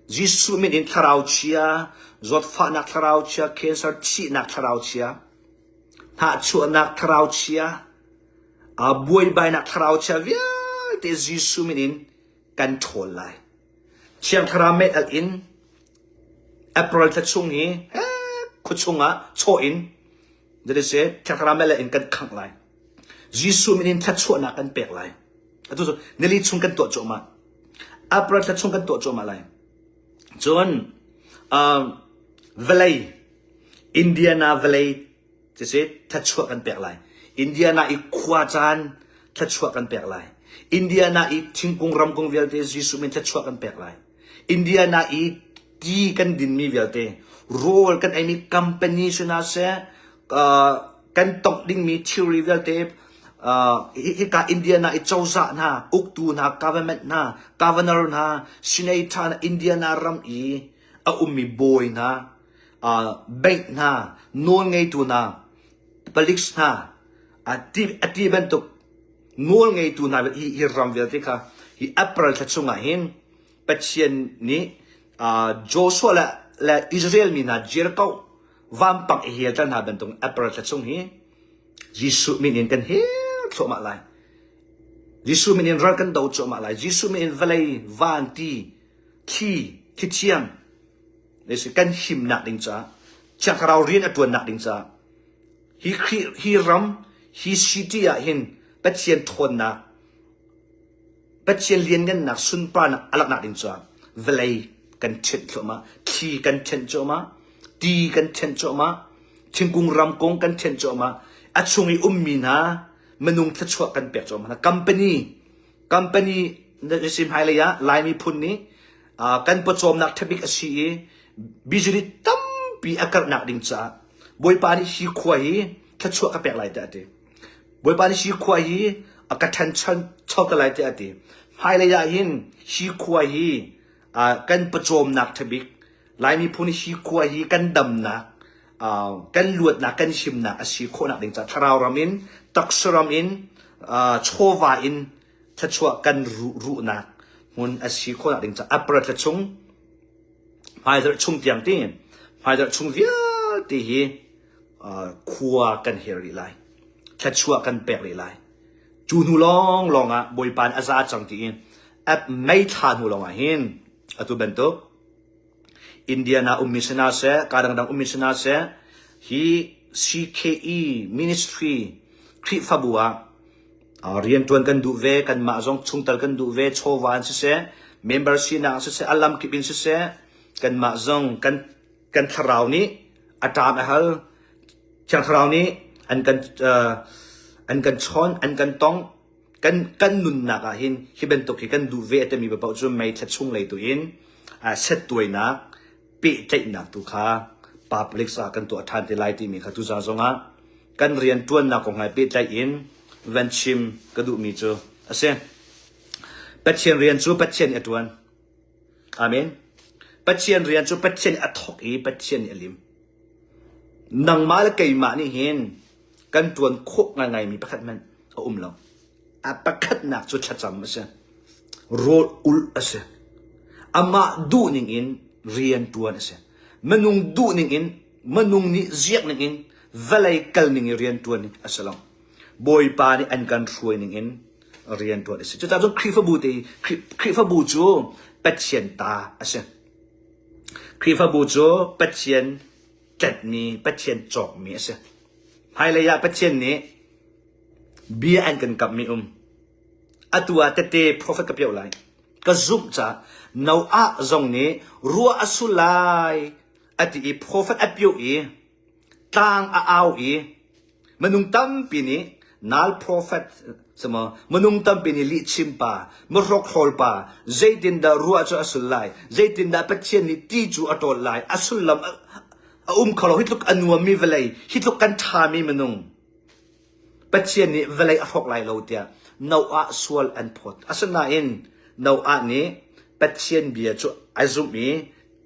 Jesuh min in thlarau chia, zawtfahnak thlarau chia, cancer thihnak thlarau chia, hnahchuahnak thlarau chia, buaibainak thlarau chia vialte Jesuh min in kan ṭhawl lai. Thiang Thlarau mei alh in April thla chung hi khuachung ah chaw in zetiseh Thiang Thlarau mei alh in kan khangh lai. Jesuh min in thluachuahnak kan pek lai. Atu cu nili chung kan tuah cuahmah. April thla chung kan tuah cuahmah lai. Cun vawlei Indiana vawlei Siseh thluachuah kan pek lai. Indiana i khua caan thluachuah kan pek lai. Indiana i thingkung ramkung vialte Jesuh min thluachuah kan pek lai. Indiana i ti kan dinmi vialte, rawl kan eimi company si hna seh, uh, kan tongh dingmi thilri vialte, uh, hika Indiana i cozah hna, uktu hna, government hna, governor hna, senator hna, Indiana ram i a ummi bawi hna, bank hna, nawlngeitu hna, palik hna, a ti bantuk nawlngeitu hna hi, hi ram vialte kha hi April thla chungah hin Pathian nih Joshua le, le Israel mi hna Jericho vampang i helter hna bantuk April thla chung hi Jesuh min in kan hel thluahmah lai. Jesuh min in ral kan do cuahmah lai. Jesuh min in vawlei, van, ti, thli, thithiang, kan himnak ding caah, Thiang Thlarau rian a ṭuannak ding caah, hi Khrih, hi ram, hi city ah hin Pathian ṭhawnnak, Pathian lianngannak sunparnak a langhnak ding caah vawlei kan ṭhenh thluahmah, thli kan ṭhenh cuahmah, ti kan ṭhenh cuahmah, thingkung ramkung kan ṭhenh cuahmah, a chung i ummi hna minung thluachuah kan pek cuahmah hna. Company, company na si hmailei ah Lai miphun nih kan pawcawmnak ṭhabik a si i bijili tampi a karhnak ding caah Bawipa nih hi khua hi thluachuah ka pek lai tiah a ti. Bawipa nih hi khua hi a ka ṭhancho te lai tiah a ti. Hmailei ah hin hi khua hi kan pawcawmnak ṭhabik Lai miphun hi khua hi kan damnak kan luatnak kan himnak a si khawhnak ding caah thlarau ram in taksa ram in chawva in thluachuah kan ruhnak hmun a si khawhnak ding caah April thla chung hmaizarh chung tiang ti hmaizarh chung vialte hi khua kan her rih lai thluachuah kan pek rih lai cu hnu lawng lawng ah Bawipa nih a za cang tiin May thla hnu lawng ah hin atu bantuk Indiana ummi si hna seh ka dangdang ummi si hna seh hi CKE ministry Khrihfabu ah rianṭuan kan duh ve kanmah zong chungtel kan duh ve chawva in siseh member sinak siseh a lamkip in siseh kanmah zong kan kan thlarau nih a ṭam a hal Thiang Thlarau nih an kan an kan chawn an kan tong kan kan nunnak ah hin hi bantuk hi kan duh ve a timi paoh cu mei thla chung lei tu in settuainak pehtlaihnak tu kha public ah kan tuah ṭhan te lai timi kha tuzaan zongah kan rian ṭuannak kong he pehtlaih in van chim ka duhmi cu a si. Pathian rian cu Pathian nih a ṭuan. Amen. Pathian rian cu Pathian nih a thawk i Pathian nih a lim. Nangmah le keimah nih hin kan ṭuan khawh ngaingaimi pakhat hmanh a um lo. A pakhatnak cu thlacam a si. Rawl ulh a si. Amah duhning in rian ṭuan a si. Minung duhning in, minung nih ziak ning in, vawlei kal ning in rian ṭuan a si lo. Bawipa nih an kan hruai ning in rian ṭuan a si. Cucaah cun Khrihfabu te Khrihfabu cu Pathian ta a si. Khrihfabu cu Pathian tlanhmi, Pathian cawkmi a si. Hmailei ah Pathian nih bia an kan kamhmi um. Atu ah tete profet ka pioh lai. Ka zumh caah Noah zong nih ruah a sul lai a ti i profet a pioh i tlang a au i minung tampi nih nal profet samaw minung tampi nih lihchim pa mihrokhrawl pa zeitindah ruah cu a sul lai zeitindah Pathian nih ti cu a ṭawl lai a sullam a um kho lo hi tluk a nuammi vawlei hi tluk kan ṭhami minung Pathian nih vawlei a hrawk lai lo tiah Noah sual an phawt. Asinain Noah nih Pathian bia cu a zumh i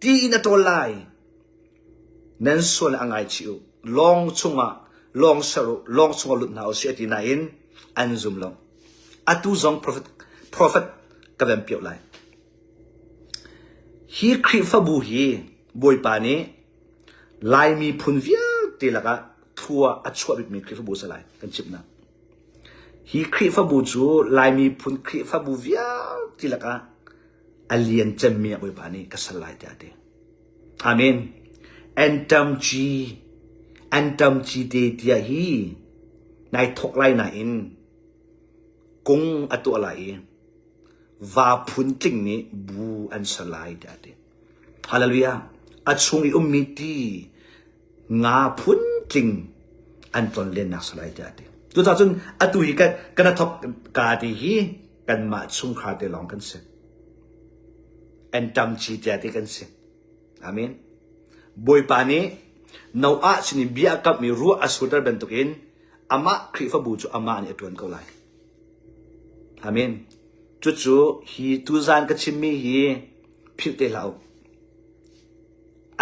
ti in a ṭawl lai. Nan sual a ngaichih u. Lawng chungah lawng ser u, lawng chungah lut hna u sih a ti nain an zum lo. Atu zong profet, profet ka van pioh lai. Hi Khrihfabu hi Bawipa nih Lai miphun vialte lakah thlua a chuah bikmi Khrihfabu a si lai kan chimhnak. Hi Khrihfabu cu Lai miphun Khrihfabu vialte lakah a lian cemmi ah Bawipa nih ka sal lai tiah a ti. Amen. Antam ci, antam ci te tiah hi nai thok lai nain kung a tuah lai i va phun tling nih bu an ser lai tiah a ti. Hallelujah. A chung i ummi ti nga phun tling an ton lennak si lai tiah a ti. Cucaah cun atu hi kan kan a thok ka ti hi kanmah chungkhar te lawng kan si. Antam ci tiah ti kan si. Amen. Bawipa nih Noah sin i bia a kamhmi ruah a surter bantukin amah Khrihfabu cu amah nih a ṭuan ko lai. Amen. Cucu hi tuzaan ka chimmi hi philh te hlah u.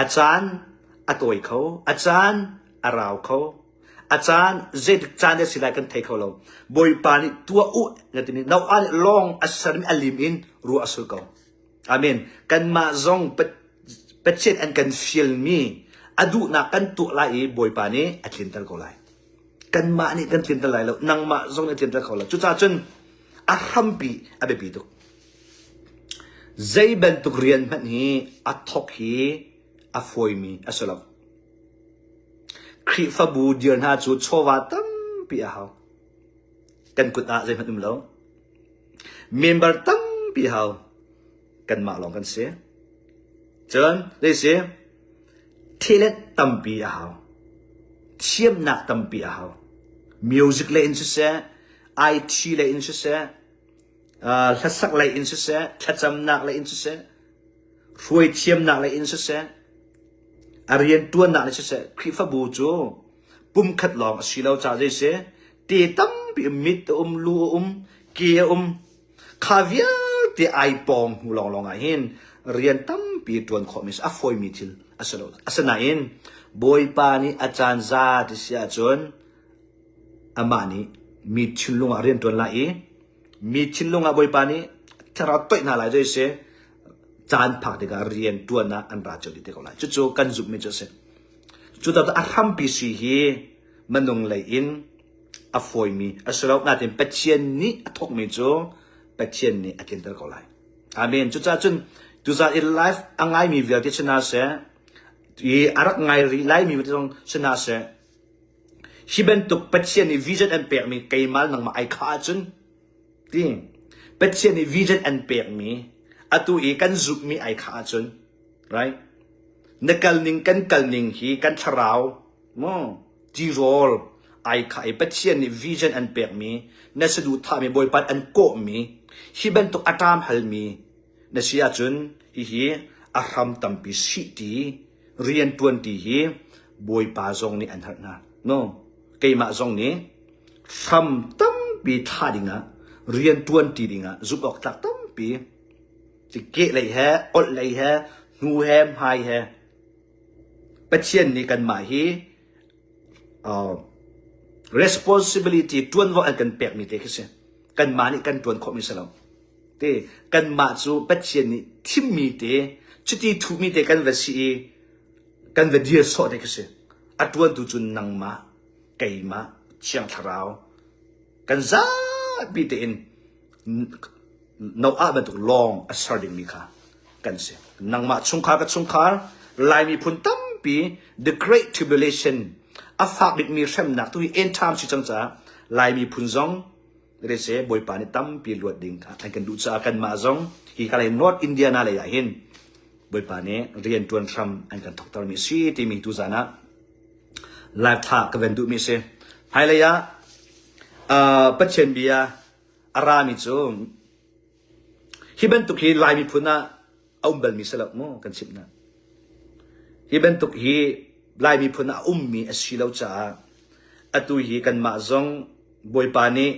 A caan a tawi kho, a caan a rau kho, a caan zeitik caan a si lai kan thei kho lo. Bawipa nih tuah u na timi Noah nih lawng a sermi a lim in ruah a sul ko. Amen. Kanmah zong Pathian an kan fialmi a duhnak kan tuah lai i Bawipa nih a tlinter ko lai. Kanmah nih kan tlinter lai lo, nangmah zong nih a tlinter kho lo. Cucaah cun. A hrampi a biapi tuk. Zei bantuk rian hmanh hi a thawk hi a fawimi a si lo. Khrihfabu dir hna cu chawva tampi a hau. Kan kut ah zeihmanh um lo. Member tampi hau. Kanmah lawng kan si. Cun zei si? Talent tampi a hau. Thiamnak tampi a hau. Music lei in siseh, IT lei in siseh, uh, hlasak lei in siseh, thlacamnak lei in siseh, hruai thiamnak lei in siseh, a rianṭuannak lei siseh, Khrihfabu cu pumkhat lawng a si lo caah zei si, te tampi um, mit a um, lu a um, ke a um, kha vialte ai pawng hnu lawnglawng ah hin rian tampi ṭuan khawhmi a fawimi thil a si lo. Asinain Bawipa nih a caan za ti si ahcun amah nih mi thinlung ah rian ṭuan lai i mi thinlung ah Bawipa nih thlarau toih hna lai zei si caan phak tikah rian ṭuan ah an ra cio dih te ko lai. Cucu kan zumhmi cu a si. Cucaah a hrampi si hi minung lei in a fawimi a si lo. Nain Pathian nih a thawkmi cu Pathian nih a tlinter ko lai. Amen. Cucaah cun tuzaan i life a ngaimi vialte si hna seh, i a rak ngai rih laimi zong si hna seh, hi bantuk Pathian nih vision an pekmi keimah nangmah ai khah ahcun ti Pathian nih vision an pekmi atu i kan zumhmi ai khah ahcun right na kalning kan kalning hi kan thlarau mu tirawl ai khah i Pathian nih vision an pekmi na saduhthahmi Bawipa an kawhmi hi bantuk a ṭam halmi na si ahcun hihi a hram tampi sih ti rian ṭuan ti hi Bawipa zong nih an harh hna no keimah zong nih hram tampi thlah dingah rian ṭuan ti dingah zumh awk tlak tampi ke lei he olh lei he hnu he hmai he Pathian nih kanmah hi uh, responsibility ṭuanvo an kan pekmi te khi si. Kanmah nih kan ṭuan khawhmi si lo. Te kanmah cu Pathian nih thimmi te, chiti thuhmi te kan va si i kan va dir sawh te khi si. A ṭuantu cu nangmah, keimah, Thiang Thlarau, kan zapi tein Noah bantuk lawng a ser dingmi kha kan si. Nangmah chungkhar ka chungkhar Lai miphun tampi the great tribulation a fak bikmi hremnak tu hi end time si cang caah Lai miphun zong se Bawipa nih tampi luat ding an kan duh caah kanmah zong hi ka lei North Indiana lei ah hin Bawipa nih rian tuan hram an kan thoktermi si timi tu zan ah live thla ka van duhmi si. Hmailei ah uh, Pathian bia a rami cu hi bantuk hi Lai miphun ah a um balmi si lo mu kan chimh hna. Hi bantuk hi Lai miphun ah a ummi a si lo caah atu hi kanmah zong Bawipa nih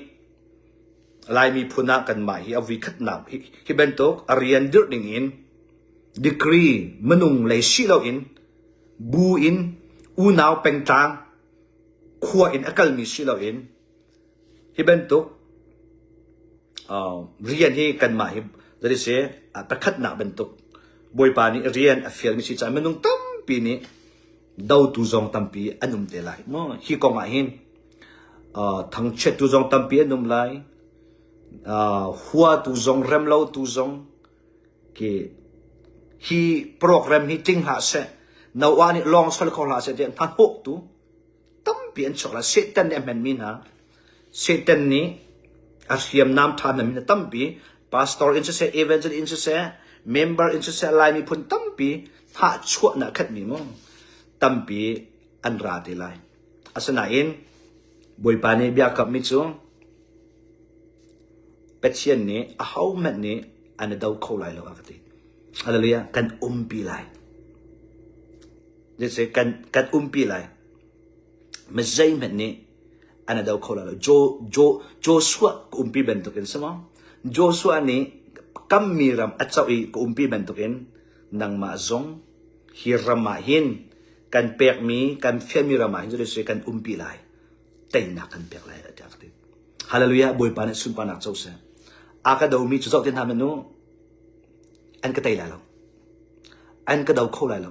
Lai miphun ah kanmah hi a vuikhatnak hi, hi bantuk a rian dirh ding in degree minung lei si loin bu in unau pengtlang khua in a kalmi si loin Hi bantuk rian hi kanmah hi zei si pakhatnak bantuk Bawipa nih rian a fialmi si caah minung tampi nih dotu zong tampi an um te lai. Maw hi kong ah hin thangchiattu zong tampi an um lai. Huatu zong remlotu zong khi hi program hi tling hlah seh Noah nih lawng sol kho hlah seh tiah hnahnawhtu tampi an chuak lai. Satan nih a hmanmi hna, Satan nih a hriamnam ṭha hna min tampi, pastor in siseh, evangel in siseh, member in siseh, Lai miphun tampi hnahchuahnak khatmi mu tampi an ra te lai. Asinain Bawipa nih bia kamhmi cu Pathian nih ahohmanh nih an i do kho lai lo a ka ti. Hallelujah. Kan umpi lai. Zeicah kan kan umpi lai. Ma zeihmanh nih an do kho lai lo. Jo, Jo, Joshua ka umpi bantukin si maw? Joshua nih kammi ram a coh i ka umpi bantukin nangmah zong hi ram ah hin kan pekmi kan fialmi ram ah hin cu kan umpi lai. Teinak kan pek lai tiah ka ti. Hallelujah Bawipa nih sunparnak co seh. A ka domi cu zoh te hna manu an ka tei lai lo. An ka do kho lai lo.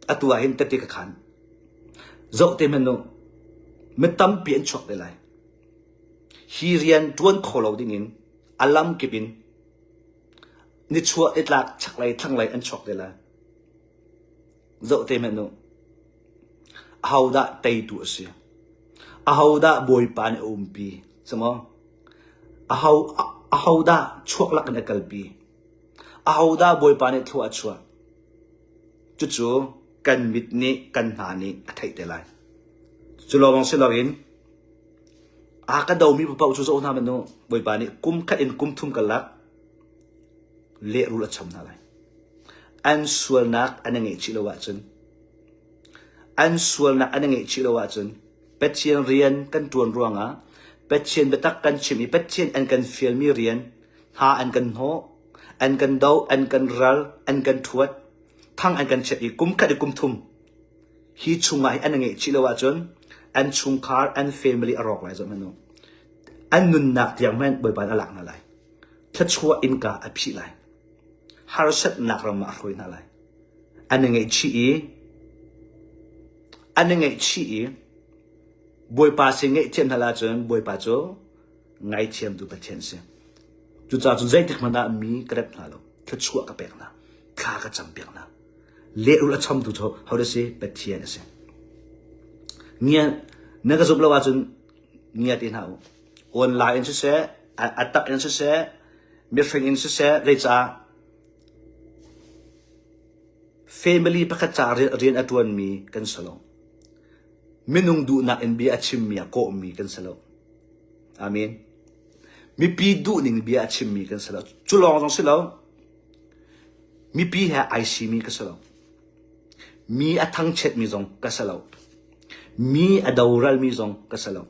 Atu ah hin tete ka khan. Zoh te hmanh u, mi tampi an chuak te lai. Hi rian ṭuan kho lo dingin. A lam kip in nichuah nitlak chaklei thlanglei an chuak te lai. Zoh te hmanh u. Ahodah teitu a si? Ahodah Bawipa nih a umpi? Samaw? Aho ahodah chuak lak in a kalpi? Ahodah Bawipa nih thlua a chuah? Cucu kan mit nih kan hna nih a theih te lai. Cu lawng si loin a ka domi paoh cu zoh hna hmanh u. Bawipa nih kum khat in kum thum karlak lehrul a cham hna lai. An sualnak an i ngaihchih lo ahcun an sualnak an i ngaihchih lo ahcun Pathian rian kan ṭuan ruangah Pathian biatak kan chim i Pathian an kan fialmi rian hna an kan hnawh, an kan doh, an kan ral, an kan ṭhuat, thang an kan chiat i kum khat i kum thum hi chungah hi an i ngaihchih lo ahcun an chungkhar, an family a rawk lai zoh hmanh u. An nunnak tiang hmanh Bawipa nih a lak hna lai. Thluachuah innka a phih lai. Harsatnak ram ah a hruai hna lai. An i ngaihchih i an i ngaihchih i Bawipa sin ngaihthiam hna ahcun Bawipa cu ngaithiamtu Pathian a si. Cucaah cun zeitik hmanh ah mi ka rep hna lo. Thluachuah ka pek hna. Thla ka campiak hna. Lehrul a chamtu cu hodah si? Pathian a si. Ngia na ka zumh lo ahcun ngia te hna u. Online in siseh, a tak in siseh, mihring in siseh, zeicah family pakhat ca rian a ṭuanmi kan si lo. Minung duhnak in bia a chimmi a kawhmi kan si lo. Amen. Mipi duhning bia a chimmi kan si lo. Cu lawng zong si lo. Mipi he ai simi ka si lo. Mi a thangchiatmi zong ka si lo. Mi a doralmi zong ka si lo.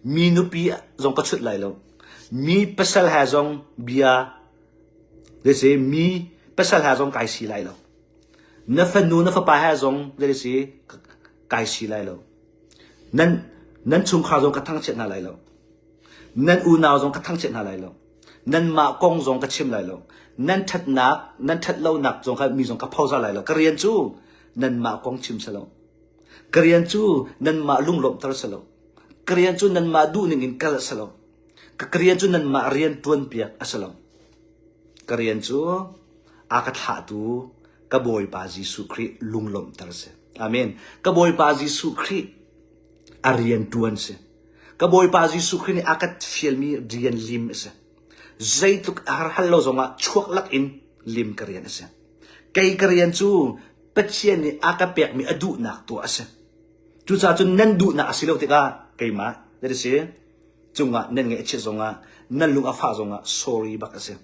Mi nupi zong ka chut lai lo. Mi pasal he zong bia si mi pasal he zong kai si lai lo. Na fanu na fapa he zong si kai si lai lo. Nan nan chungkhar zong ka thangchiat hna lai lo. Nan unau zong ka thangchiat hna lai lo. Nanmah kong zong ka chim lai lo. Nan ṭhatnak, nan ṭhatlonak zong kha mi zong ka phozar lai lo. Ka rian cu nanmah kong chim si lo. Ka rian cu nanmah lunglawmhter si lo. Ka rian cu nanmah duhning in kal a si lo. Ka rian cu nanmah rian ṭuanpiak a si lo. Ka rian cu a ka thlahtu ka Bawipa Jesuh Khrih lunglawmhter si. Amen. Ka Bawipa Jesuh Khrih a rian ṭuan si. Ka Bawipa Jesuh Khrih nih a ka fialmi rian lim a si. Zeitluk a har hal lo zongah chuak lak in lim ka rian a si. Kei ka rian cu Pathian nih a ka pekmi a duhnak tuah a si. Cucaah cun nan duhnak a si lo tikah keimah that is cungah nan ngaih a chiat zongah nan lung a fah zongah sorry bak a si.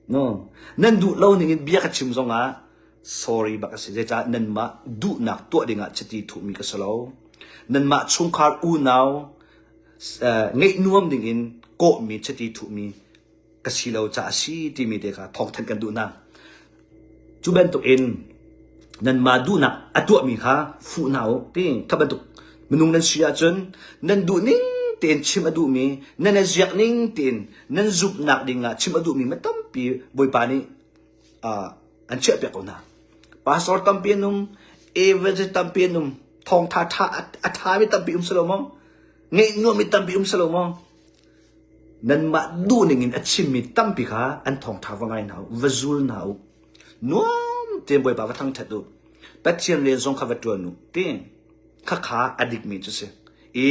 No. Nan duh lo ning in bia ka chim zongah sorry bak a si. Zeicah nanmah duhnak tuah dingah chiti thuhmi ka si lo. Nanmah chungkhar unau uh, ngeih nuam ding in kawhmi chiti thuhmi ka si lo ca a si timi te kha thawngthanh kan duh hna. Cu bantuk in nanmah duhnak a tuahmi kha fuh hna u ti kha bantuk minung nan si ahcun nan duh ning tein chim a duhmi nan i ziak ning tein nan zumhnak ding ah chim a duhmi mi tampi Bawipa nih uh, an chiahpiak ko hna. Pastor tampi an um, evangelist tampi an um, thawngtha tha a thami tampi um silo maw? Ngeih nuammi tampi um silo maw? Nanmah duhning in a chimmi tampi kha an thawngṭha va ngai hna u, va zul hna u. Nuam tein Bawipa va thangṭhat u. Pathian rian zong kha va ṭuan u. Ti khakha a dikmi cu si. I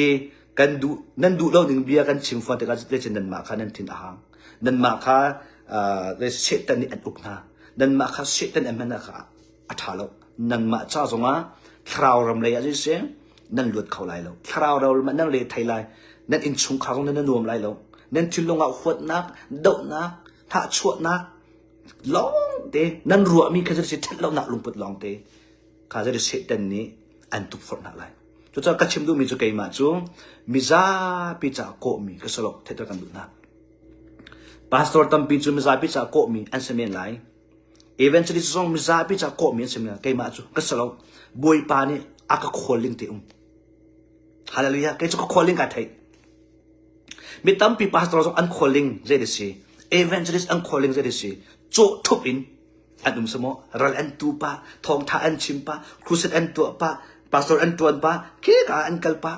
kan duh nan duh lo ning bia kan chim fawn tikah zeitin nanmah kha nan thin a hang. Nanmah kha uh, Satan nih an uk hna. Nanmah kha Satan an hman kha a ṭha lo. Nangmah ca zongah thlarau ram lei ah siseh nan luat kho lai lo. Thlarau ram ah nan re thei lai. Nan innchungkhar zong nan nuam lai lo. Nan thinlung ah huatnak, dohnak, hnahchuahnak lawngte nan ruahmi kha si ṭhat lonak lungput lawngte kha si Satan nih an tukforh hna lai. Cucaah ka chim duhmi cu keimah cu mizapi caah kawhmi ka si lo theihter kan duh hna. Pastor tampi cu mizapi caah kawhmi an si men lai. Evangelist zong mizapi ca kawhmi an si men keimah cu ka si lo. Bawipa nih a ka khualling te um. Hallelujah. Kei cu ka khualling ka theih. Mi tampi pastor zong an khualling zei si. Evangelist an khualling zei si. Cawh thup in an um samo ral an tu pa thawngtha an chim pa crusade an tuah pa pastor an tuan pa kheka an kal pa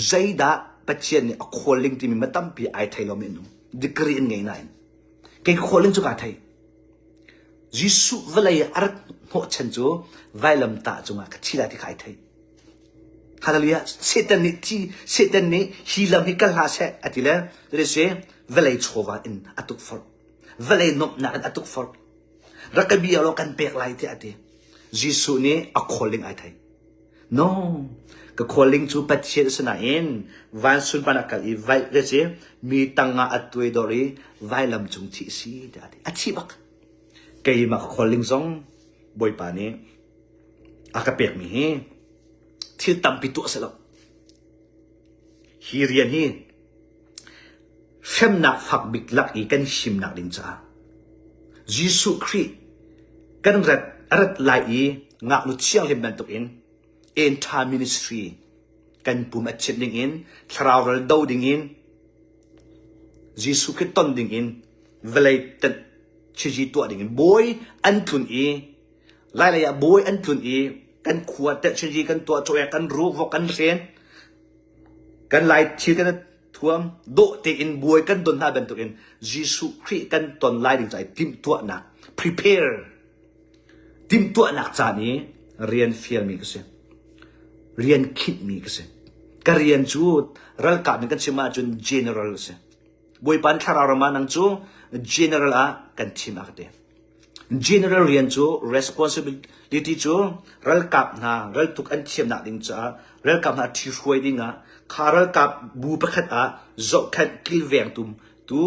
zeidah Pathian nih a khualling timi ma tampi ai thei lomi an um. Degree an ngei nain. Kei ka calling cu kaa thei. Jesuh vawlei a rat hnawhchan cu vailamtah cungah ka thi lai ti kha ai thei. Hallelujah. Satan nih thi, Satan nih hi lam hi kal hlah seh a ti le cuti si vawlei chawva in a tukforh. Vawlei nuamhnak in a tukforh. Rak ka bia law kan pek lai tiah a ti. Jesuh nih a calling ai thei. No, ka calling cu Pathian a si nain van sunpan a kal i vai si mi tangah a tuaidor i vailam cung thih si tiah a ti. A thi bak. Keimah ka calling zong Bawipa nih a ka pekmi hi thil tampi tuah si lo. Hi rian hi hremnak fak bik lak i kan himnak ding caah Jesuh Khrih kan rat a rat lai i ngaknu thianghlim bantukin Enta ministry kan pum a chimh dingin thlarau ral do dingin Jesuh Khrih ton dingin vawlei chiji tuah dingin bawi an tlun i lailei ah bawi an tlun i kan khua chiji kan tuah cawek kan ru vok kan hren Kan lai thil kan thuam dawh tein buai kan don hna bantukin Jesuh Khrih kan ton lai ding caah timhtuahnak prepare timhtuahnak caan i rian fialmi ka si. Rian khinhmi ka si. Ka rian cu ralkap in kan chim ahcun general a si. Bawipa nih thlarau ram ah nang cu general ah kan thim a ka ti. General rian cu responsibility cu ralkap hna raltuk an thiamnak ding caah ralkap hna ṭhihruai dingah kha ralkap bu pakhat ah zohkhenh kilvengtu tu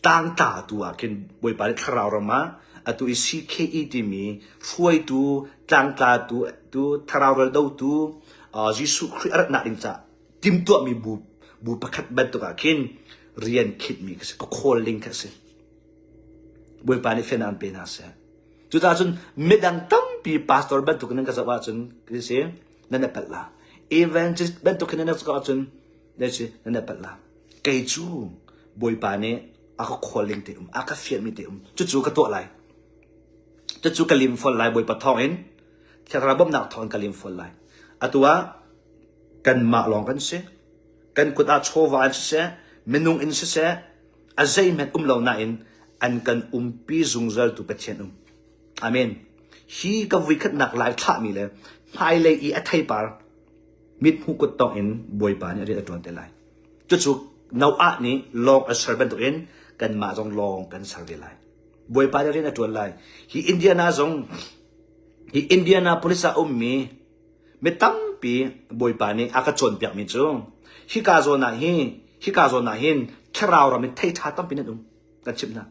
tlangtla tu ah khin Bawipa nih thlarau ram ah atu i CKE timi hruaitu tlangtla tu tu thlarau ral dotu Jesuh Khrih a ratnak ding caah timhtuahmi bu bu pakhat bantuk ah khin rian khinhmi ka si ka calling kha a si. Bawipa nih fian an pe hna seh. Cucaah cun midang tampi pastor bantuk in nan ka zoh ahcun si nan i palh la. Evangelist bantuk in nan zoh ahcun si nan i palh la. Kei cu Bawipa nih a ka calling te um, a ka fianmi te um. Cucu ka tuah lai. Cucu ka lim fawn lai Bawipa thawng in. Thlarau bawmhnak thawng in ka lim fawn lai. Atu ah kanmah lawng kan si. Kan kut ah chawva in siseh, minung in siseh, a zeihmanh um lo nain an kan umpi zungzaltu Pathian um. Amen. Hi ka vuikhatnak lai thlahmi le hmailei i a theipar mithmuh kut tong in Bawipa nih rian a ṭuan te lai. Cucu Noah nih lawng a ser bantukin kanmah zong lawng kan ser ve lai. Bawipa nih rian a ṭuan lai. Hi Indiana zong hi Indianapolis ah ummi Mi tampi Bawipa nih a ka cawnpiakmi cu hika zawn ah hi hika zawn ah hin thlarau ram in thei ṭha tampi nan um kan chimh hna.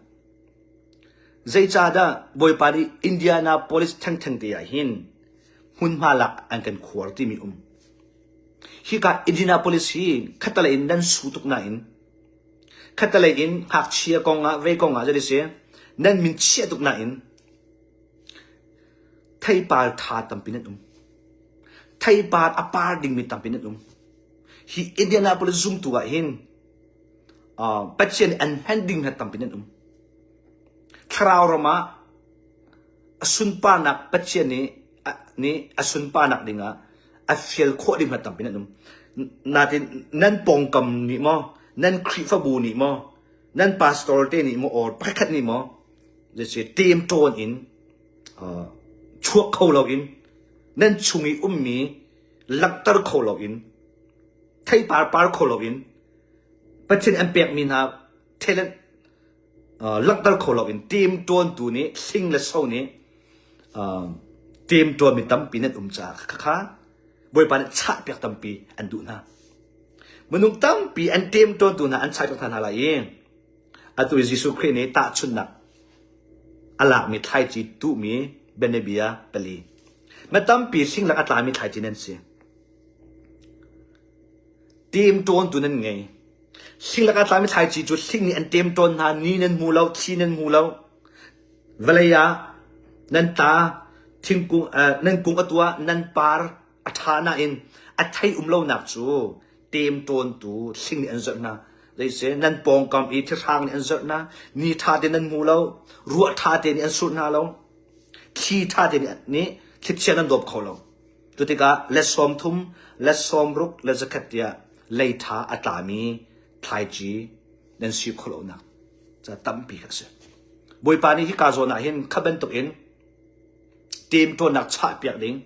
Zeicahdah Bawipa nih Indianapolis thengtheng te ah hin hmunhma lak an kan khuar timi um. Hika Indianapolis hi khattelei in nan su tuk nain khattelei in ngakchia kong ah vei kong ah jadi si nan min chia tuk nain Theipar ṭha tampi nan um. Theipar a par dingmi tampi nan um. Hi Indianapolis zumtu ah hin uh, Pathian nih an hman ding hna tampi nan um. Thlarau ram ah a sunparnak Pathian nih nih a sunparnak dingah a fial khawh ding hna tampi nan um. Natin nan pawngkam nih maw, nan Khrihfabu nih maw, nan pastor te nih maw, or pakhat nih maw, ṭemṭawn in chuak kho loin nan chung i ummi langhter kho loin theipar par kho loin Pathian an pekmi hna talent langhter kho loin ṭemṭawntu nih hling le so nih ṭemṭawnmi tampi nan um caah khakha Bawipa nih chahpiak tampi an duh hna. Minung tampi an ṭemṭawntu hna an chahpiak hna lai i Atu i Jesuh Khrih nih tahchunhnak a lakmi thlaici tuhmi bianabia pali. Mi tampi hlinglak a tlami thlaici nan si. Ṭemṭawntu nan ngei. Hlinglak a tlami thlaici cu hling nih an ṭemṭawn hna, ni nan hmu lo, thli nan hmu lo. Vawlei ah nan tla, thingkung, uh, nan kung a tuah, nan par a ṭha nain a thei um lonak cu ṭemṭawntu hling nih an zawrh hna. Zeiseh nan pawngkam i thihrang nih an zawrh hna, ni ṭha te nan hmu lo, ruah ṭha te nih an surh hna lo, thli ṭha te nih thlichia nan dawp kho lo. Cu tikah let 30, let 60, let 100 tiah lei ṭha a tlami thlaici. Nan si khawhlonak ca tampi kha a si. Bawipa nih hika zawn ah hin kha bantuk in temṭawnnak chah piak ding,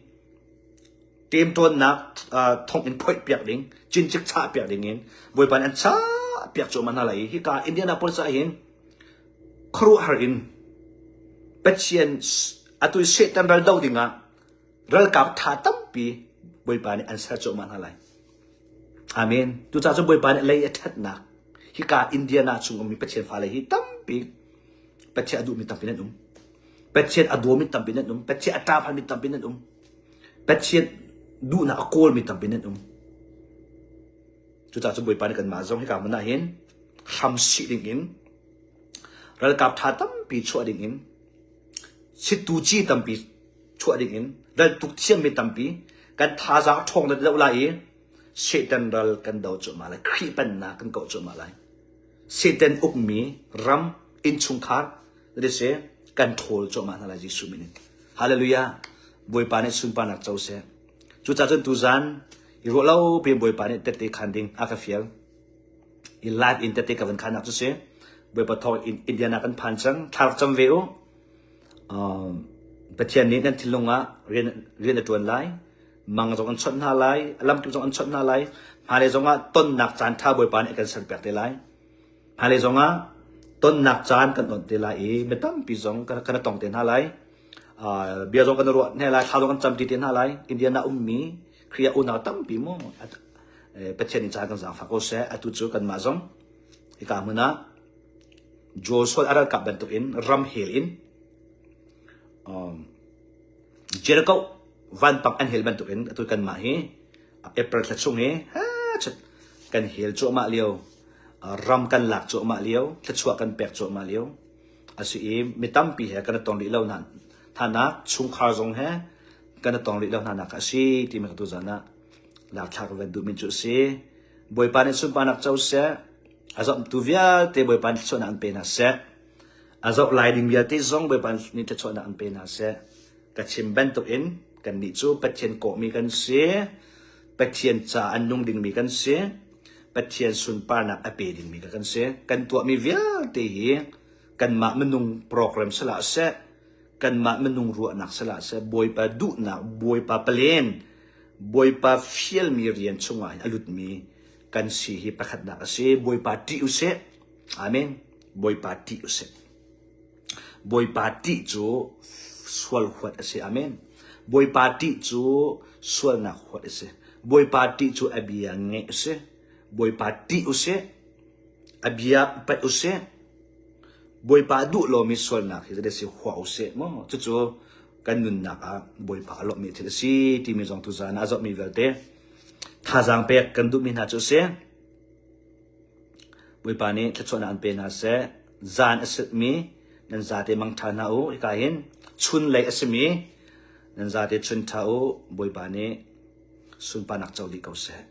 temṭawnnak thong in phoih piak ding, cincik chah piak ding in Bawipa nih an chah piak cuahmah hna lai i hika Indianapolis ah hin khuaruahhar in Pathian atu i Satan ral do ding ah ralkap tha tampi Bawipa nih an ser cuahmah hna lai. Amen. Tucah cu Bawipa nih lei a ṭhatnak hika Indiana chung ummi Pathian fale hi tampi Pathian a duhmi tampi nan um. Pathian a dawmi tampi nan um. Pathian a ṭaphalmi tampi nan um. Pathian duhnak a kawlmi tampi nan um. Cucaah cu Bawipa nih kanmah zong hika hmun ah hin hram sih ding in ralkap ṭha tampi chuah ding in sittu ci tampi chuah ding in raltuk thiammi tampi kan thazaang ṭhawng deuh lai i Satan ral kan do cuahmah lai Khrih pennak kan kauh cuahmah lai Satan ukmi ram innchungkhar si kan ṭhawl cuahmah hna lai Jesuh min in Hallelujah Bawipa nih sunparnak co seh Cucaah cun tuzan i ruah lo piin Bawipa nih tette khan ding a ka fial. I live in tette ka van khannak cu si. Bawipa thawng in Indiana kan phan cang. Thla rak cam ve u. Um, Pathian nih nan thinlung ah rian, rian a ṭuan lai. Mang zong an chawnh hna lai. Lamkip zong an chawnh hna lai. Hmailei zong ah tonnak caan ṭha Bawipa nih a kan serpiak te lai. Hmailei zong ah tonnak caan kan onh te lai i mi tampi zong kan, kan tong te hna lai. Uh, bia zong kan ruah hna lai, thla zong kan camti te hna lai. Indiana ummi Khrih ah unau tampi mu Pathian in caan kan zaangfah ko seh. Atu cu kanmah zong hika hmun ah Joshua a ralkap bantuk in ram hel in um, Jericho vanpang an hel bantuk in atu kanmah hi April thla chung hi kan hel cuahmah lio ram kan lak cuahmah lio thluachuah kan pek cuahmah lio a si i mi tampi he kan i tong rih lo hna hnanak chungkhar zong he kan i tong rih lo hna nak a si timi ka tuzan ah lakthlak van duhmi cu a si Bawipa nih sunparnak co seh a zomtu vialte Bawipa nih thluachuahnak an pe hna seh a zoh lai ding vialte zong Bawipa nih thluachuahnak an pe hna seh Ka chim bantukin kannih cu Pathian kawhmi kan si, Pathian ca an nung dingmi kan si, Pathian sunparnak a pe dingmi kan si. Kan tuahmi vialte hi kanmah minung program sihlah seh, kanmah minung ruahnak sihlah seh, Bawipa duhnak, Bawipa palen, Bawipa fialmi rian chungah hin a lutmi kan si hi pakhatnak a si. Bawipa ṭih usih. Amen. Bawipa ṭih usih. Bawipa ṭih cu sual huat a si. Amen. Bawipa ṭih cu sualnak huat a si. Bawipa ṭih cu a bia ngeih a si. Bawipa ṭih u sih. A bia upat u sih. Bawipa duh lomi sualnak hi zeidah si hua u sih maw? Cucu kan nunnak ah Bawipa a lawmhmi thil a si timi zong tuzaan ah a zohmi vialte thazaang pek kan duhmi hna cu a si. Bawipa nih thluachuahnak an pe hna seh. Zan a simi nan zate mangṭha hna u. Hika hin chun lei a simi nan zate chun ṭha u. Bawipa nih sunparnak co dih ko seh.